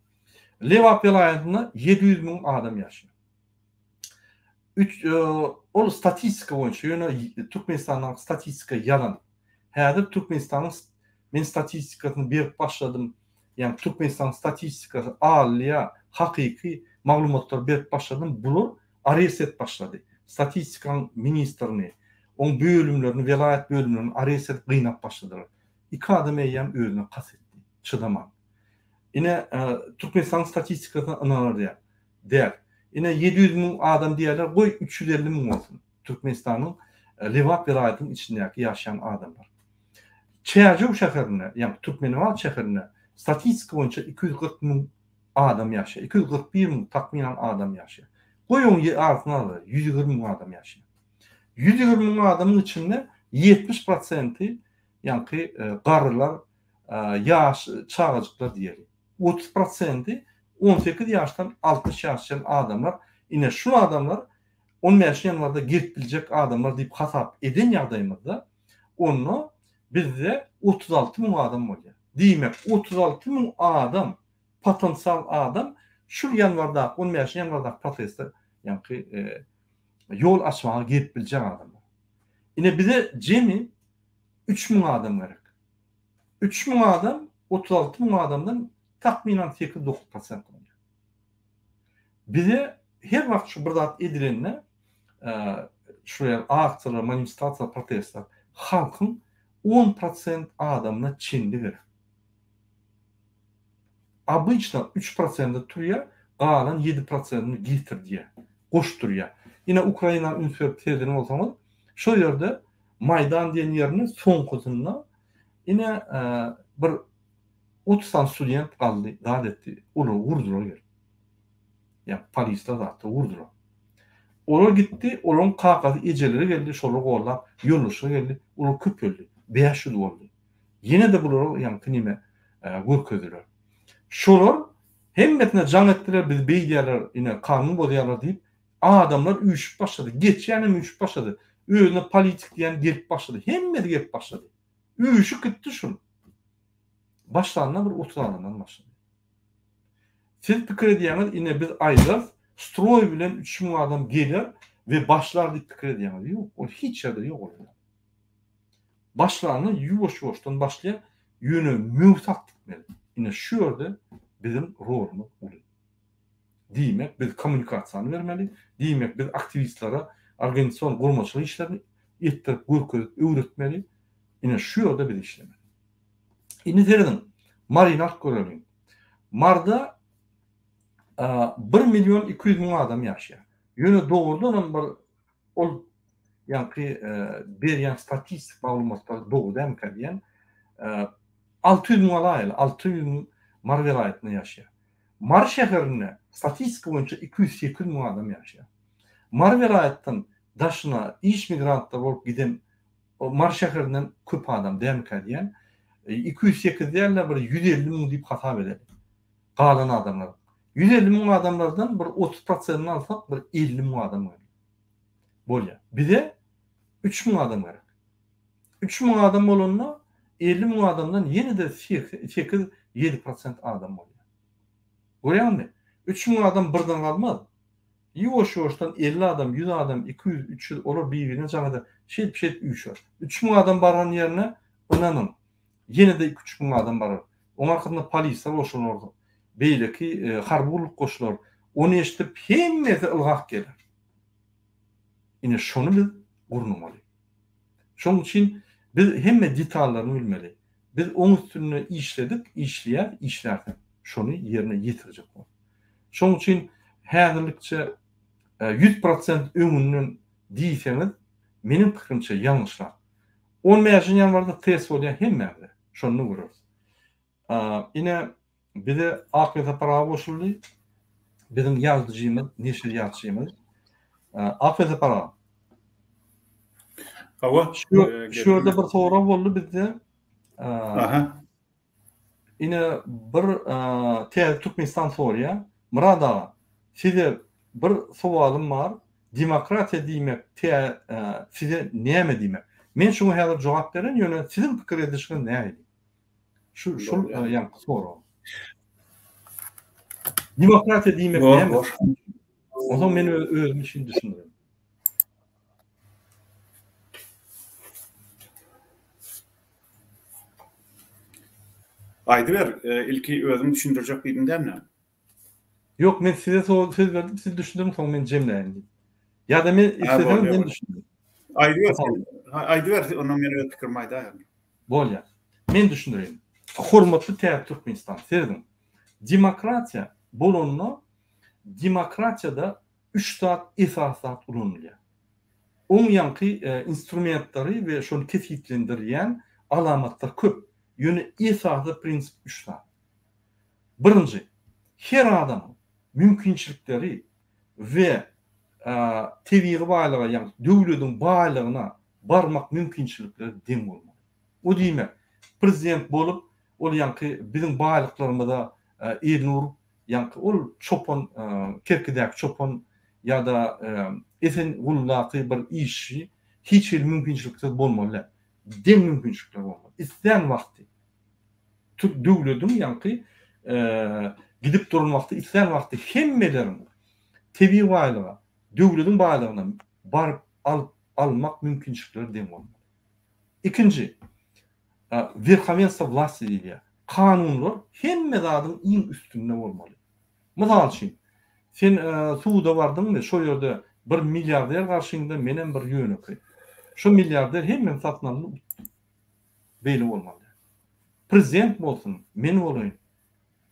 Lebap welaýatynda 700 müň adam ýaşaýar. Üç, ol statistika boýunça, ýöne Türkmenistandaky statistika ýalan. Häzir Türkmenistanyň men statistikasyny berip başladym. Ýagny Türkmenistanyň statistikasy alýa, hakyky maglumatlary berip başladym. Bular arest edip başlady. Statistikanyň ministrini, oň bölümlerini, welaýat bölümlerini arest edip gynap başladylar. Iki adam eýýäm özüne kast etdi, çydaman. Ine, Türkmenistanyň statistikasyna ynanar däl. Däl. Ine, 700 müň adam diýýärler, goý 350 müň bolsun. Türkmenistanyň Lebap welaýatynyň içindäki ýaşaýan adamlar. Çärjew şäherinde, ýagny Türkmenabat şäherinde statistika boýunça 240 müň adam ýaşaýar. 241 müň takmynan adam ýaşaýar. Goý oň ýarysyny alaly, 120 müň adam ýaşaýar. 120 müň adamyň içinde 70 prosenti ýaňky garrylar, ýaş çagajyklar diýeli. 30 prosenti 18 ýaşdan 60 ýaşa çenli adamlar. Ine şu adamlar 15 ýanwarda gelip biljek adamlar diýip hasap eden ýagdaýymyzda, onda bizde 36 müň adam bolýar. Diýmek, 36 müň adam, potensial adam şu ýanwardaky, 15 ýanwardaky proteste, ýaňky ýol açmaga gelip biljek adamlar. Ine bize jemi 3000 adam gerek. 3000 adam 36 müň adamdan takmynan 8-9 prosent bolýar. Bize her wagt şu bir zat edilende şu ýaly aksiýalar, manifestasiýalar, protestler halkyň 10 prosent adamyna çenli gerek. Obyçno 3 prosenti turýar, galan 7 prosentini getirdýär, goşdurýar. Ine Ukraina üns berip sereden bolsaňyz, şo ýerde Maýdan diýen ýerinde soňkusynda ine bir 30 sany student galdy, zat etdi. Olary urdular gelip. Ýa polisler zatda urdular. Olar gitdi, olaryň kakasy, ejeleri geldi, şolary gollap, ýoldaşlary geldi, olar köpeldi. 500 boldy. Ýene-de bulara ýaňky neme görkezdiler. Şolar hemmesine jaň etdiler, biz beýdýärler, ine kanun bozýarlar diýip, Adamlar üýşüp başlady. Geçýänem üýşüp başlady. Özüne politik diýen gelip başlady. Hemmesi gelip başlady. Üýşüp gitdi şul. Başlanda bir 30 adamdan başlady. Siz pikir edýäňiz, ine biz aýdarys, stroý bilen 3000 adam geler we başlar diýip pikir edýäňiz. Ýok, ol hiç ýerde ýok ol. Başlanda ýuwaş-ýuwaşdan başlaýar, ýöne möwsat gitmeli. Ine şu ýerde biziň rolumyz uly. Diýmek, biz kommunikasiýany bermeli. Diýmek, biz aktiwistlere organizasion gurmaçylyk işlerini etdirip, görkezip, öwretmeli. Ine, şu ýerde biz işlemeli. Indi serediň, Maryny alyp göreliň. Maryda 1 million 200 müň adam ýaşaýar. Ýöne dogrudanam bir ol ýaňky berýän statistik maglumatlary dogry dälmikä diýen. 600 müň alaýaly, 600 müň Mary welaýatynda ýaşaýar. Mary şäherinde statistika boýunça 208 müň adam ýaşaýar. Mary welaýatdan daşyna iş migrantlary bolup giden Mary şäherinden köp adam dälmikä diýen. 208 däl-de bir 150 müň diýip hasap edeli. Galan adamlar. 150 müň adamlardan bir 30 prosentini alsak bir 50 müň adam gelýär. Bolýar. Bize 3 müň adam gerek. 3 müň adam bolanda 50 müň adamdan ýene-de 8-7 prosent adam bolýar. Görýäňmi? 3 müň adam birden galmaz. Ýuwaş-ýuwaşdan 50 adam, 100 adam, 200, 300 olar bir-birine jaň eder. Şeýdip-şeýdip üýşer. 3 müň adam baran ýerine ynanyň, ýene-de 2-3 müň adam barar. Oň arkasynda polisler goşular, beýleki harby gulluk goşular. Ony eşidip hemmesi ylgap geler. Ine şony biz gurnamaly. Şonuň üçin biz hemme detallaryny bilmeli. Biz oň üstünde işledik, işleýäs, işlärsem şony ýerine ýetirjek bolup. Şonuň üçin häzirlikçe 100% öňünden diýseňiz, meniň pikirimçe ýalňyşrak. On bäşinji ýanwarda test bolýar hemmämize. Şonda göreris. Ine bize Akly Sapar aga goşuldy. Biziň ýazyjymyz, neşirýatçymyz. Akly Sapar aga. Hawa. Şu ýerde bir sorag boldy bizde. Aha. Ine bir Täze Türkmenistan soraýar. Myrat aga, size bir sowalym bar. Demokratiýa diýmek tä size näme diýmek? Men şuňa häzir jogap bererin, ýöne siziň pikir edişiňiz nähili? Şu şul ýaňky sorag. Demokratiýa diýmek näme? Onsoň men özüm üçin düşündirin. Aýdyber, ilki özüň düşündirjek diýdiň dälmi? Ýok, men size söz berdim, siz düşündiriň, soň men jemläýin diýip. Ýa-da men isleseňiz men düşündirin. Aýdyber, aýdyber, ondan men öz pikirimi aýdaýaryn. Bolýar. Men düşündireýin. Hormatly Täze Türkmenistan, serediň. Demokratiýa bolanda, demokratiýada üç zat esasy zat ulanylýar. Oň ýaňky instrumentleri we şony kesgitlendirýän alamatlar köp. Ýöne esasy prinsip üç zat. Birinji, her adamyň mümkinçilikleri we tebigy baýlyga, ýagny döwlediň baýlygyna barmak mümkinçilikleri deň bolmaly. O diýmek, prezident bolup, ol ýaňky biziň baýlyklarymyza elini urup, ýaňky ol çopan, Kerkidäki çopan ýa-da Esenguldaky bir işçi hiç hili mümkinçiliksiz bolmaly däl. Deň mümkinçilikler bolmaly. Islän wagty Türk döwlediň ýaňky gidip duran wagty islän wagty hemmeleriň tebigy baýlyga, döwlediň baýlygyna baryp alyp almak mümkinçilikleri deň bolmaly. Ikinji, werhowenstwo wlasti diýilýär. Kanunlar hemme zadyň iň üstünde bolmaly. Mysal üçin, sen suda bardyňmy, şo ýerde bir milliarder garşyňda, menem bir ýönekeý. Şo milliarder hemmeni satyn aldy, utdy. Beýle bolmaly däl. Prezident bolsun, men bolaýyn,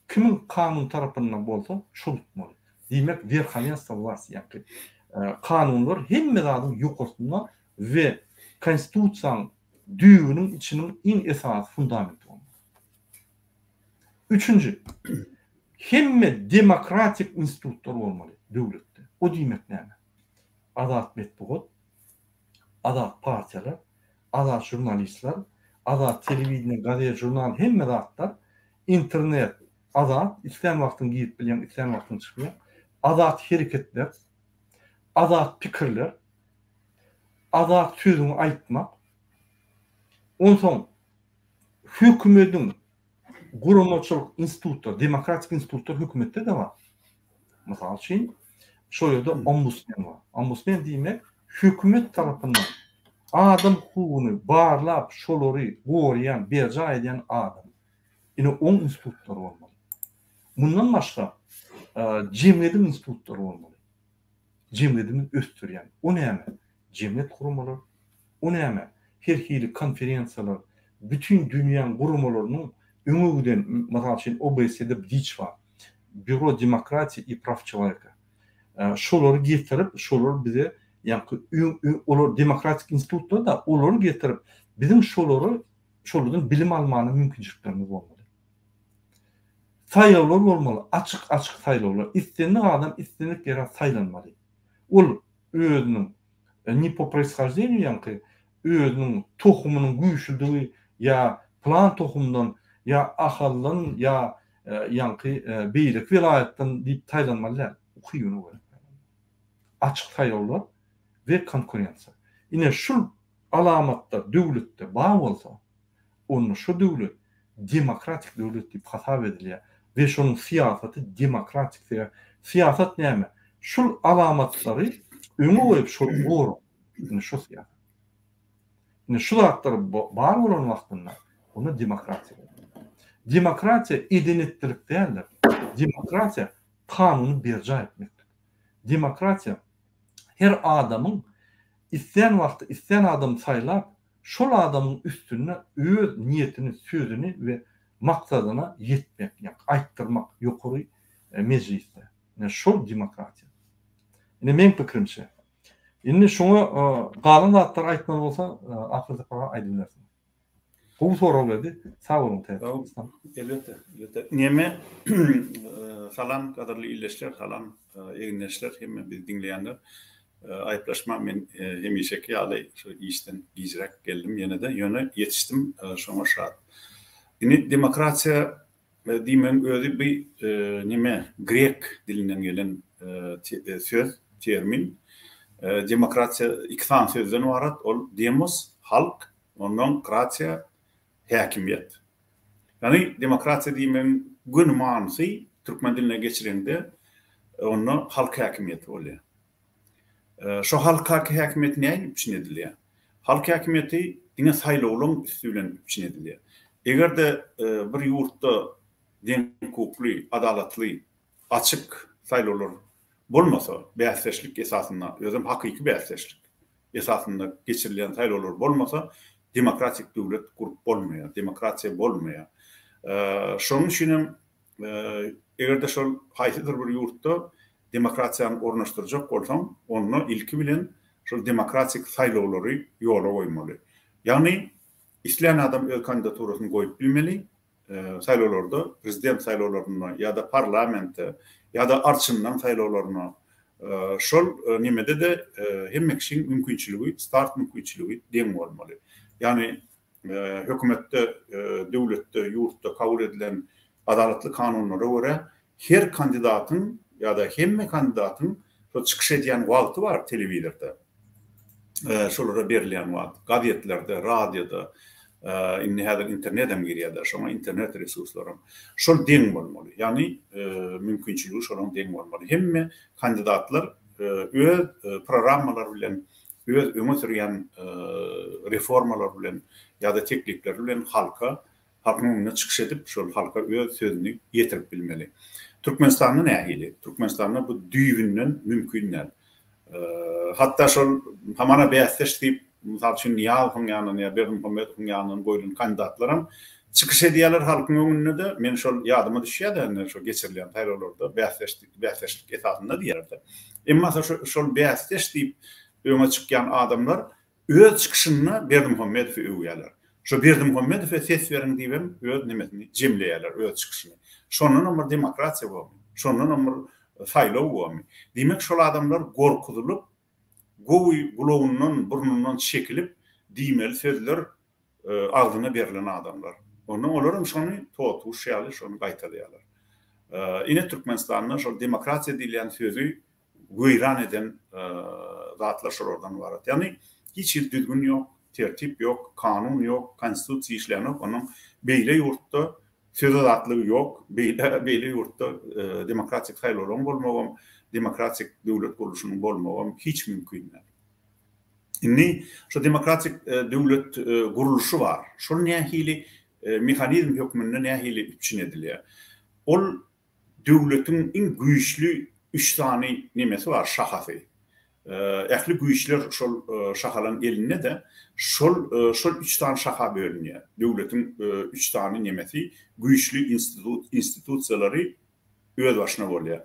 kimiň kanun tarapynda bolsa, şol utmaly. Diýmek, werhowenstwo wlasti, ýagny kanunlar hemme zadyň ýokarsynda we konstitusiýaň düýbüniň içiniň iň esasy fundamenti bolmaly. Üçünji, hemme demokratik institutlar bolmaly döwletde. O diýmek näme? Azat metbugat, azat partiýalar, azat žurnalistler, azat telewideniýe, gazet, žurnal, hemme zatlar, internet azat, islän wagtyň girip bilýäň, islän wagtyň çykýaň, azat hereketler, azat pikirler, azat sözüňi aýtmak, onsoň hökümediň guramaçylyk institutlary, demokratik institutlar hökümetde-de bar. Mysal üçin, şo ýerde ombudsmen bar. Ombudsmen diýmek, hökümet tarapyndan adam hukugyny barlap, şolary goraýan, berjaý edýän adam. Ine, oň institutlary bolmaly. Mundan başga, jemgyýetiň institutlary bolmaly. Jemgyýetimizi ösdürýän. O näme? Jemgyýet guramalar. O näme? Her hili konferensiýalar, bütin dünýäň guramalarynyň öňe giden, mysal üçin, OBSE-de BDIÇ bar. Býuro demokratiýa i praw çeloweka. Şolary getirip, şolar bize ýaňky olar demokratik institutlar da olary getirip, biziň şolary şolardan bilim almana mümkinçiliklerimiz bolmaly. Saýlawlar bolmaly, açyk-açyk saýlawlar. Islendik adam islendik ýere saýlanmaly. Ol özüniň ne po proishoždeniýu ýaňky özüniň tohumynyň güýçlüdigi ýa pylan tohumdan ýa Ahaldan ýa ýaňky beýleki welaýatdan diýip saýlanmaly däl. Ukybyna görä saýlanmaly. Açyk saýlawlar we konkurensiýa. Ine şul alamatlar döwletde bar bolsa, onda şo döwlet demokratik döwlet diýip hasap edilýär we şonuň syýasaty demokratik sebäbi syýasat näme? Şul alamatlary öňe goýup şol goramak. Ine şo syýasat. Ine şu zatlar bar bolan wagtynda onda demokratiýa bolýar. Demokratiýa eden-etdilik däldir. Demokratiýa kanuny berjaý etmeklik. Demokratiýa her adamyň islän wagty islän adamy saýlap şol adamyň üstünde öz niýetini, sözüni we maksadyna ýetmek, ýagny aýtdyrmak ýokary mejlisde. Ine şol demokratiýa. Ine meň pikirimçe. Indi şoňa galan zatlary aýtmaly bolsa Akyl Sapar aga aýdyp bilersiň. Gowy sorag berdi. Sag boluň Täjikistan. Elbetde, elbetde. Neme salam gadyrly ildeşler, salam egindeşler, hemme bizi diňleýänler. Aýyplaşma men hemişeki ýaly şu işden gijräk geldim ýene-de, ýöne ýetişdim, şoňa şat. Indi demokratiýa diýmegiň özi bi neme grek dilinden gelen söz, termin. Demokratiýa iki sany sözden ybarat, ol demos, halk, ondan kratiýa, häkimiýet. Ýagny demokratiýa diýmegiň göni manysy türkmen diline geçireňde onda halk häkimiýeti bolýar. Şo halk häkimiýeti nähili üpjün edilýär? Halk häkimiýeti diňe saýlawlaryň üsti bilen üpjün edilýär. Eger-de bir ýurtda deňhukukly, adalatly, açyk saýlawlar bolmasa, bäsdeşlik esasynda, özem hakyky bäsdeşlik esasynda geçirilýän saýlawlar bolmasa, demokratik döwlet gurup bolmaýar, demokratiýa bolmaýar. Şonuň üçin hem eger-de şol haýsydyr bir ýurtda demokratiýany ornaşdyrjak bolsaň, onda ilki bilen şol demokratik saýlawlary ýola goýmaly. Ýagny islän adam öz kandidaturasyny goýup bilmeli, saýlawlarda, prezident saýlawlarynda ýa-da parlamente ýa-da arçynlaň saýlawlaryna şol nemede-de hemme kişiň mümkinçiligi, start mümkinçiligi deň bolmaly. Ýagny hökümetde, döwletde, ýurtda kabul edilen adalatly kanunlara görä her kandidatyň ýa-da hemme kandidatyň şol çykyş edýän wagty bar telewizorda. Şolara berilýän wagt, gazetlerde, radioda, indi häzir internet hem girýär-de, şoňa internet resurslaram. Şol deň bolmaly. Ýagny mümkinçiligi şolaň deň bolmaly. Hemme kandidatlar öz programmalary bilen, öz öňe sürýän reformalary bilen ýa-da teklipleri bilen halka Halkyň öňünde çykyş edip, şol halka öz sözüni ýetirip bilmeli. Türkmenistanda nähili? Türkmenistanda bu düýbünden mümkin däl. Hatda şol hamana bäsdeş diýip, mysal üçin Nyýazowyň ýanyndan ýa Berdimuhamedowyň ýanyndan goýlan kandidatlaram çykyş edýärler halkyň öňünde-de. Men şol ýadyma düşýär-de indi şol geçirilýän saýlawlarda bäsdeş bäsdeşlik esasynda diýýärler-de. Emma şol bäsdeş diýip öňe çykýan adamlar Öz çykyşynda Berdimuhamedowy öwýärler. Şo Berdimuhamedowa ses beriň diýibem öz nemesini jemleýärler, öz çykyşyny. Şondanam bir demokratiýa bormy? Şondanam bir saýlaw bormy? Diýmek, şol adamlar gorkuzylyp, gowy gulagyndan, burnundan çekilip diýmeli sözler agzyna berlen adamlar. Ondan olaram şony totuguş ýaly şony gaýtalaýarlar. Ine Türkmenistanda şol demokratiýa diýilýän sözi weýran eden zatlar şolardan ybarat. Ýagny hiç hili düzgün ýok, tertip ýok, kanun ýok, konstitusiýa işlänok. Onuň beýle ýurtda söz azatlygy ýok, beýle beýle ýurtda demokratik saýlawlaryň bolmagam, demokratik döwlet gurluşynyň bolmagam hiç mümkin däl. Indi şu demokratik döwlet gurluşy bar. Şol nähili mehanizm hökmünde nähili üpjün edilýär? Ol Döwletiň iň güýçli üç sany nemesi bar, şahasy. Ähli güýçler şol şahalaryň elinde-de, şol şol üç sany şaha bölünýär. Döwletiň üç sany nemesi, güýçli institut institusiýalary. özbaşyna bolýar.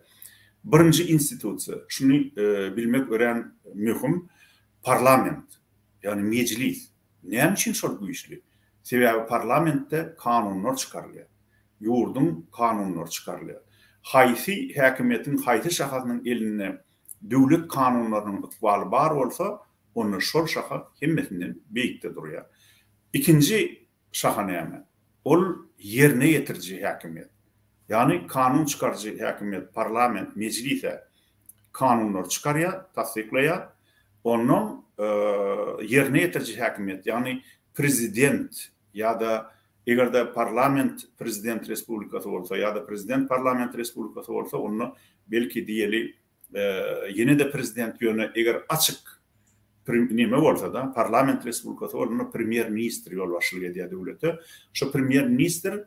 Birinji institusiýa, şuny bilmek örän möhüm, parlament, ýagny mejlis. Näme üçin şol güýçli? Sebäbi parlamentde kanunlar çykarylýar. Ýurduň kanunlary çykarylýar. Haýsy häkimiýetiň haýsy şahasynyň elinde döwlet kanunlarynyň ykbaly bar bolsa, onda şol şaha hemmesinden beýikde durýar. Ikinji şaha näme? Ol ýerine ýetiriji häkimiýet. Ýagny kanun çykaryjy häkimiýet, parlament, mejlis-ä kanunlary çykarýar, tassyklaýar. Onnoň ýerine ýetiriji häkimiýet, ýagny prezident ýa-da eger-de parlament prezident respublikasy bolsa ýa-da prezident parlament respublikasy bolsa, onda belki diýeli ýene-de prezident ýöne eger açyk neme bolsa-da, parlament respublikasy bolanda premýer-ministr ýolbaşçylyk edýär döwlete. Şo premýer-ministr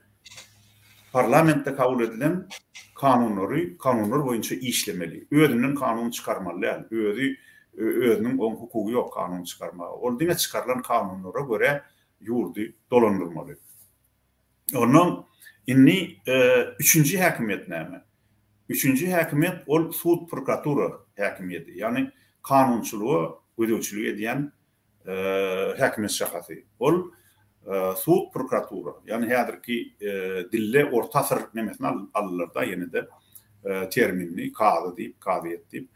parlamentde kabul edilen kanunlary, kanunlar boýunça işlemeli. Özünden kanun çykarmaly däl. Özi özüniň oň hukugy ýok kanun çykarmaga. Ol diňe çykarylan kanunlara görä ýurdy dolandyrmaly. Ondan indi üçünji häkimiýet näme? Üçünji häkimiýet ol sud prokuratura häkimiýeti, ýagny kanunçylyga gözegçilik edýän häkimiýet şahasy. Ol sud prokuratura, ýagny häzirki dilde orta asyr nemesini aldylar-da ýene-de terminini kazy diýip, kazyýet diýip.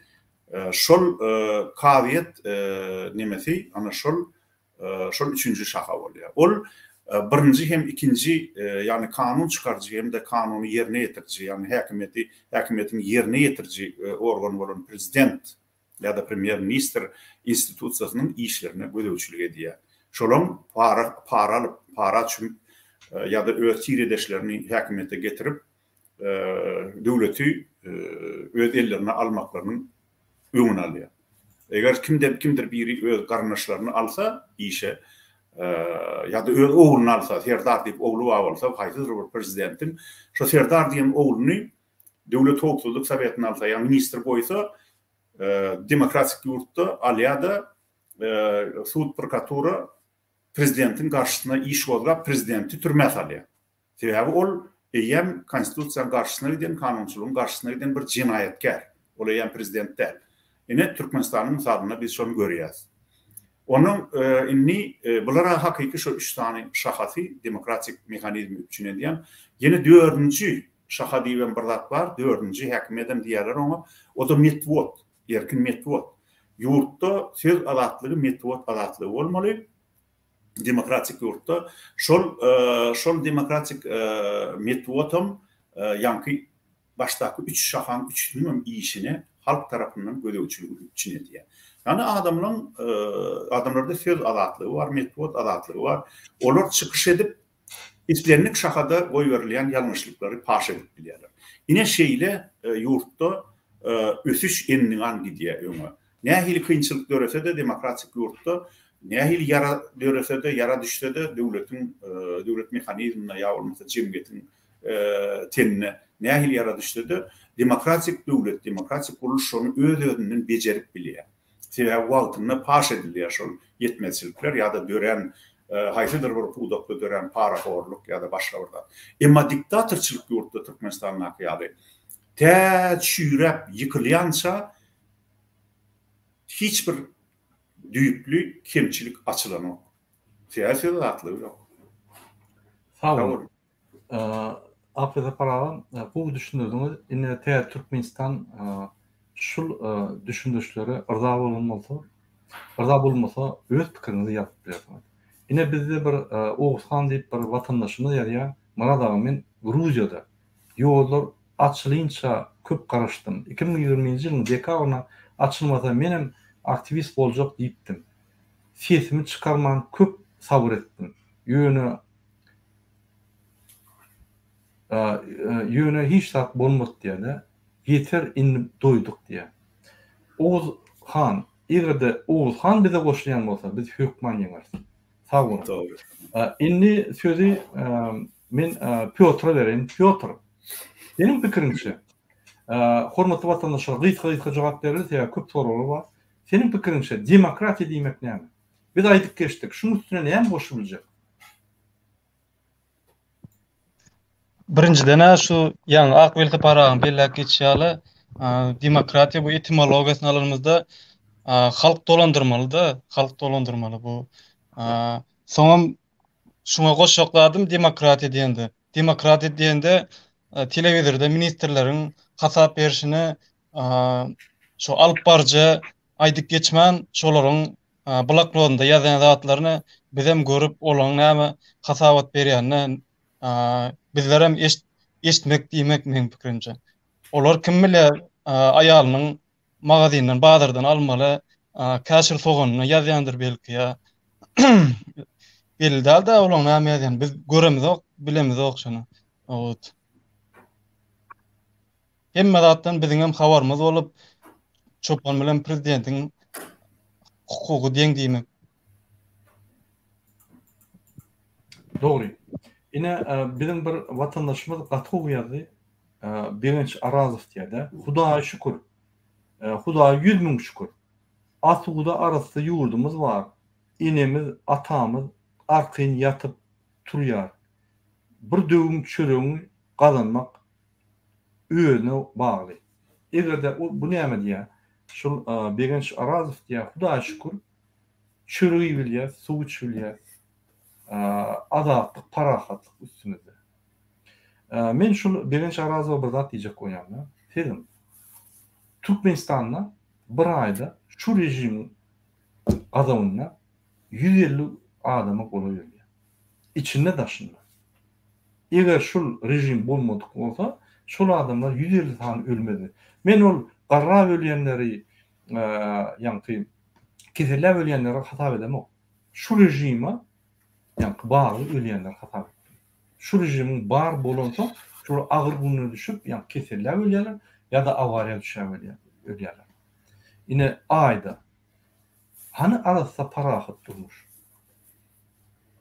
Şol kazyýet nemesi ana şol Şol üçünji şaha bolýar. Ol birinji hem ikinji, ýagny kanun çykaryjy hem-de kanuny ýerine ýetiriji, ýagny häkimiýeti, häkimiýetiň ýerine ýetiriji organy bolan prezident ýa-da premýer-ministr institusiýasynyň işlerine gözegçilik edýär. Şolaň para, para alyp, para çümüp ýa-da öz tiredeşlerini häkimiýete getirip, döwleti öz ellerine almaklarynyň öňüni alýar. Eger kimden kimdir biri öz garyndaşlaryny alsa işe ýa-da öz ogluny alsa, Serdar diýip ogly bar bolsa, haýsydyr bir prezidentiň şo Serdar diýen ogluny Döwlet howpsuzlyk sowetine alsa ýa ministr goýsa, demokratik ýurtda alýar-da sud, prokuratura prezidentiň garşysyna iş gozgap, prezidenti türmä salýar. Sebäbi ol eýýäm konstitusiýanyň garşysyna giden, kanunçylygyň garşysyna giden bir jenaýatkär. Ol eýýäm prezident däl. Ine, Türkmenistanyň mysalynda biz şony görýäris. Onuň indi bular-a hakyky şo üç sany şahasy demokratik mehanizmi üpjün edýän. Ýene dördünji şaha diýibem bir zat bar, dördünji häkimiýedem diýýärler oňa. O-da metbugat, erkin metbugat. Ýurtda söz azatlygy, metbugat azatlygy bolmaly. demokratik ýurtda şol şol demokratik metbugatam ýaňky başdaky üç şahaň üçüsiniňem işine halk tarapyndan gözegçiligi üpjün edýär. Ýagny adamlaň adamlarda söz azatlygy bar, metbugat azatlygy bar. Olar çykyş edip Islendik şahada goýberilýän ýalňyşlyklary paş edip bilýärler. Ine şeýle ýurtda ösüş endigan gidýär öňe. Nähili kynçylyk dörese-de demokratik ýurtda, nähili ýara dörese-de, ýara düşse-de döwletiň, döwlet mehanizmine ýa bolmasa jemgyýetiň tenine nähili ýara düşse-de, demokratik döwlet, demokratik gurluş şony öz-özünden bejerip bilýär. Sebäbi wagtynda paş edilýär şol ýetmezçilikler ýa-da dörän haýsydyr bir pudakda dörän parahorluk ýa-da başga bir zat. Emma diktatorçylyk ýurtda Türkmenistandaky ýaly tä çüýräp ýykylýança hiç bir düýpli kemçilik açylanok. Sebäbi söz azatlygy ýok. Sag boluň. Apy Sapar aga, gowy düşündirdiňiz. Indi täze Türkmenistan şul düşündirişlere yrza bolan bolsa, yrza bolmasa öz pikiriňizi ýazyp bilersiňiz. Ine bizde bir Oguzhan diýip bir watandaşymyz ýazýar, Myrat aga men Gruziýada ýollar açylynça köp garaşdym. 2020-nji ýylyň dekabrynda açylmasa menem aktiwist boljak diýipdim. Sesimi çykarman köp sabyr etdim. Ýöne Ýöne hiç zat bolmady diýýär-de. Ýeter indi doýduk diýýär. Oguz han, eger-de Oguz han bize goşulýan bolsa, biz hökman ýeňeris. Sag boluň. Dogry. Indi sözi men Pýotra bereýin. Pýotr, seniň pikiriňçe, hormatly watandaşlar, gysga-gysga jogap bereli, sebäbi köp soraglar bar. Seniň pikiriňçe, demokratiýa diýmek näme? Biz aýdyp geçdik. Şunuň üstüne näme goşup biljek? Birinjiden-ä şu ýaňy Ak Welsapar agaň belläp geçişi ýaly, demokratiýa bu etimologiýasyny alanymyzda halk dolandyrmaly-da, halk dolandyrmaly bu. Soňam şuňa goşjak zadym demokratiýa diýende. Demokratiýa diýende telewizorda ministrleriň hasap berşini şu alyp baryjy aýdyp geçmän, şolaryň bloknotynda ýazýan zatlaryny bizem görüp, olaryň näme hasabat berýänini bizlerem eşitmek diýmek meň pikirimçe. Olar kim bilýär aýalynyň magazinden, bazardan almaly käşir soganyny ýazýandyr belki ýa. Belli däl-de olaryň näme ýazýany. Biz göremizok, bilemizok şony. Ot. Hemme zatdan biziňem habarymyz bolup, çopan bilen prezidentiň hukugy deň diýmek. Dogry. Ine, biziň bir watandaşymyz gaty gowy ýazdy. Begenç Arazow diýýär-de. Hudaýa şükür. Hudaýa 100 müň şükür. Asuda arassa ýurdumyz bar. Enemiz, atamyz arkaýyn ýatyp turýar. Bir döwüm çöregiňi gazanmak özüne bagly. Eger-de bu näme diýýär? Şul Begenç Arazow diýýär, Hudaýa şükür, çörek iýip bilýäs, suw içip bilýäs. Azatlyk, parahatlyk üstümizde. Men şul Begenç Arazowa bir zat diýjek bolýan-da. Siziň Türkmenistanda bir aýda şu režimiň gazabynda 150 adama golaý ölýär. Içinde daşynda. Eger şul režim bolmadyk bolsa, şol adamlar 150 sany ölmezdi. Men ol garrap ölýänleri, ýaňky keselläp ölýänleri hasap edemok. Şu režime ýaňky bagly ölýänleri hasap etdim. Şu režimiň bar bolansoň, şolar agyr güne düşüp, ýaňky keselläp ölýärler ýa-da awariýa düşäp ölýärler. Ine, aýda. Hany arassa parahat durmuş?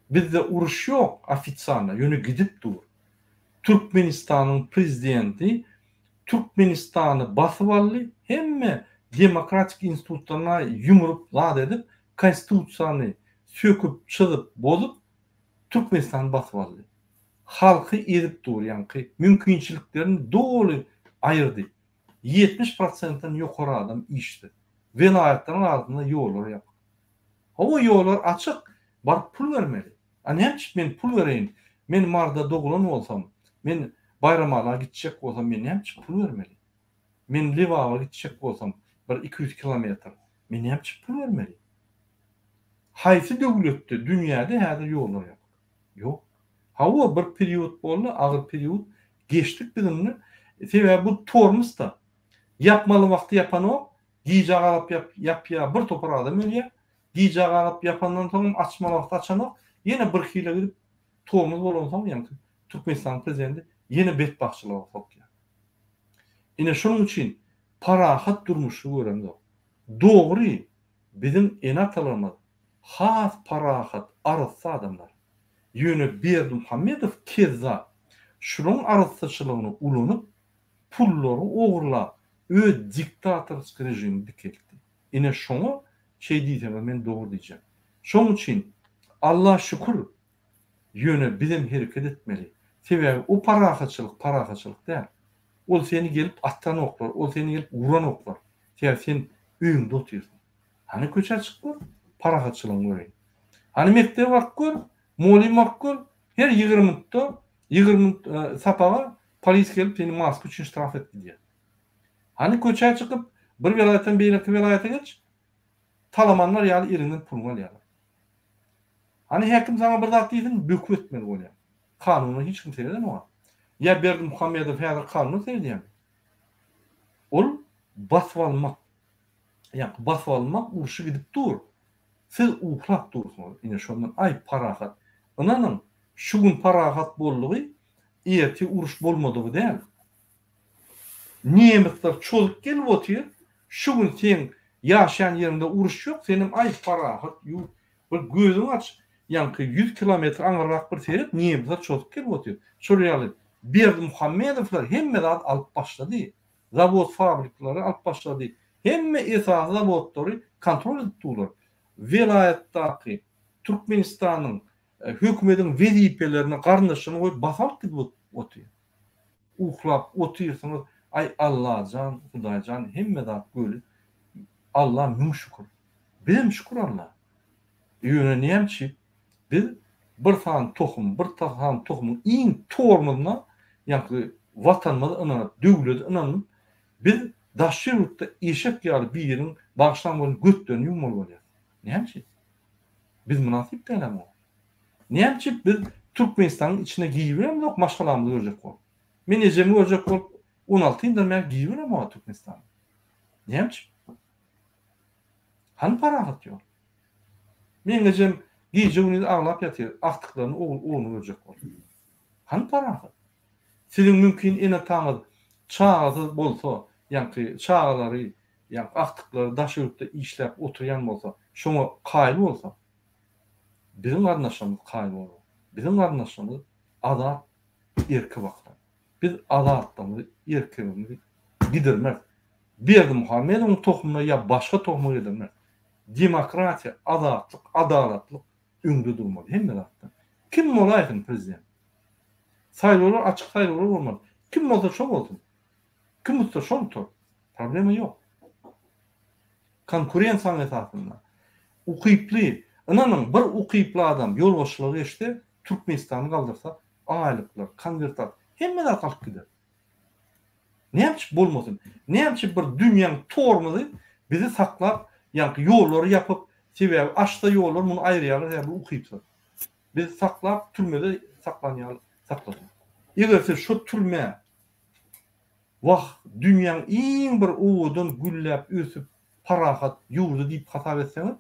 Bizde uruş ýok ofitsialno, ýöne gidip dur. Türkmenistanyň prezidenti Türkmenistany basyp aldy, hemme demokratik institutlaryna ýumrup zat edip, konstitusiýany söküp, çyzyp, bozup Türkmenistany basyp aldy. Halky ezip dur ýaňky mümkinçiliklerini doly aýyrdy. 70 prosentden ýokary adam işsiz. Welaýatlaryň arasynda ýollar ýapyk. Hawa ýollar açyk, baryp pul bermeli. A näme üçin men pul bereýin? Men Maryda doglan bolsam, men Baýramala gitjek bolsam men näme üçin pul bermeli? Men Lebaba gitjek bolsam bir 200 kilometr, men näme üçin pul bermeli? Haýsy döwletde, dünýäde häzir ýollar ýapyk? Ýok. Hawa bir period boldy, agyr period, geçdik biz indi. Sebäbi bu tormos-da. Ýapmaly wagty ýapanok, gijä galyp ýapýar, bir topar adam ölýär. Gijä galyp ýapandan soňam açmaly wagty açanok. Ýene bir hile gidip tormoz bolansoň ýaňky Türkmenistanyň prezidenti ýene betbagtçylyga sokýar. Ine şonuň üçin parahat durmuşy göremzok. Dogry biziň ene-atalarymyz has parahat, arassa adamlar. Ýöne Berdimuhamedow kezzap şularyň arassaçylygyny ulanyp pullary ogurlap öz diktatorskiý režimini dikeltdi. Ine şoňa şeý diýseňiz men dogry diýjek. Şoň üçin Alla şükür ýöne bizem hereket etmeli. Sebäbi o parahatçylyk parahatçylyk däl. Ol seni gelip atanoklar, ol seni gelip uranoklar. Sebäbi sen öýüňde otyrsyň. Hany köçä çyk gör, parahatçylygyňy göreýin. Hany mekdebe baryp gör, mugallym baryp gör, her 20 minutda, 20 minut e, sapaga polis gelip seni maska üçin ştraf edip gidýär. Hany köçä çykyp, bir welaýatdan beýleki welaýata geç, talamanlar ýaly eliňden puluňy alýarlar. Hany häkim saňa bir zat diýsin, böküp etmeli bolýar. Kanuna hiç kim seredenok. Ýa Berdimuhamedow häzir kanuna seredýärmi? Ol basyp almak, ýa basyp almak urşy gidip dur. Siz uklap dursuňyz. Ine şondan aý parahat. Ynanyň, şu gün parahat boldugy, ertir uruş bolmadygy däl. Nemisler çozup gelip otyr, şu gün seň ýaşaýan ýeriňde uruş ýok, senem aý parahat ýurt. Bir gözüňi aç, ýaňky 100 kilometr aňyrrak bir seret, nemisler çozup gelip otyr. Şol ýaly Berdimuhamedowlar hemme zady alyp başlady. Zawod fabrikleri alyp başlady. Hemme esasy zawodlary kontrol edip durlar. Welaýatdaky Türkmenistanyň hökümediň wezipelerini garyndaşlaryna goýup basyp alyp gidip otyr. Uklap otyrsyňyz, aý Allajan, Hudaýjan hemme zat göli. Alla müň şükür. Bizem şükür Alla. Ýöne näme üçin biz bir sany tohum, bir sany tohumyň iň tormozyna ýaňky watanymyza ynanyp, döwlete ynanyp, biz daşary ýurtda eşek ýaly biriniň bagyşlaň welin götlerini ýuwmaly bolýarys. Näme üçin? Biz mynasyp dälä muňa. Näme üçin biz Türkmenistanyň içine giribemzok maşgalamyzy görjek bolup. Men ejemi görjek bolup 16 ýyldan bäri giribemok Türkmenistana. Näme üçin? Hany parahat ýol? Meň ejem gije-gündiz aglap ýatyr, agtyklaryny, ogluny görjek bolup. Hany parahat? Siziň mümkin ene-ataňyz çagasyz bolsa, ýaňky çagalary, ýaňky agtyklary daş ýurtda işläp oturýan bolsa, şoňa kaýyl bolsa, biziň garyndaşlarymyz kaýyl bolar. Biziň garyndaşlarymyz azat erke bakar. Biz azatlygymyzy, erkegimizi gidirmeris. Berdimuhamedowyň tohumyna ýa başga tohuma gidirmeris. Demokratiýa, azatlyk, adalatlyk öňde durmaly hemme zatdan. Kim bolaýsyn prezident. Saýlawlar açyk saýlawlar bolmaly. Kim bolsa şo bolsun. Kim utsa şol utar. Problema ýok. Konkurensiýanyň esasynda. Ukyply, ynanyň bir ukyply adam ýolbaşçylyga geçse Türkmenistany galdyrsa aýlyklar, konwertat hemme zat alyp gider. Näme üçin bolmasyn? Näme üçin bir dünýäň tormozy bizi saklap, ýaňky ýollary ýapyp, sebäbi açsa ýollar muny aýyrýarlar, sebäbi bu ukypsyz. Bizi saklap, türmede saklan ýaly saklasyn. Eger siz şo türmä wah, dünýäň iň bir owadan gülläp ösüp parahat ýurdy diýip hasap etseňiz,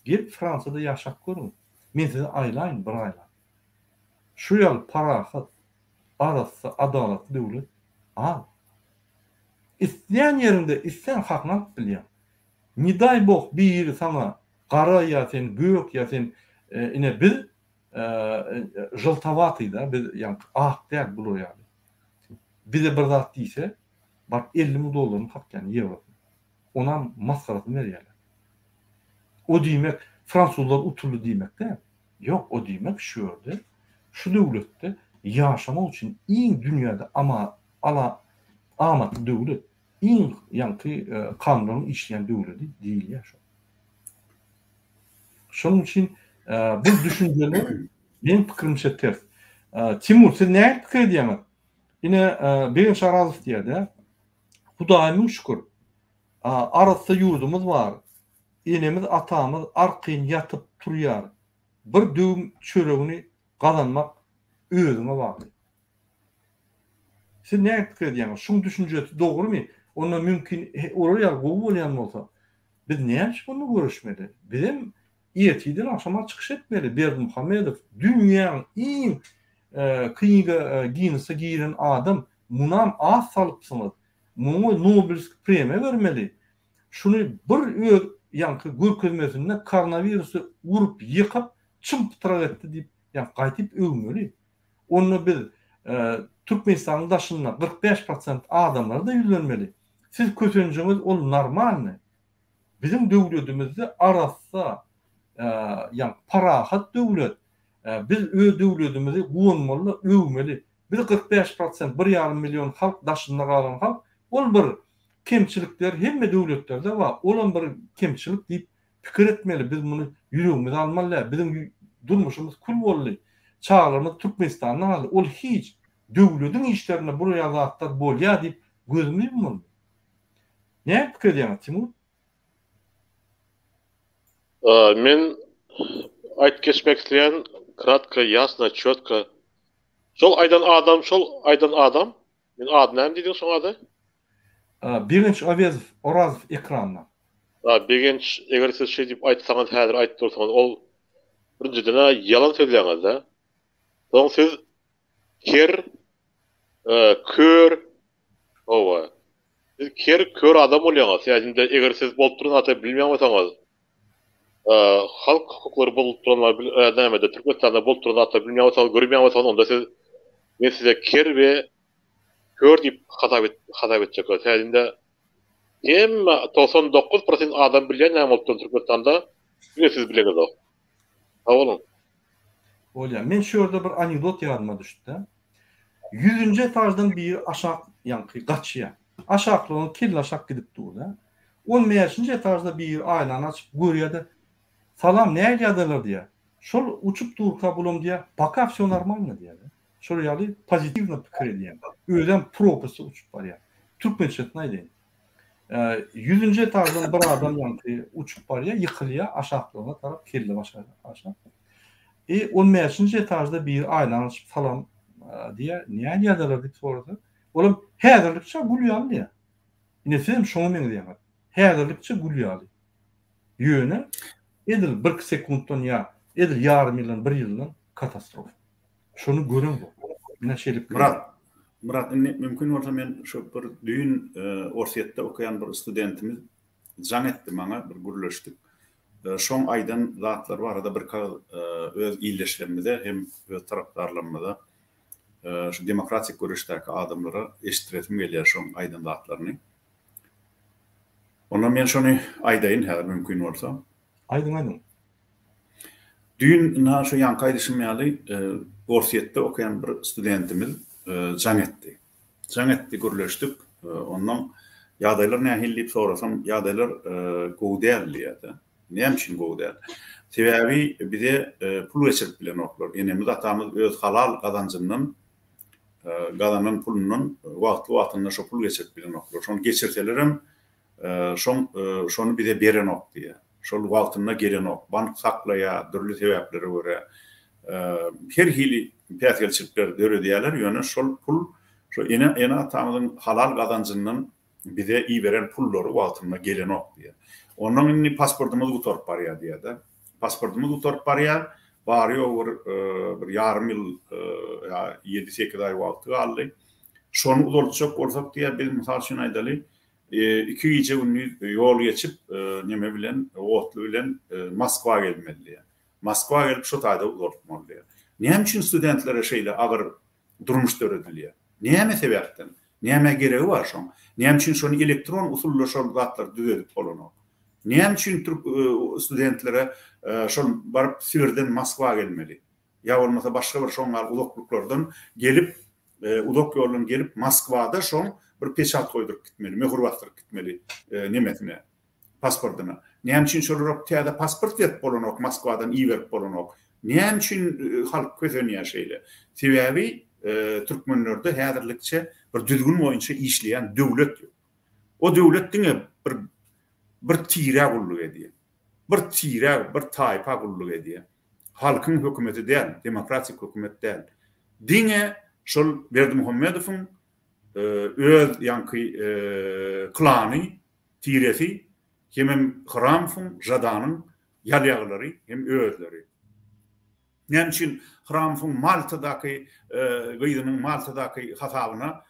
gelip Fransiýada ýaşap görüň. Men sizi aýlaýyn bir aýlap. Şu ýaly parahat, arassa, adalatly döwlet az. Islän ýeriňde islän hakyňy alyp bilýäň. Ne daý bog biri saňa gara ýa sen gök ýa sen ine biz želtowatyý da biz ýaňky ak däl bular ýaly. Bize bir zat diýse baryp 50 müň dollaryny kakýan ýewrosyny. Onam masgarasyny berýärler. O diýmek fransuzlar utuldy diýmek däl. Ýok, o diýmek şu ýerde, şu döwletde ýaşamak üçin iň dünýäde ama ala amatly döwlet, iň ýaňky kanunlaryň işleýän döwledi diýilýär şo. Şonuň üçin bu düşünjeler meň pikirimçe ters. Timur, siz nähili pikir edýäňiz? Ine, Begenç Arazow diýýär-de, Hudaýa müň şükür, arassa ýurdumyz bar, Enemiz atamyz arkaýyn ýatyp turýar. Bir döwüm çöregini gazanmak özüňe bagly. Siz näme pikir edýäňiz? Şuň düşünjesi dogrymy? Onda mümkin olar ýaly gowy bolýan bolsa, biz näme üçin onda göreşmeli? Bizem ertirden agşama çykyş etmeli. Berdimuhamedow dünýäň iň kniga Ginnese giren adam, munam az salypsyňyz. Muňa Nobelski premiýa bermeli. Şuny bir öz ýaňky görkezmesinde koronawirusy urup ýykyp çym-pytrak etdi diýip ýaňky gaýtyp öwmeli. Onda biz Türkmenistanyň daşynda 45 prosent adamlara-da ýüzlenmeli. Siz kösenjeňiz ol normalny. Biziň döwledimizde arassa ýaňky parahat döwlet. Biz öz döwledimizi guwanmaly-da öwmeli. Biz 45 prosent bir ýarym million halk daşynda galan halk ol bir Kemçilikler hemme döwletlerde bar, olam bir kemçilik diýip pikir etmeli, biz muny ýüregimize almaly däl, biziň durmuşymyz kül boldy, çagalarymyz Türkmenistanda galdy, ol hiç, döwlediň işlerinde bular ýaly zatlar bolýar diýip gözümizi ýummaly. Näme pikir edýäňiz Timur? Men aýdyp geçmek isleýän kratko, ýasno, çotko. Şol aýdan adam, şol aýdan adam Men ady näme diýdiň şoň ady? Begenç Owezow Orazow ekranda. A Begenç eger siz şeý diýip aýtsaňyz häzir aýdyp dursaňyz ol birinjiden-ä ýalan sözleýäňiz-dä. Soň siz ker kör hawa siz ker kör adam bolýaňyz. Ýa indi eger siz bolup duran zady bilmeýän bolsaňyz halk hukuklary bozulyp duran nämede Türkmenistanda bolup duran zatlary bilmeýän bolsaňyz, görmeýän bolsaňyz onda siz men size ker we kör diýip hasap et hasap etjek. Sebäbi indi hemme 99 prosent adam bilýän näme bolup duran Türkmenistanda diňe siz bileňizok. Sag boluň. Bolýar. Men şu ýerde bir anekdot ýadyma düşdi. Ýüzünji etaždan biri aşak ýaňky gaçýar. Aşaklygyna kelle aşak gidip dur-da. On bäşinji etažda biri aýnany açyp görýär-de, Salam, nähili ýagdaýlar diýýär. Şol uçup durka bulam diýýär, Poka wsýo normalno diýýär-de. Şol ýaly pozitiwno pikir edýän. Özem propastda uçup barýar. Türkmençesini aýdaýyn. Ýüzünji etaždan bir adam ýaňky uçup barýar, ýykylýar, aşaklygyna tarap kelle başa aşak. E, on bäşinji etažda biri aýnany açyp salam diýýär, nähili ýagdaýlar diýip sorasa, olam häzirlikçe gül ýaly diýýär. Ine sizem şoňa meňzeýäňiz. Häzirlikçe gül ýaly. Ýöne edil birki sekuntdan ýa edil ýarym ýyldan, bir ýyldan katastrofa. Şony göreňzok. Ine şeýle pikir. Myrat, Myrat indi mümkin bolsa men şu bir düýn Orsýetde okaýan bir studentimiz jaň etdi maňa bir gürleşdik. Şoň aýdan zatlary barada bir kagyz öz ildeşlerimize hem öz tarapdarlarymyza şu demokratik göreşdäki adamlara eşitdiresim gelýär şoň aýdan zatlaryny. Onda men şony aýdaýyn häzir mümkin bolsa. Aýdyň aýdyň. Düýn ynha şu ýaňky aýdyşym ýaly Orsýetde okaýan bir studentimiz jaň etdi. Jaň etdi, gürleşdik. Ondan ýagdaýlar nähili diýip sorasam, ýagdaýlar gowy däl diýýär-de. Näme üçin gowy däl? Sebäbi bize pul geçirip bilenoklar. Enemiz, atamyz öz halal gazanjyndan, gazanan pulundan wagtly-wagtynda şo pul geçirip bilenoklar. Şony geçirselerem Şoň şony bize berenok diýýär. Şol wagtynda gelenok. Bank saklaýar dürli sebäplere görä. Her hili päsgelçilikler döredýärler, ýöne şol pul şo ene ene-atamyzyň halal gazanjyndan bize iberen pullary wagtynda gelenok diýýär. Ondan indi pasportymyz gutaryp barýar diýýär-de. Pasportymyz gutaryp barýar. Bary-ýogy bir bir ýarym ýyl ýa ýedi-sekiz aý wagty galdy. Şony uzaltjak bolsak diýýär, biz mysal üçin aýdaly, Iki gije-gündiz ýol geçip, neme bilen, otly bilen Moskwa gelmeli diýýär. Moskwa gelip şo taýda uzaltmaly diýýär. Näme üçin studentlere şeýle agyr durmuş döredilýär? Näme sebäpden? Nämä geregi bar şoň? Näme üçin şony elektron usulda şol zatlary düzedip bolanok? Näme üçin türk studentlere şol baryp Sibirden Moskwa gelmeli? Ýa bolmasa başga bir şoň ýaly uzaklyklardan gelip, uzak ýoldan gelip Moskwada şoň bir peçat goýduryp gitmeli, möhür basdyryp gitmeli nemesine, pasportyna. Näme üçin şolara täze pasport berip bolanok, Moskwadan iberip bolanok? Näme üçin halk kösenýär şeýle? Sebäbi türkmenlerde häzirlikçe bir düzgün boýunça işleýän döwlet ýok. O döwlet diňe bir bir tirä gulluk edýär. Bir tirä, bir taýpa gulluk edýär. Halkyň hökümeti däl, demokratik hökümet däl. Diňe şol Berdimuhamedowyň öz ýaňky klany, tiresi hemem Hramowyň, Žadanyň ýalýagylary hem özleri. Näme üçin Hramowyň Maltadaky gyzynyň Maltadaky hasabyna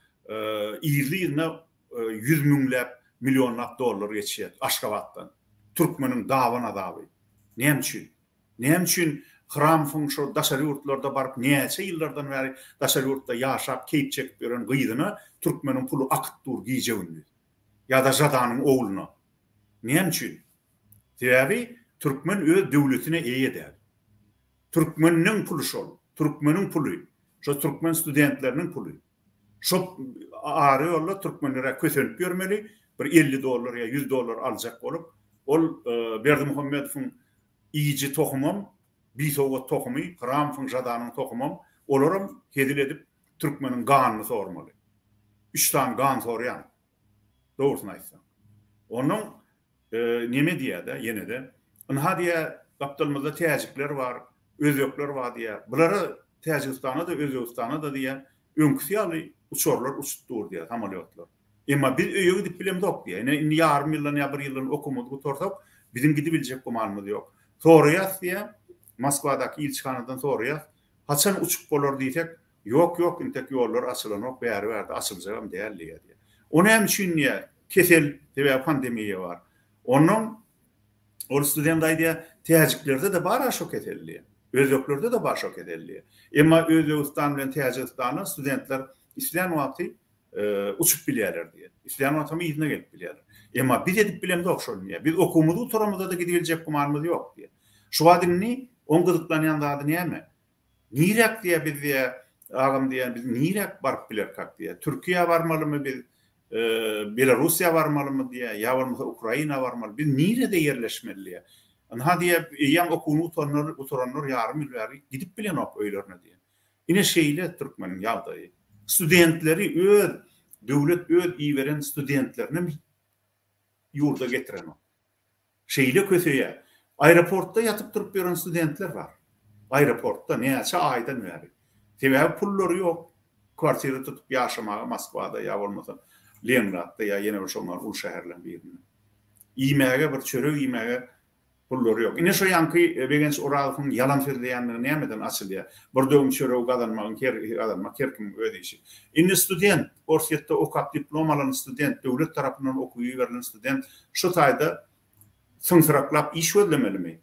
yzly-yzyna ýüz müňläp, millionlap dollar geçýär Aşgabatdan? Türkmeniň daban azaby. Näme üçin? Näme üçin Hramowyň şo daşary ýurtlarda baryp näçe ýyllardan bäri daşary ýurtda ýaşap keýp çekip ýören gyzyna türkmeniň puly akyp dur gije-gündiz? Ýa-da Žadanyň ogluna? Näme üçin? Sebäbi türkmen öz döwletine eýe däl. Türkmeniň puly şol. Türkmeniň puly. Şo türkmen studentleriniň puly. Şo ara ýolda türkmenler-ä kösenip ýörmeli, bir 50 dollar ýa 100 dollar aljak bolup. Ol Berdimuhamedowyň iýiji tohumam, bisowat tohumy, Hramowyň, Žadanyň tohumam, olaram hezil edip türkmeniň ganyny sormaly. Üç sany gan sorýan. Dogrusyny aýtsaň. Onnoň neme diýýär-de ýene-de, ynha diýýär, gapdalymyzda täjikler bar, özbekler bar diýýär. Bulara Täjigistana-da, Özbegistana-da diýýär, öňküsi ýaly uçarlar uçup dur diýýär, samolýotlar. Emma biz öýe gidip bilemzok diýýär. Ine, indi ýarym ýyldan ýa bir ýyldan okuwymyzy gutarsak, biziň gidibiljek gümanymyz ýok. Soraýas diýýär, Moskwadaky ilçihanadan soraýas, haçan uçup bolar diýsek, Ýok, ýok, intek ýollar açylanok, bäri-bärde açyljagam däl diýýär diýýär. O näme üçin diýýär, kesel, sebäbi pandemiýa bar. Onnoň ol student aýdýar, täjiklerde-de bar-a şo kesel diýýär. Özbeklerde-de bar şo kesel diýýär. Emma Özbegistan bilen Täjigistana studentler islän wagty uçup bilýärler diýýär. Islän wagtam yzyna gelip bilýärler. Emma biz edip bilemzok şony diýýär. Biz okuwymyzy gutaramyzda-da gidibiljek gümanymyz ýok diýýär. Şu wagt indi oň gyzyklanýan zady näme? Niräk diýýär biz diýýär. Agam diýýär, biz niräk baryp bilerkak diýýär. Türkiýä barmalymy biz, Belarussiýa barmalymy diýýär, ýa bolmasa Ukraina barmaly. Biz nirede ýerleşmeli diýýär. Ynha diýýär, eýýäm okuwyny gutanlar, gutaranlar ýarym ýyl bäri gidip bilenok öýlerine diýýär. Ine şeýle türkmeniň ýagdaýy. Studentleri öz döwlet öz iberen studentlerinem ýurda getirenok. Şeýle köseýär. Aeroportda ýatyp turup ýören studentler bar. Aeroportda näçe aýdan bäri. Sebäbi pullary ýok. Kwartira tutup ýaşamaga Moskwada ýa bolmasa Leningradda ýa ýene bir şoňa uly şäherleň birinde. Iýmäge bir çörek iýmäge pullary ýok. Ine şo ýaňky Begenç Orazowyň ýalan sözleýänligi nämeden açylýar? Bir döwüm çöregi gazanmagyň her gazanmak her kimiň öz işi. Indi student, Orsýetde okap diplom alan student, döwlet tarapyndan okuwa iberilen student şu taýda syňsyraklap iş gözlemelimi?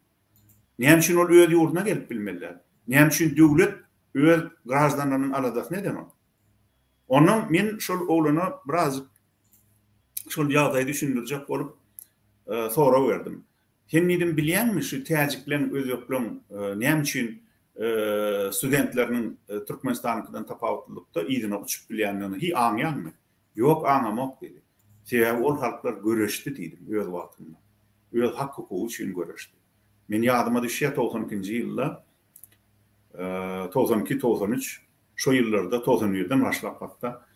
Näme üçin ol öz ýurduna gelip bilmeli däl? Näme üçin döwlet öz graždanlarynyň aladasyny edenok? Onnoň men şol oglana birazjyk şol ýagdaýy düşündirjek bolup sorag berdim. Sen diýdim, bilýäňmi şu täjikleň, özbekleň näme üçin studentleriniň Türkmenistanyňkydan tapawutlylykda yzyna uçup bilýändigini hiý aňýaňmy? Ýok, aňamok diýdi. Sebäbi ol halklar göreşdi diýdim öz wagtynda. Öz hak-hukugy üçin göreşdi. Men ýadyma düşýär 92 nji ýylda, 92, 93 şo ýyllarda, 91-den başlap hatda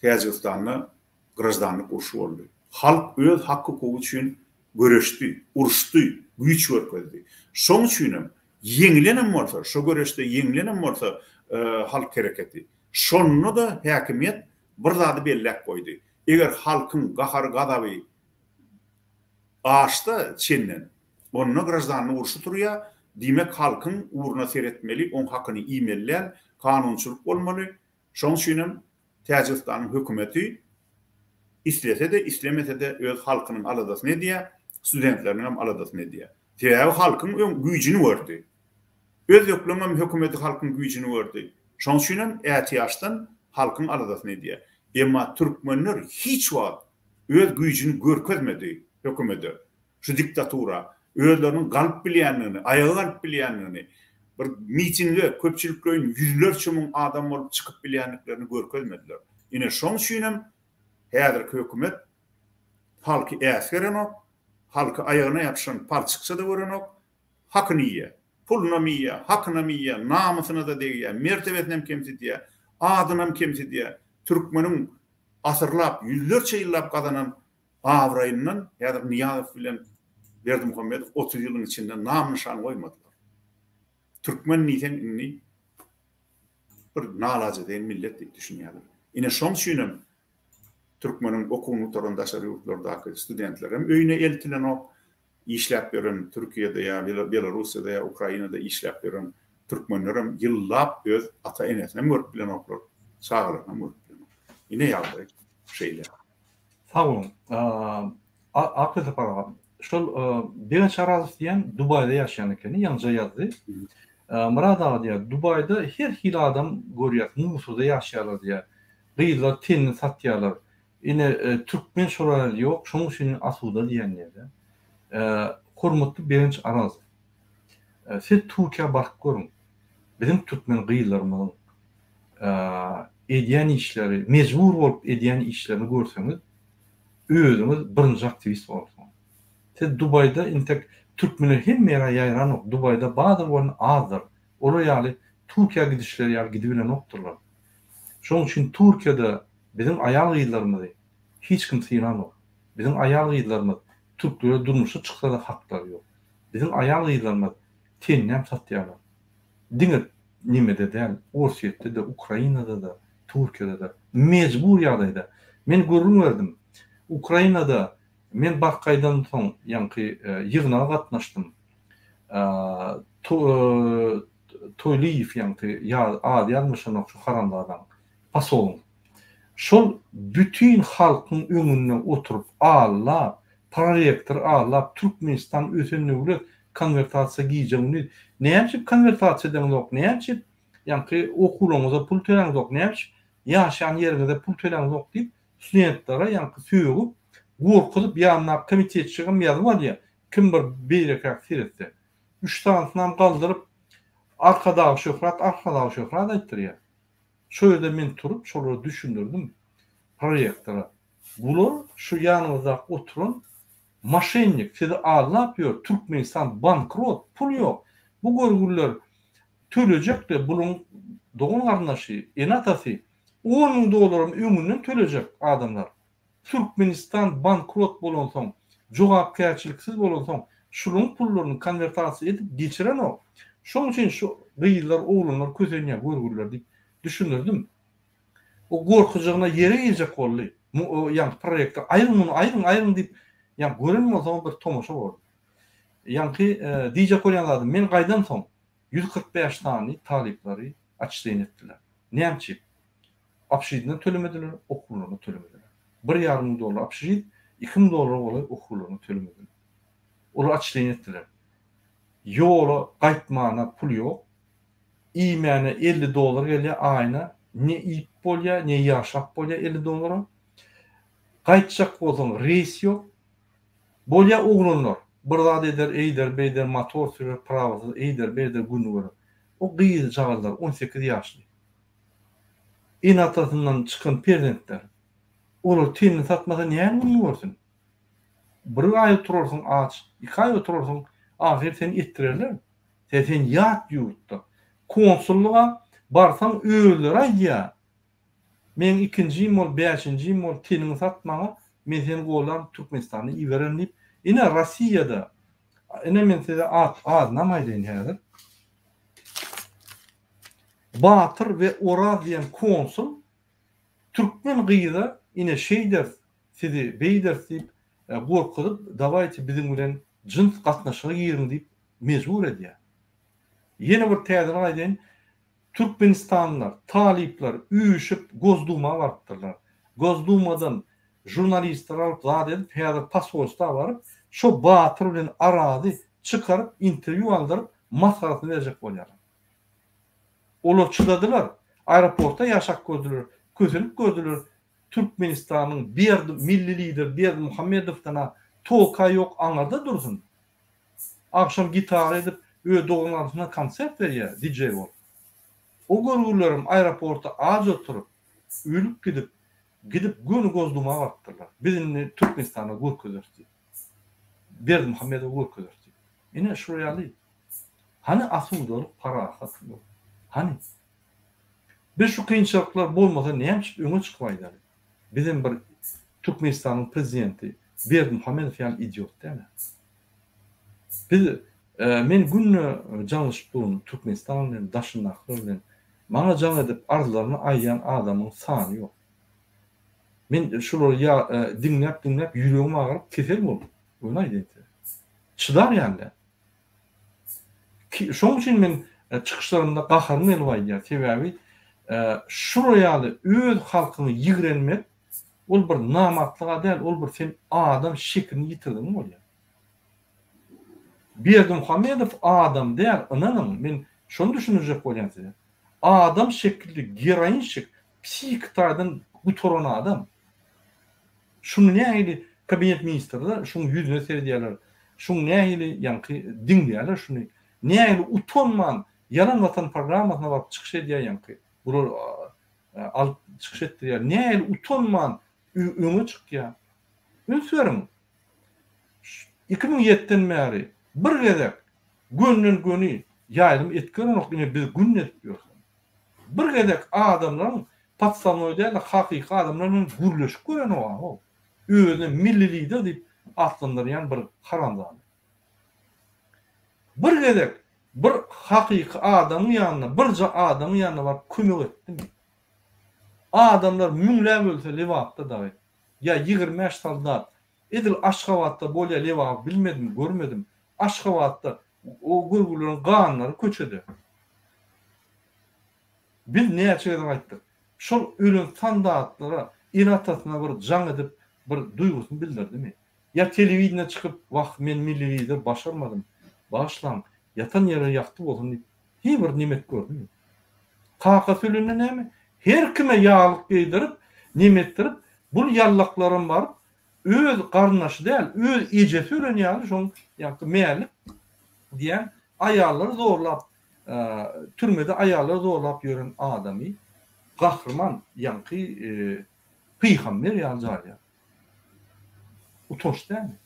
Täjigistanda graždanlyk urşy boldy. Halk öz hak-hukugy üçin göreşdi, uruşdy, güýç görkezdi. Şoň üçinem ýeňilenem bolsa, şo göreşde ýeňilenem bolsa halk hereketi, şonda-da häkimiýet bir zady belläp goýdy. Eger halkyň gahary-gazaby aşsa çenden, onda graždanlyk urşy turýar, diýmek halkyň ugruna seretmeli, oň hakyny iýmeli däl, kanunçylyk bolmaly. Şoň üçinem Täjigistanyň hökümeti islese-de, islemese-de öz halkynyň aladasyny edýär, studentleriniň hem aladasyny edýär. Sebäbi halkyň öň güýjüni gördi. Özbekleň hem hökümeti halkyň güýjüni gördi. Şoň üçin hem ätiýaçdan halkyň aladasyny edýär. Emma türkmenler hiç wagt öz güýjüni görkezmedi hökümede. Şu diktatura özleriniň galyp bilýändigini, aýaga galyp bilýändigini, bir mitinge köpçülikleýin ýüzlerçe müň adam bolup çykyp bilýändiklerini görkezmediler. Ine şoň üçin hem häzirki hökümet halky äsgerenok, halky aýagyna ýapyşan palçykça-da görenok, hakyny iýýär. Pulunam iýýär, hakynam iýýär, namysyna-da degýär, mertebesinem kemsidýär, adynam kemsidýär. Türkmeniň asyrlap, ýüzlerçe ýyllap gazanan Abraýyndan häzir Nyýazow bilen Berdimuhamedow 30 ýylyň içinde nam-nyşan goýmadylar. Türkmen diýseň indi bir nalajedeýin millet diýip düşünýärler. Ine şoň üçinem türkmeniň okuwyny gutaran daşary ýurtlardaky studentler hem öýüne eltilenok. Işläp ýören Türkiýede ýa Belarussiýada ýa Ukrainada işläp ýören türkmenler hem ýyllap öz ata-enesinem görüp bilenoklar, çagalarynam görüp bilenok. Ine ýagdaý şeýle. Sag boluň. Akly Sapar aga, şol Begenç Arazow diýen Dubaýda ýaşaýan ekeni, ýaňyja ýazdy. Myrat aga diýýär, Dubaýda her hili adam görýäs, Musurda ýaşaýarlar diýýär. Gyzlar tenini satýarlar. Ine, türkmen şolar ýaly ýok, şonuň üçin asuda diýýän diýýär. Hormatly Begenç Arazow, siz Türkiýä baryp görüň. Biziň türkmen gyzlarymyzyň edýän işleri, mejbur bolup edýän işlerini görseňiz, özüňiz birinji aktiwist bolarsyňyz. Siz Dubaýda intek türkmenler hemme ýere ýaýranok, Dubaýda bardyr welin azdyr. Olar ýaly Türkiýä gidişleri ýaly gidibilenokdyrlar. Şonuň üçin Türkiýede biziň aýal-gyzlarymyzy hiç kim sylanok. Biziň aýal-gyzlarymyz türklere durmuşa çyksa-da haklary ýok. Biziň aýal-gyzlarymyz teninem satýarlar. Diňe nemede däl, Orsýetde-de, Ukrainada-da, Türkiýede-de. Mejbur ýagdaýda. Men gürrüň berdim. Ukrainada men baryp gaýdansoň ýaňky ýygnaga gatnaşdym. Toýlyýew ýaňky ady ýalňyşanok şu haramzadaň, posolyň. Şol bütin halkyň öňünde oturyp allap, prorektor allap Türkmenistan ösen döwlet konwertasiýa gije gündiz näme üçin konwertasiýa edeňizok näme üçin ýaňky okuwlaryňyza pul töläňizok näme üçin ýaşaýan ýeriňize pul töläňizok diýip studentlere ýaňky sögüp gorkuzyp ýanyndaky komitetçigem ýazyp alýar kim bir beýlekäk seretse üç sanysynam galdyryp Arkadag şöhrat Arkadag şöhrat aýtdyrýar. Şo ýerde men turup şolara düşündirdim prorektora. Bular şu ýanyňyzdaky oturan moşennik sizi aldap ýör Türkmenistan bankrot pul ýok bu görgüliler tölejekde buluň dogan garyndaşy ene atasy on müň dollaram öňünden tölejek adamlar Türkmenistan bankrot bolansoň jogapkärçiliksiz bolansoň şulaň pullaryny konwertasiýa edip geçirenok şoň üçin şu gyzlar oglanlar kösenýär görgüliler diýip düşündirdim. O gorkujygyna ýere girjek boldy. Ýaňky prorektor aýryň muny, aýryň, aýryň diýip, ýaňky gören bolsaňyz bir tomaşa bordy. Ýaňky diýjek bolýan zadym, men gaýdansoň 145 sany talyplary otçisleniýe etdiler. Näme üçin? Obşžitine tölemediler, okuwlaryna tölemediler. Bir ýarym müň dollar obşžit, 2000 dollara golaý okuwlaryna tölemediler. Olary otçisleniýe etdiler. Ýola gaýtmana pul ýok. Iýmäne 50 dollar gelýär aýyna, ne iýip bolýar, ne ýaşap bolýar 50 dollara. Gaýtjak bolsaň reýs ýok. Bolýar oglanlar, bir zat eder, eýder, beýder, motor sürer, prawasyz eýder, beýder gününi görer. O gyzjagazlar 18 ýaşly. Ene-atasyndan çykan perzentler. Olar tenini satmasa näme gününi görsün? Bir aý oturarsyň aç, iki aý oturarsyň, ahyry seni etdirerler. Sen sen ýat ýurtda. Konsullyga barsaň özleri aýdýar. Meň ikinjim bol, bäşinjim bol, teniňi sat maňa, men seni gollaryn Türkmenistana ibererin diýip. Ine Rossiýada, ine men size at adynam aýdaýyn häzir. Batyr we Oraz diýen konsul türkmen gyza ine şeýderis, sizi beýderis diýip gorkuzyp, dawaýte biziň bilen jyns gatnaşyga giriň diýip mejbur edýär. Ýene bir täzelik aýdaýyn, türkmenistanlylar, talyplar üýşüp Gosduma barypdyrlar. Gosdumadan žurnalistleri alyp zat edip häzir posolstwa baryp şo Batyr bilen Arazy çykaryp interwýu aldyryp masgarasyny berjek bolýarlar. Olar çydadylar, aeroportda ýaşap gördüler, kösenip gördüler, Türkmenistanyň Berdi milli lider Berdimuhamedowdan-a tolka ýok aňyrda dursun. Agşam gitara edip öz dogan-garyndaşyna konsert berýär DJ bolup. O görgülerem aeroportda aç oturyp, ölüp gidip, gidip göni Gosduma barypdyrlar. Biz indi Türkmenistana görkezeris diýip. Berdimuhamedowa görkezeris diýip. Ine şular ýaly. Hany asudalyk, parahatlyk? Hany? Biz şu kynçylyklar bolmasa näme üçin öňe çykyp aýdaly? Bizem bir Türkmenistanyň prezidenti Berdimuhamedow ýaly idiot däl-ä. Biz men günde jaňlaşyp durun Türkmenistan bilen, daşyndakylar bilen. Maňa jaň edip arzlaryny aýdýan adamyň sany ýok. Men şulary ýa diňläp diňläp ýüregim agyryp kesel boldum. Göni aýdaýyn size. Çydar ýaly däl. Şonuň üçin men çykyşlarymda gaharym gelip aýdýan. Sebäbi şular ýaly öz halkyňy ýigrenmek ol bir namartlyga däl, ol bir sen adam şekilini ýitirdigiň bolýar. Berdimuhamedow adam däl, ynanyň, men şony düşündirjek bolýan size. Adam şekilli geroinşik, psihiki taýdan gutaran adam. Şuny nähili kabinet ministrler şuň ýüzüne seredýärler, şuň nähili ýaňky diňleýärler şuny, nähili utanman Ýalan watan programmasyna baryp çykyş edýär ýaňky, bular alyp çykyş etdirýär, nähili utanman öňe çykýar. Üns beriň, 2007-den bäri bir gezek gönden göni ýaýlym etip görenok, ine biz günde edip ýörüs. Bir gezek adamlaryň podstawnoý däl-de hakyky adamlar bilen gürleşip görenok-a-how. Özüne milli lider diýip atlandyrýan bir haramzada. Bir gezek bir hakyky adamyň ýanyna, birje adamyň ýanyna baryp kömek etdimi? Adamlar müňläp ölse Lebapda dagy, ýa 25 soldat, edil Aşgabatda bolýa Lebaby bilmedim, görmedim. Aşgabatda o görgüleriň ganlary köçede. Biz näçe gezek aýtdyk. Şol ölen soldatlara ene-atasyna bir jaň edip bir duýgusyny bildirdimi? Ýa telewideniýä çykyp wah men milli lider başarmadym, bagyşlaň, ýatan ýeri ýagty bolsun diýip hiý bir nemet gördümi? Kakasy ölende näme? Her kime ýaglyk geýdirip, nemetdirip, bul ýallaklaram baryp öz garyndaşy däl, öz ejesi ölen ýaly şoň ýaňky Mälik diýen aýallary zorlap türmede aýallary zorlap ýören adamy. Gahryman ýaňky pygamber ýaly jaýlaýar. Utanç dälmi?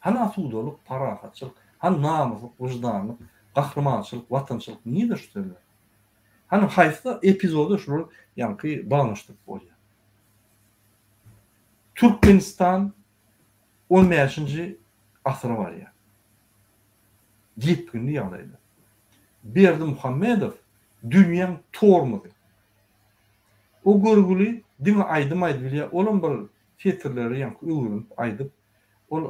Hany asudalyk, parahatçylyk, hany namyslyk, wyždanlyk, gahrymançylyk, watançylyk nirde şu sözler? Hany haýsy epizoda şulary ýaňky baglanyşdyryp bolýar? Türkmenistan on bäşinji asyra barýar. Depginli ýagdaýda. Berdimuhamedow dünýäň tormozy. O görgüli diňe aýdym aýdyp bilýär, olam bir setirleri ýaňky öwrenip aýdyp, ol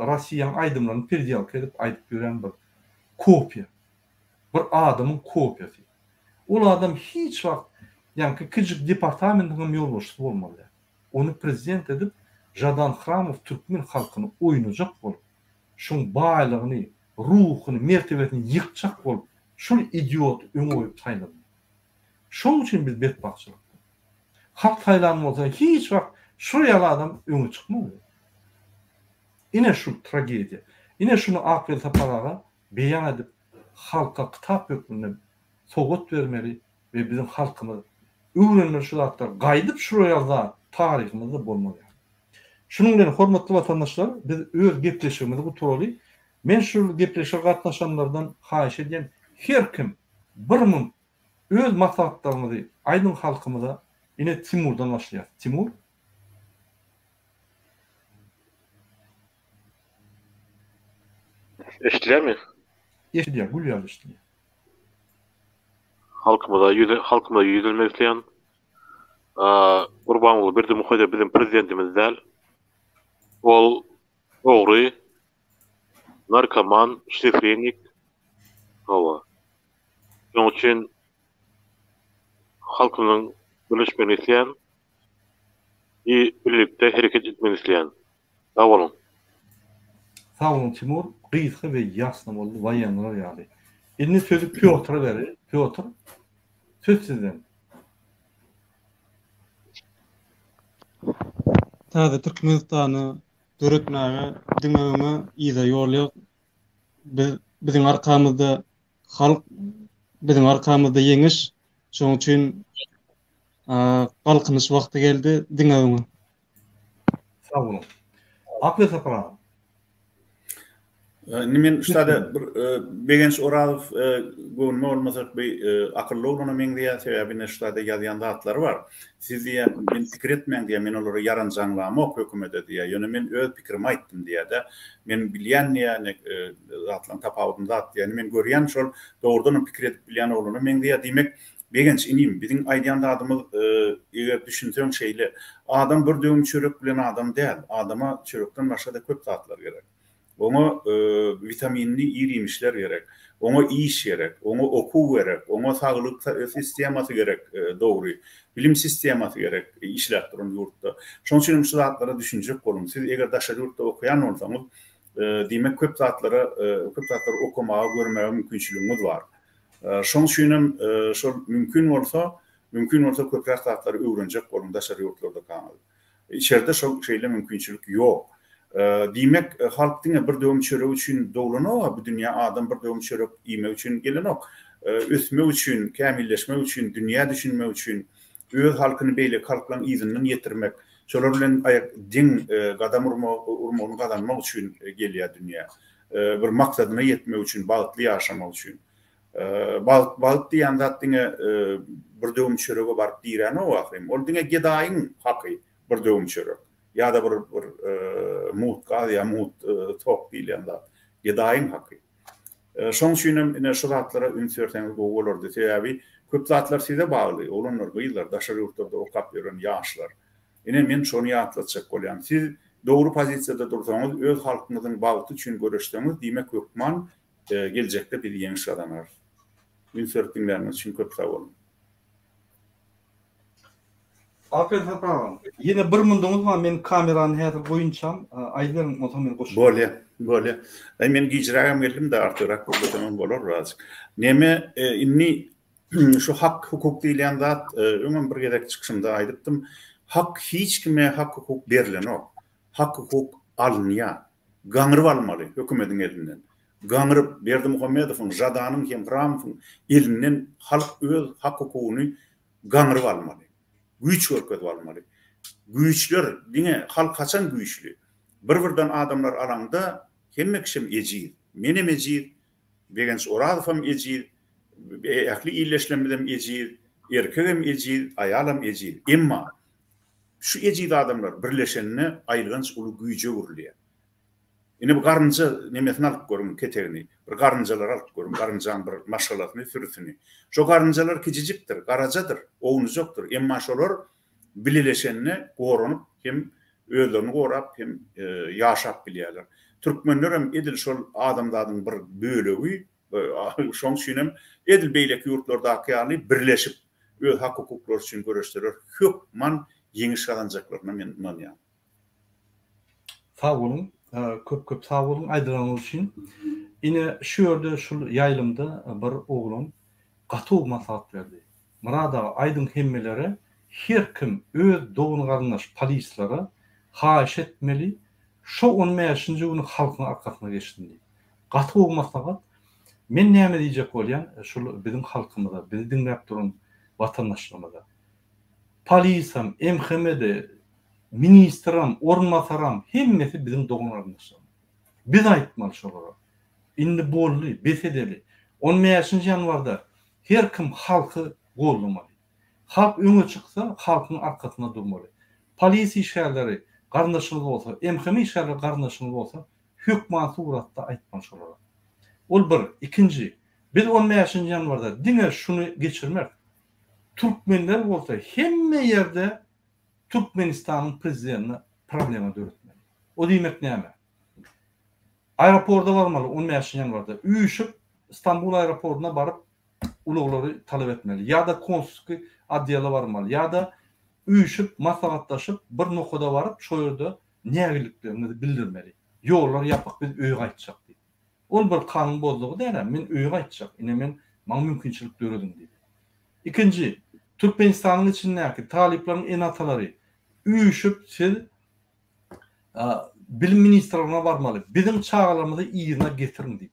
Rossiýaň aýdymlaryny perdelka edip aýdyp ýören bir kopiýa. Bir adamyň kopiýasy. Ol adam hiç wagt ýaňky kiçijik departamentiň hem ýolbaşçysy bolmaly däl. Ony prezident edip Žadan Hramow türkmen halkyny oýnajak bolup, şoň baýlygyny, ruhuny, mertebesini ýykjak bolup şol idioty öňe goýup saýlady. Şoň üçin biz betbagtçylykda. Halk saýlan bolsa hiç wagt şol ýaly adam öňe çykmazdy. Ine şu tragediýa. Ine şuny Ak Welsapar aga beýan edip halka kitap hökmünde sowgat bermeli we biziň halkymyz öwrenmeli şu zatlary gaýdyp şular ýaly zat taryhymyzda bolmaz ýaly. Şunuň bilen hormatly watandaşlar biz öz gepleşigimizi gutaraly. Men şu gepleşige gatnaşanlardan haýyş edýän her kim bir munt öz maslahatlaryňyzy aýdyň halkymyza ine Timurdan başlaýas. Timur. Eşidilýärmi? Eşidilýär, gül ýaly eşidilýär. Halkymyza ýüz halkymyza ýüzlenmek isleýän. Gurbanguly Berdimuhamedow biziň prezidentimiz däl. Ol ogry, narkoman, şizofrenik. Hawa. Şonuň üçin halkymyzyň birleşmegini isleýän i birlikde hereket etmegini isleýän. Sag boluň. Sag boluň Timur, gysga we ýasny boldy waýennylar ýaly. Indi sözi Pýotra bereli. Pýotr, söz sizden. Täze Türkmenistany döretmäge diňe öňe, yza ýol ýok. Biz biziň arkamyzda halk, biziň arkamyzda ýeňiş. Şonuň üçin galkynyş wagty geldi, diňe öňe. Sag boluň. Akyl Sapar aga. Indi men şu taýda bir Begenç Orazow göwnüme bolmasa bir akylly oglana meňzeýär, sebäbi ine şu taýda ýazýan zatlary bar. Siz diýýär, men pikir etmäň diýýär, men olara ýaranjaňlamok hökümete diýýär, ýöne men öz pikirimi aýtdym diýýär-de. Men bilýän diýýär, ine zatlaryň tapawudyny zat diýýär. Indi men görýän şol dogrudanam pikir edip bilýän oglana meňzeýär. Diýmek, Begenç inim, biziň aýdýan zadymyz eger düşünseň şeýle, adam bir döwüm çörek bilen adam däl, adama çörekden başga-da köp zatlar gerek. Oňa witaminli ir-iýmişler gerek, oňa iş gerek, oňa okuw gerek, oňa saglyk sistemasy gerek dogry, bilim sistemasy gerek işläp duran ýurtda. Şonuň üçin hem şu zatlara düşünjek boluň. Siz eger daşary ýurtda okaýan bolsaňyz, diýmek köp zatlara, köp zatlary okamaga, görmäge mümkinçiligiňiz bar. Şoň üçinem şol mümkin bolsa, mümkin bolsa köpräk zatlary öwrenjek boluň daşary ýurtlardakaňyz. Içerde şol şeýle mümkinçilik ýok. Diýmek, halk diňe bir döwüm çörek üçin doglanok-a bu dünýä adam bir döwüm çörek iýmek üçin gelenok. Ösmek üçin, kämilleşmek üçin, dünýä düşünmek üçin, öz halkyny beýleki halklaň yzyndan ýetirmek, şolar bilen aýak deň gadam urmagyny gazanmak üçin gelýär dünýä. Bir maksadyna ýetmek üçin, bagtly ýaşamak üçin. Bagt, bagt diýen zat diňe bir döwüm çörege baryp diränok ahyryn. Ol diňe gedaýyň haky bir döwüm çörek. Ýa-da bir bir mugt gaz ýa mugt tok diýilýän zat. Gedaýyň haky. Şoň üçin hem ine şu zatlara üns berseňiz gowy bolardy. Sebäbi köp zatlar size bagly, oglanlar, gyzlar, daşary ýurtlarda okap ýören ýaşlar. Ine men şony ýatlatjak bolýan. Siz dogry pozisiýada dursaňyz, öz halkyňyzyň bagty üçin göreşseňiz, diýmek hökman geljekde biz ýeňiş gazanarys. Üns berip diňläniňiz üçin köp sag boluň. Aferin Sapar agam. Ýene bir munduňyz bar men kamerany häzir goýunçam aýdyberiň onsoň men goşup. Bolýa, bolýa. Aý men gijrägem geldim-de artygrak gürlesemem bolar birazjyk. Neme indi şu hak hukuk diýilýän zat öňem bir gezek çykyşymda aýdypdym. Hak hiç kime hak hukuk berlenok. Hak hukuk alynýar. Gaňryp almaly hökümediň elinden. Gaňryp Berdimuhamedowyň, Žadanyň hem Hramowyň elinden halk öz hak hukugyny gaňryp almaly. Güýç görkezip almaly. Güýçler diňe halk haçan güýçli? Bir-birden adamlar alaňda hemme kişem ejiz. Menem ejiz, Begenç Orazowam ejiz, ähli ildeşlerimizem ejiz, erkegem ejiz, aýalam ejiz. Emma şu ejiz adamlar birleşende aýylganç uly güýje öwrülýär. Ine bu garynja nemesini alyp görüň, ketegini. Bir garynjalary alyp görüň, garynjaň bir maşgalasyny, sürüsini. Şo garynjalar kiçijikdir, garajadyr, ownujakdyr. Emma şolar bileleşende goranyp hem özlerini gorap hem ýaşap bilýärler. Türkmenlerem edil şol adamzadyň bir bölegi, şoň üçin hem edil beýleki ýurtlardaky ýaly birleşip öz hak-hukuklary üçin göreşseler hökman ýeňiş gazanjaklaryna men ynanýan. Sag boluň, köp köp sag boluň aýdylanyňyz üçin. Ine şu ýerde şul ýaýlymda bir oglan gaty gowy maslahat berdi. Myrat aga aýdyň hemmelere her kim öz dogan garyndaş polislere haýyş etmeli şo on bäşinji güni halkyň arkasyna geçsin diýip. Gaty gowy maslahat. Men näme diýjek bolýan şul biziň halkymyza bizi diňläp duran watandaşlarymyza. Polisam, MHM-de, ministram, orunbasaram hemmesi biziň dogan garyndaşlarymyz. Biz aýtmaly şolara. Indi boldy, bes edeli. On bäşinji ýanwarda her kim halky goldamaly. Halk öňe çyksa, halkyň arkasynda durmaly. Polisiýa işgärleri garyndaşyňyz bolsa, MHM işgärleri garyndaşyňyz bolsa, hökman suratda aýtmaly şolara. Ol bir. Ikinji, biz on bäşinji ýanwarda diňe şuny geçirmeris. Türkmenler bolsa hemme ýerde Türkmenistanyň prezidentine problema döretmeli. O diýmek näme? Aeroporda barmaly on bäşinji ýanwarda. Üýşüp Stambul aeropordyna baryp ulaglary talap etmeli. Ýa-da konsulskiý otdela barmaly. Ýa-da üýşüp maslahatlaşyp bir nokada baryp şo ýerde nägileliklerimizi bildirmeli. Ýollar ýapyk biz öýe gaýtjak diýip. Ol bir kanun bozdugy däl-ä, men öýe gaýtjak, ine men, maňa mümkinçilik dörediň diýip. Ikinji, Türkmenistanyň içindäki talyplaryň ene-atalary üýşüp siz Bilim ministrligine barmaly, biziň çagalarymyzy yzyna getiriň diýip.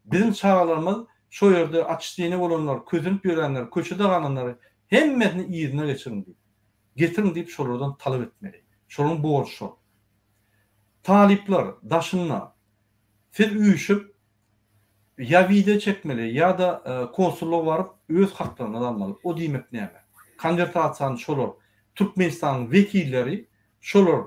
Biziň çagalarymyz şo ýerde otçisleniýe bolanlar, kösenip ýörenler, köçede galanlary hemmesini yzyna geçiriň diýip. Getiriň diýip şolardan talap etmeli. Şolaryň borjy şol. Talyplar daşynda Siz üýşüp ýa wideo çekmeli ýa-da konsullyga baryp öz haklaryňyzy almaly. O diýmek näme? Konwertasiýany şolar Türkmenistanyň wekilleri şolar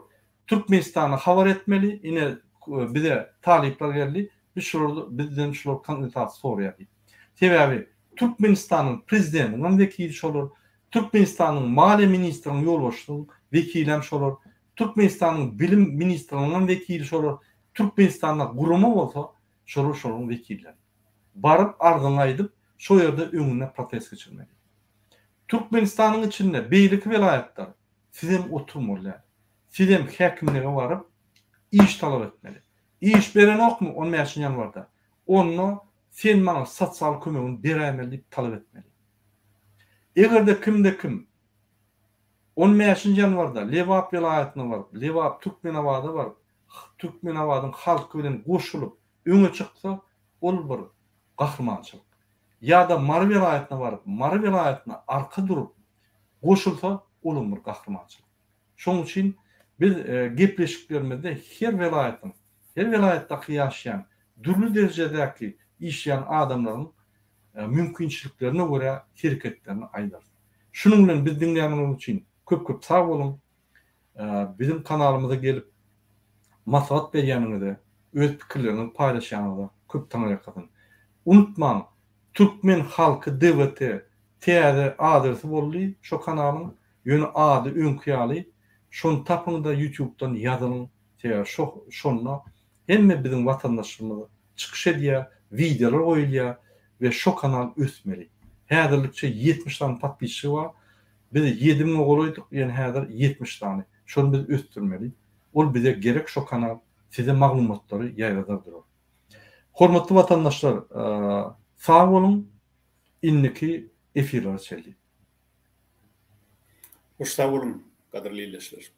Türkmenistana habar etmeli, ine bize talyplar geldi, biz şolar bizden şular konwertasiýa soraýar diýip. Sebäbi Türkmenistanyň prezidentiniň wekili şolar, Türkmenistanyň maliýe ministriniň ýolbaşçysynyň wekilem şolar, Türkmenistanyň bilim ministriniň wekili şolar, Türkmenistanda gurama bolsa şolar şolaryň wekilleri. Baryp arzyňy aýdyp şo ýerde öňünde protest geçirmeli. Türkmenistanyň içinde beýleki welaýatlar sizem oturmaly däl. Sizem häkimlige baryp iş talap etmeli. Iş berenokmy on bäşinji ýanwarda onda sen maňa sosial kömegini beräýmeli diýip talap etmeli. Egerde kimde kim on bäşinji ýanwarda Lebap welaýatyna baryp Lebap Türkmenabada baryp Türkmenabadyň halky bilen goşulyp öňe çyksa ol bir gahrymançylyk. Ýa-da Mary welaýatyna baryp Mary welaýatyna arka durup goşulsa olam bir gahrymançylyk. Şonuň üçin biz gepleşiklerimizde her welaýatyň, her welaýatdaky ýaşaýan dürli derejedäki işleýän adamlaryň mümkinçiliklerine görä hereketlerini aýdarys. Şunuň bilen bizi diňläniňiz üçin köp köp sag boluň. Biziň kanalymyza gelip maslahat berýäniňize, öz pikirleriňizi paýlaşýanyňyza köp taňryýalkasyn. Unutmaň Türkmen halky DWT täze adresi boldy şo kanalyň, ýöne ady öňki ýaly, şony tapyňda ýutubdan ýazylyň sebäbi şo şonda hemme biziň watandaşlarymyz çykyş edýär, wideolar goýulýar we şo kanal ösmeli. Häzirlikçe 70 sany podpisçigi bar. Biz 7000-e golaýdyk, ýöne häzir 70 sany. Şony biz ösdürmeli. Ol bize gerek şo kanal size maglumatlary ýaýradar durar. Hormatly watandaşlar, sag boluň, indiki efirlere çenli. Hoş sag boluň, gadyrly ildeşler.